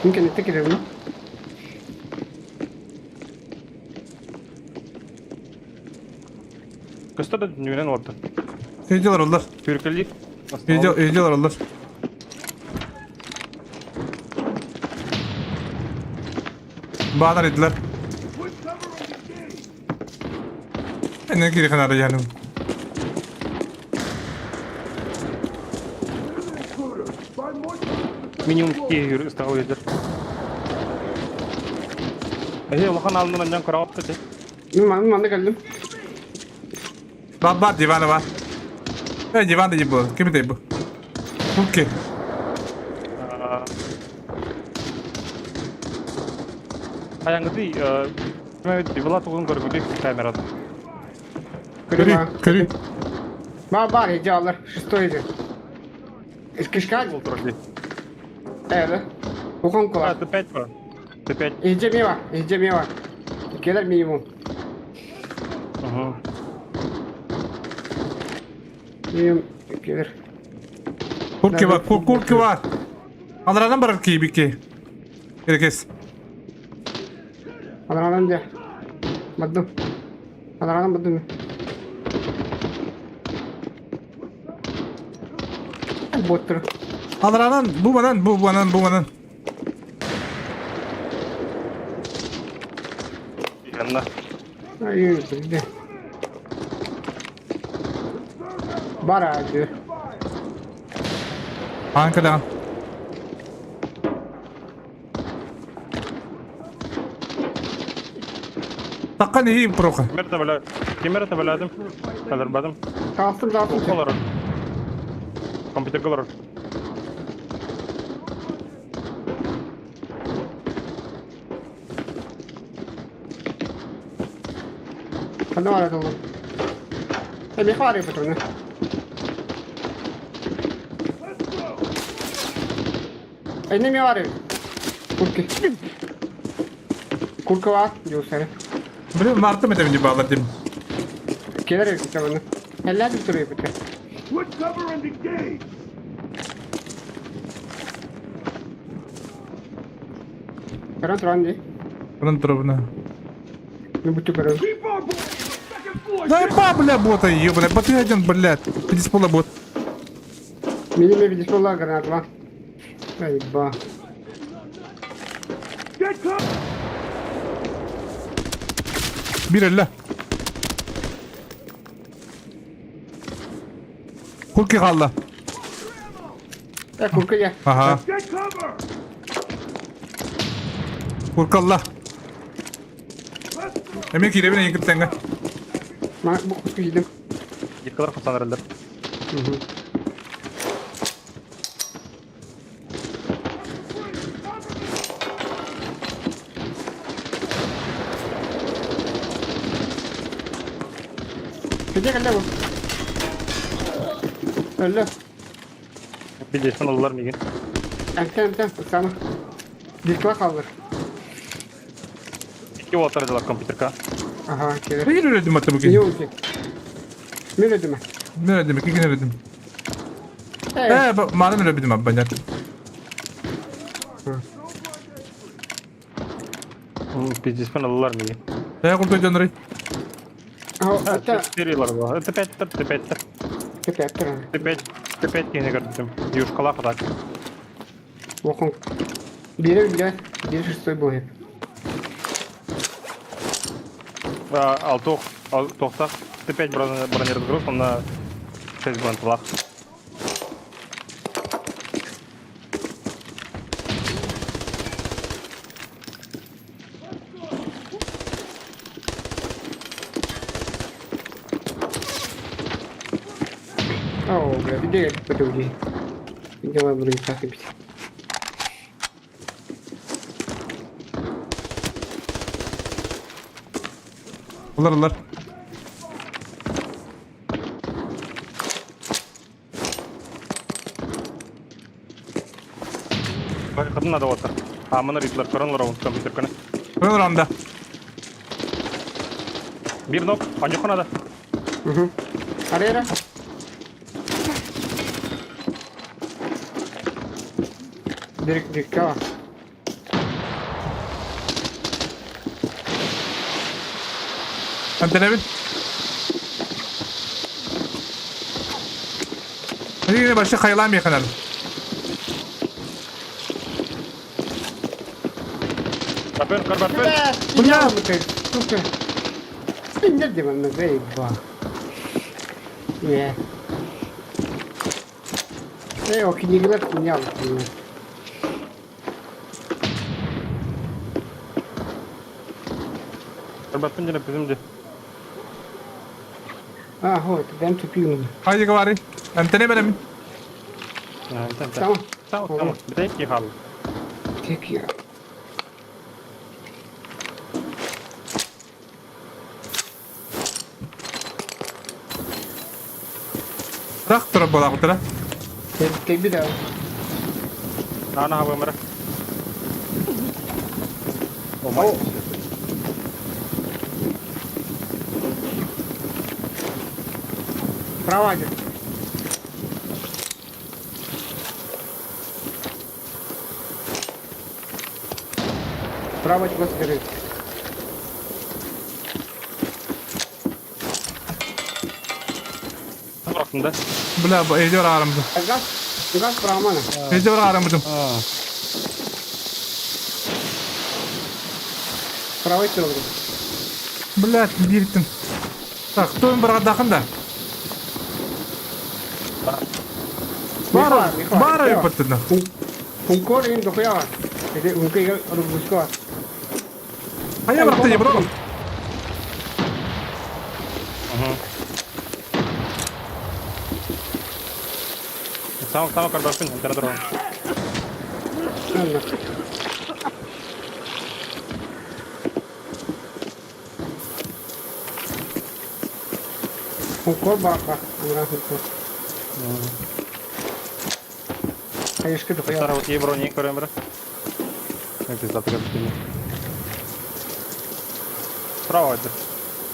Мümкün ette girelim. Көстө да дүнүнен орду. Сейдилер олар. Түркелик. Видео олороллор. Баанар идилэр. Эне кири ханара яным. Минимум киһи ыстаҕа уйдар. Эһи улахан алнынан дьон көрөҕөт да Мин манна кэллим. Бар бар дивана бар. Э диван да бу. Ким это бу? Окей. Хайаңгытый Дивала тугун көргүдү камерада. Көрү, көрү. Бар бар идеаллар. Шестой иди. Кишка Эля. Ухон А, Т5 бар. Т5. Иди мимо, иди мимо. Келер минимум. Угу. Минимум келер. Курки бар, курки бар. Аларадан барар кийбики. Эркес. Аларадан де. Бардым. Аларадан бардым. Боттур. Аларадан бу банан, бу банан, бу банан. Yanına. Ай, билде. Бар аdı. Анкадан. Таққан ии проха. Кемер табала. Кемер табаладым. Таларбадым. Тастым, тастым. Олар. Компьютер олар. Ханна бар еді Э, меха бар еді Э, неме бар еді? Курки. Курка бар, жуусары. Блин, мартым это не балар дим. Келер еді чабаны. Әллә дип туры бит. Put cover and engage! Көрөн туран ди. Туран турабына. Мен бүтү көрөм. Keep our boys on the second floor! Да ба, бля, бота, ебаная, бот один, блядь. Пиздец пола бот. Минеме видишь, граната ла. Ай, ба. Get cover! Бир элле. Курки қалды. Э, курка я. Ага. Get cover! Курка алла. Эме киребин ең кіттеңі. Мана бу курка жидим. Yıkılır kazanırlar. Кеде калда бу. Өллө. Bilirsin olurlar mı? Әнтен, әнтен, саны. Дикла қалдыр. İki otardılar kompüterka. Ага, келер. Мен өледім аты Не бүгін. өлді? Мен өлдім. Мен өледім, кеген өледім. Э, Э, маған өледім абба, нет. Пиздец olurlar mı? Э, куртой жонырый. это Четыре var. Это пять, это пять, это это пять, это пять yine gördüm. Yuşkala kadar. Оқың. Бере біле, бере шестой был. Ал ал тоқтақ. Т5 бронированный груз, он на 6 бронеталах. О, бля, где я подожди. Делай бронетах бить. Олар, олар. Kadın da otar. Amına ritlер коронлар он компьютер кene. Мен анда. Bir nok, anca da. Угу. Арера. Дирек, дирекка. Антенебин. Эйигин вообще хайалаан миэхэнэр. Капен, карбапен. Бля! Сука. Иннер диманна заебал. Не. Эй, о книгалар хуйня. Карбапен дьэ бизим дьэ. А, вот, дэм тупил. Хайди говори. Эмтэне беремин. Tamam. Tamam tamam. Bir de iki hal. Tek ya. Рах турар буолаахтара. Tek bir daha. Ана хабымара. О май. Права один. Право господи. Бырахтым да. Бля, өйдөр аарамдым. Газ, газ правамана. Өйдөр аарамдым. Правый туру. Бля, бииртин. Так, кто им баргадахын да? Бара, бара yapıttın. Хункор им дохуя. Эти ункыга рубушка. Хайа барахты бро. Сам сам карбапен, интердро. Хункор бака, амра хункор. Хайышка дохуя. Сара вот ей брони көрөм бра. Пизда ты Справа это.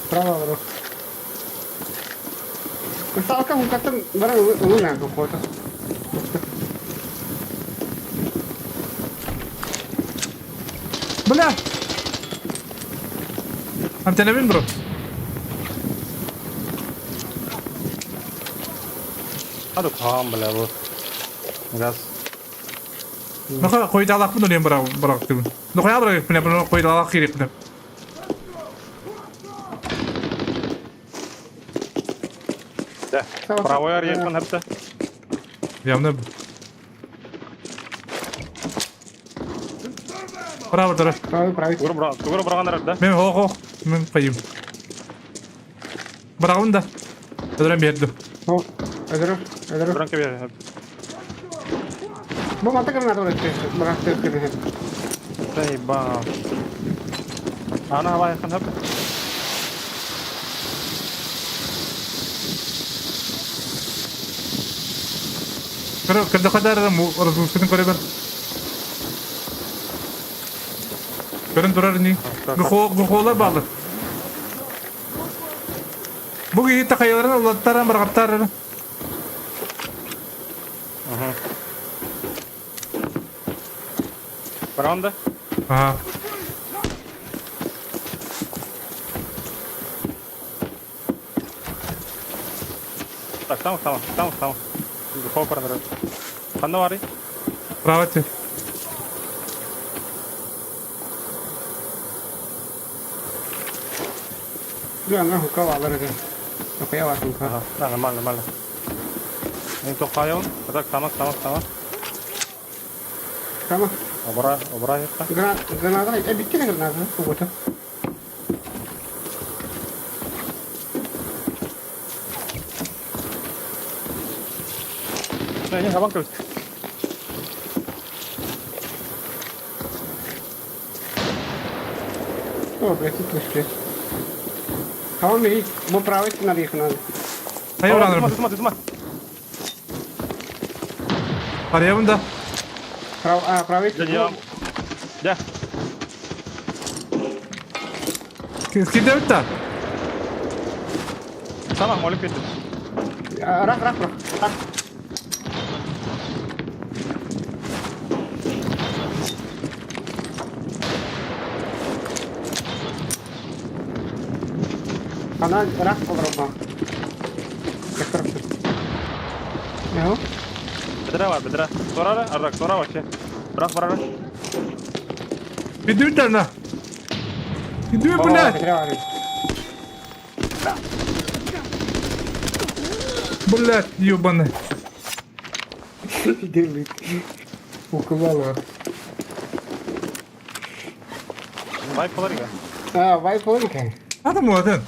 Право бро. Кусталка хункаттан бара улуна хункота. Бля. Антенебин бро. Hadi кам бля бу. Газ. Нохо койдалакпын өлем бара барак түгүн. Нохо ябра бина бина койдалак керек бина. Да. Правой арьян хапта. Явно. Право дара. Правый, правый. Тугур бра, тугур брагандар да. Мен хо хо. Мен кайым. Барагын да. Өдөрөн берди. О, өдөрө, өдөрө. Бранка бер. Бу мата граната бар барак кирде. Заеба. Ана хава якын хап. Кыр кырды кадар разгрузкатын көрө бер. Көрөн турар ни. Гухо гухолар балы. Бу киһи такайыларын улаттаран баргаттар. Баранда. Ага. Так, там, там, там, там. Духов барандар. Ханна бары. Правате. Бля, ана хука алар эде. Дохуя бар хука. Ага, да, нормально, нормально. Мен тоқайын. Так, тамак, тамак, тамак. Tamam. Обра, обра етті. Граната, э, битти граната. Угота. Не, не, хабан көз. О, блядь, тут вышли. Хаван бери, бу правый надо их надо. Хайа бараныр. Тузма, тузма. Арыябын да. Прав, а, правый. Да, да. Кирдебит да. Сама молик кетти. Рах, рах, рах. Рах. Она рах подроба. Эһо. Бедра бар, бедра. Туора, аррак, туора вообще. Бырах барара. Иди на. Иди, блядь. Бедра бар. Блядь, ебаный. Дерлик. Укулала. Вайп болар А, вайп болар екен. Адам болатын.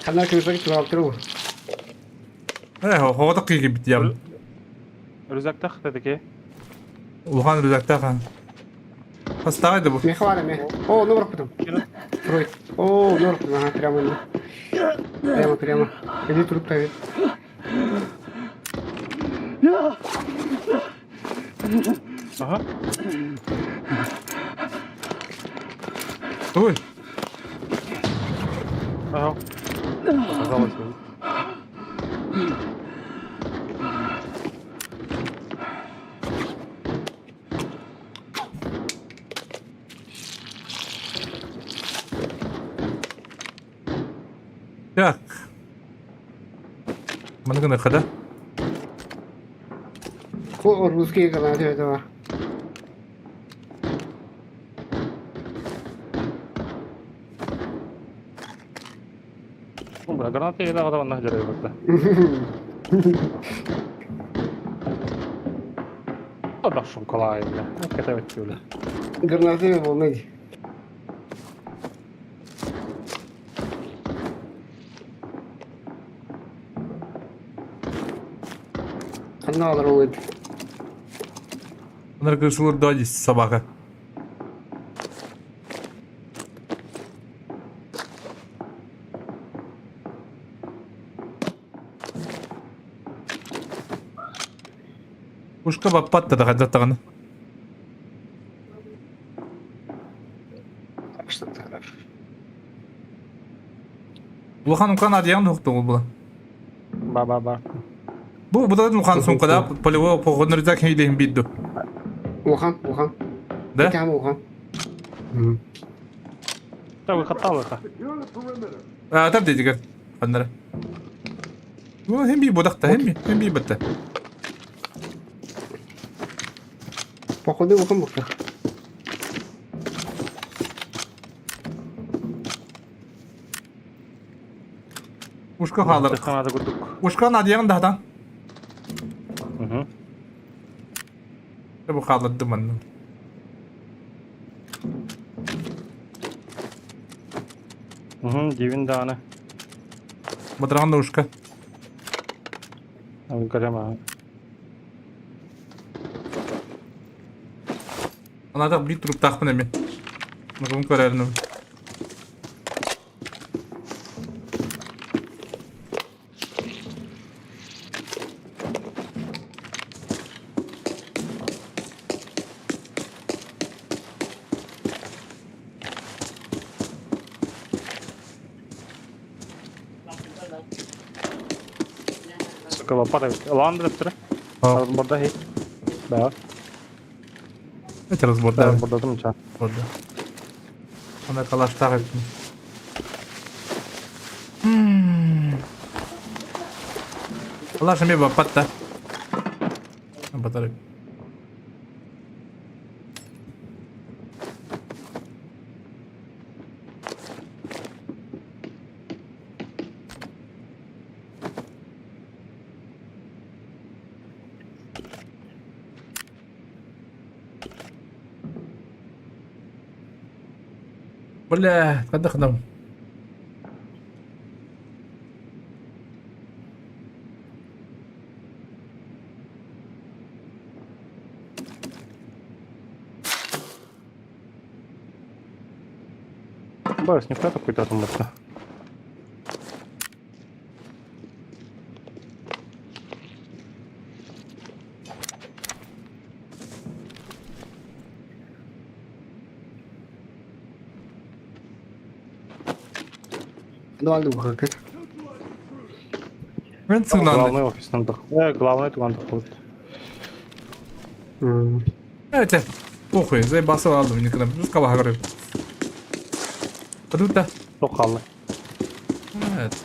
Ханар кыргызга тура алып Э, хоҕотох киирбит диям. Рюкзактах таки. Улахан рюкзактаах. Хастаҕай да бу. Меха бар эме. О, ну потом. Трой. О, ну ага, прямо. Прямо, прямо. Иди труп тавит. Ага. Ой. Ага. Показалось. Так. Маны гына хада. О, русские гранаты этого. Бля, гранаты я давно нахер вот. Да шоколад, бля. Это вот бля. Гранаты волны. Ханна алар ол Анар кырсылыр да здесь собака. Пушка баппатта да хадаттаганы. Улахан укан адыян хукту ол була. Ба ба ба. Бу будан улахан сумкада полевой походный рюкзак хейлейм бидду. Улахан, улахан. Да? Там улахан. Да выход талыха. А, там дедигер. Аннара. Бу хем би бодакта, хем би, хем би батта. Походу улахан букта. Ушка халыр. Ханада курдук. Ушка надыян дахтан. Угу. Бу халыр дыман. Угу, дивин даны. Бадран ушка. Горема. Анада бир туруп тахпын эми. Нугум көрөрүнүм. Сука, лопата. Ландер, Разборда хей. Да. Это разбор, да. Разборда там ча. Разборда. Ана калаштагы. Калаш эми баппатта. Батарейка. Бля, қандай Борис, не какой-то там это. Ну, алды букка. Мен сыгнанды. Главный офис нам Главный туган доходит. Это похуй, заебался алдым никогда. Русского говорю. Подута. Токаллы. Evet.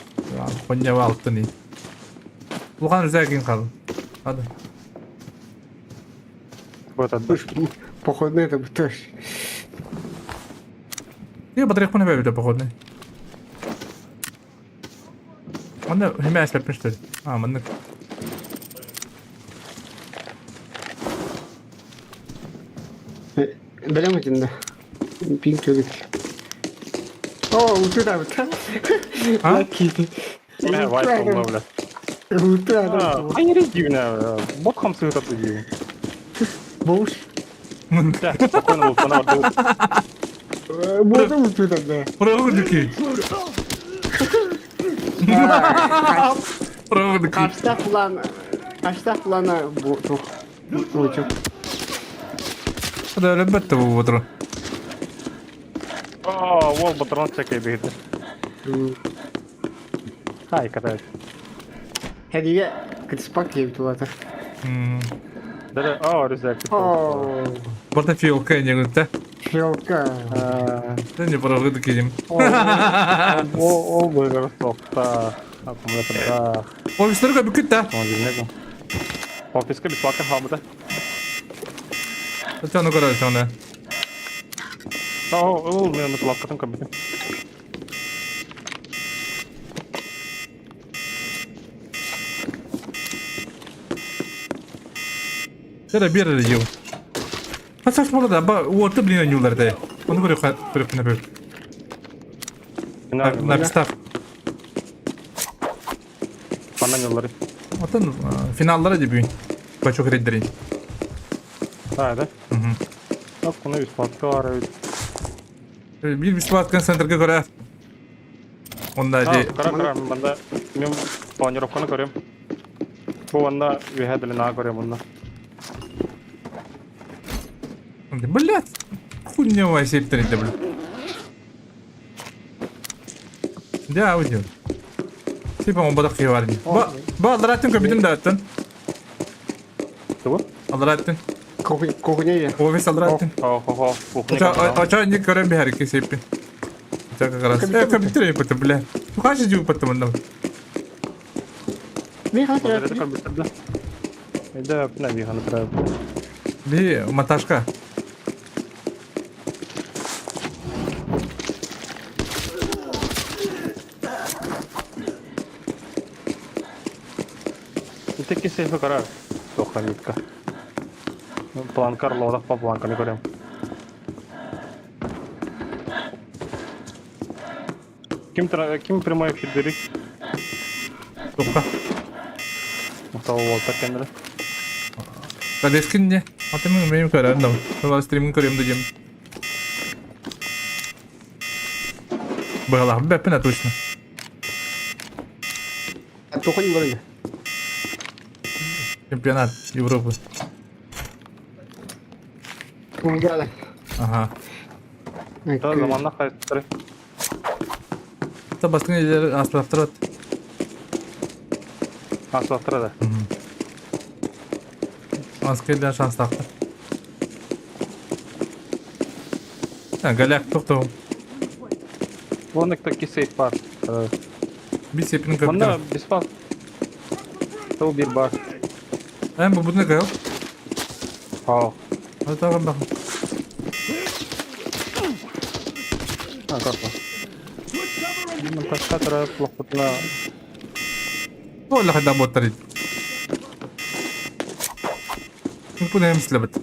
Хуйня алтыны. Улахан рюкзак хаалла. Ладно. Вот это. Походный это тоже. Я батарейку не бэбитэ походный. Манна химэ эспэппин что ли? А, маннык. Бэлэм этин да. Пинг төгүл. О, утура быта. А? Лаки. Бля, вайп болла, бля. Утура. Хайыр дивне, бот хамсыгы таты дивне. Бош. Да, спокойно был, она бардыбыт. Боду утура да. Прыгнуки. Прыгнуки. Каршыда план. Каршыда плана бу тух. Бу Да, ребята, бу ботру. О, уол батрон чекай бигити. Ай, катаюсь. Хәдигә кытыспак киеп тулата. Да, о, рюкзак. О, Барта фиолка не гүтте. фиолка. Да не прыгнуки дим. О, о, быгыр тохта. Аккумуляторда. Офистарга бүкүт да. Офиска бесплатно хамыда. Чаны көрөр чаны. О, ол мен плавкатын көбүтүм. Тера бер ел. Хасаш болды да, ба уорты блин нюлар да. Оны көрө көрө күнә бер. На пистав. Панан yolları. Отын финаллары деп бүгүн. Бачок реддерин. А, да? Так, куна бесплатно бар. Бир бесплатно центрге көрө. Онда А, де кара кара, мында мен планировканы көрөм. Бу анда үһә на көрөм онда. Блять. Хуйня септер блядь. Да, аудио. Типа он бодақ бар. Ба, ба алдараттын көбүтүн да аттын. Тугу? Алдараттын. Кухня я. Офис алдараттын. О, хо, хо, кухня. Ача не көрөм бихар ки сеппин. Ча как раз. Э, компьютер патты, бля. Ну хаши жуу патты мында. Ми хатыр. Да, на виханы треба. Би монтажка. Итеки сейфе кара. Тохранитка. Планкар лодах по планканы көрөм. Ким ким прямой эфир берик? Токка. Мактау болта кендere. Кадескин не? Атымын мен көрөм да. Бала стримин көрөм дедим. Была, бәппен точно. Кухня бар. Чемпионат Европы. Кухня. Ага. Да, заманна кайттыры. Та баскын елер аслаптырат. Асылаттыра да. Баскын шанс тақты. Галяк тоқтау. Вонық таки сейф бар. Би сепин Мында көбүтүм. бесплатно. Тол бир бар. Эм бу буны кыл. Ау. Тагын бак. А, как Монтажка тора плохотна. Ола хада боттар. Бу не слебет.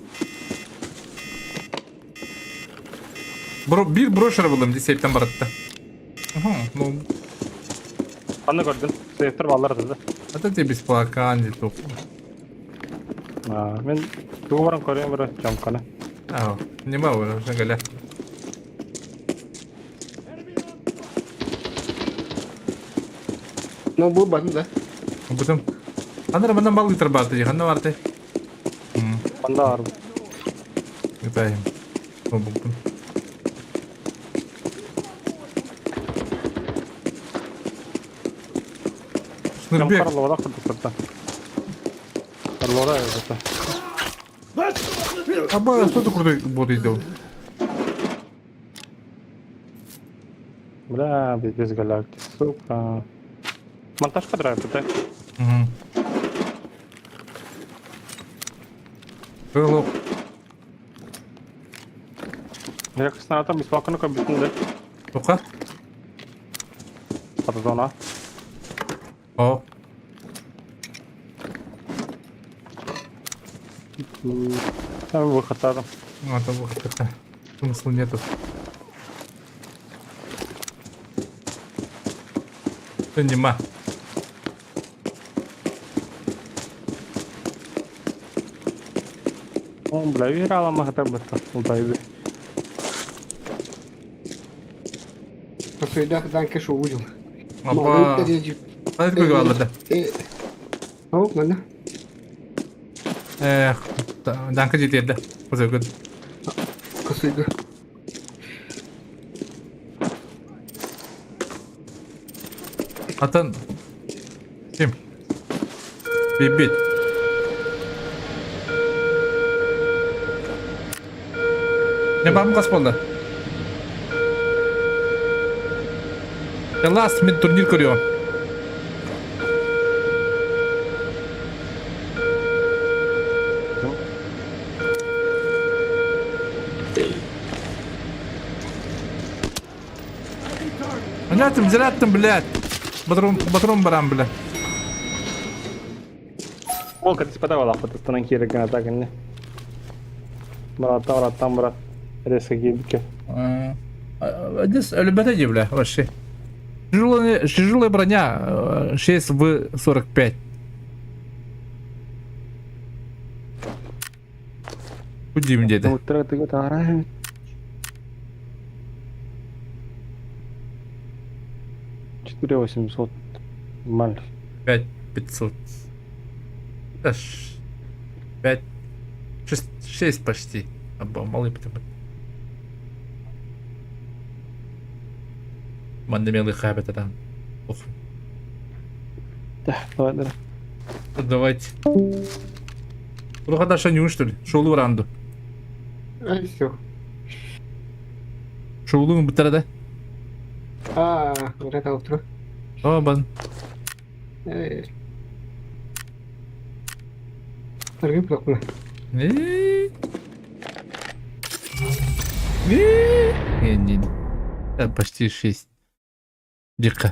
Бро бир брошер булдым десептен баратты. Ага, ну Аны көрдүн. Сейфтер баллар да. это тебе бесплатно не туп. А, мен тугу баран көрөм бир жамканы. А, не могу, уже галя. Ну бу бан да. Бутым. Андра мандан бал литр барды, ханна барты. Анда бар. Гытайым. Бу бу. Шнурбек. Жамкар лода кырдык Лода это. Аба, что ты крутой бот идел? Бля, без галактик, сука. Монтажка драйв, да? Угу. Кыыл Якостан бесплатно көрбүтүн да. Тука? Атазона. О. Там выход там. А, там выход такая. Смысла нету. Нема. О, бля, играла махата быта. Удайбы. Посуйдах данке шо увидел. Апа. Хайды көйгө да. О, манна. Эх, данка жетерді. Косойгы. Косойгы. Атын. Ким? Бибит. Не барым қас болды? The last mid турнир көрüyor. Блядь, взряд блядь. Батрон, батрон барам, блядь. Ол катиспата балахпытыстанан киирэргин атакынны. Бараттан бараттан барат. Резко киирбиккэ. Здесь ребята не, бля, вообще. Тяжелая, тяжелая броня 6 в 45. Кудим где-то. 4800. Нормально. 5500. 5, 6, 6 почти. Аба, малый потому. Мандамелый хабит там. Ох. Да, давай, давай. Давайте. Ну хорошо, не что ли? Шоулу ранду. А, все. Шоулу бутара да? А, вот это утро. О, бан. Торги плохо. Не, не, не. Почти 6. Дико.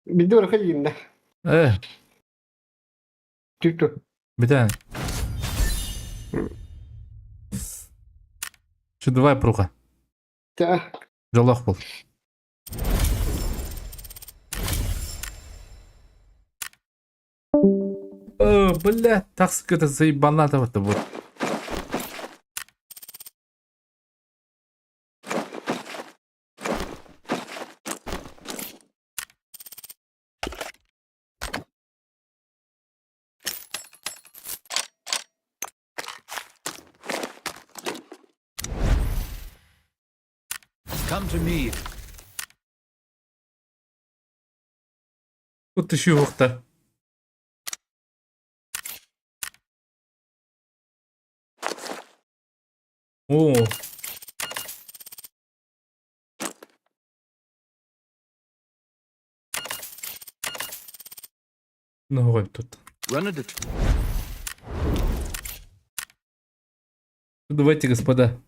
Бидор ходим, да. Чуть-чуть. Бетан. Что, давай, пруха. Да. Жалах был. О, бля, так это заебаната вот вот. Come to me. Тут еще ухта. О. Ну, вот тут. Давайте, господа.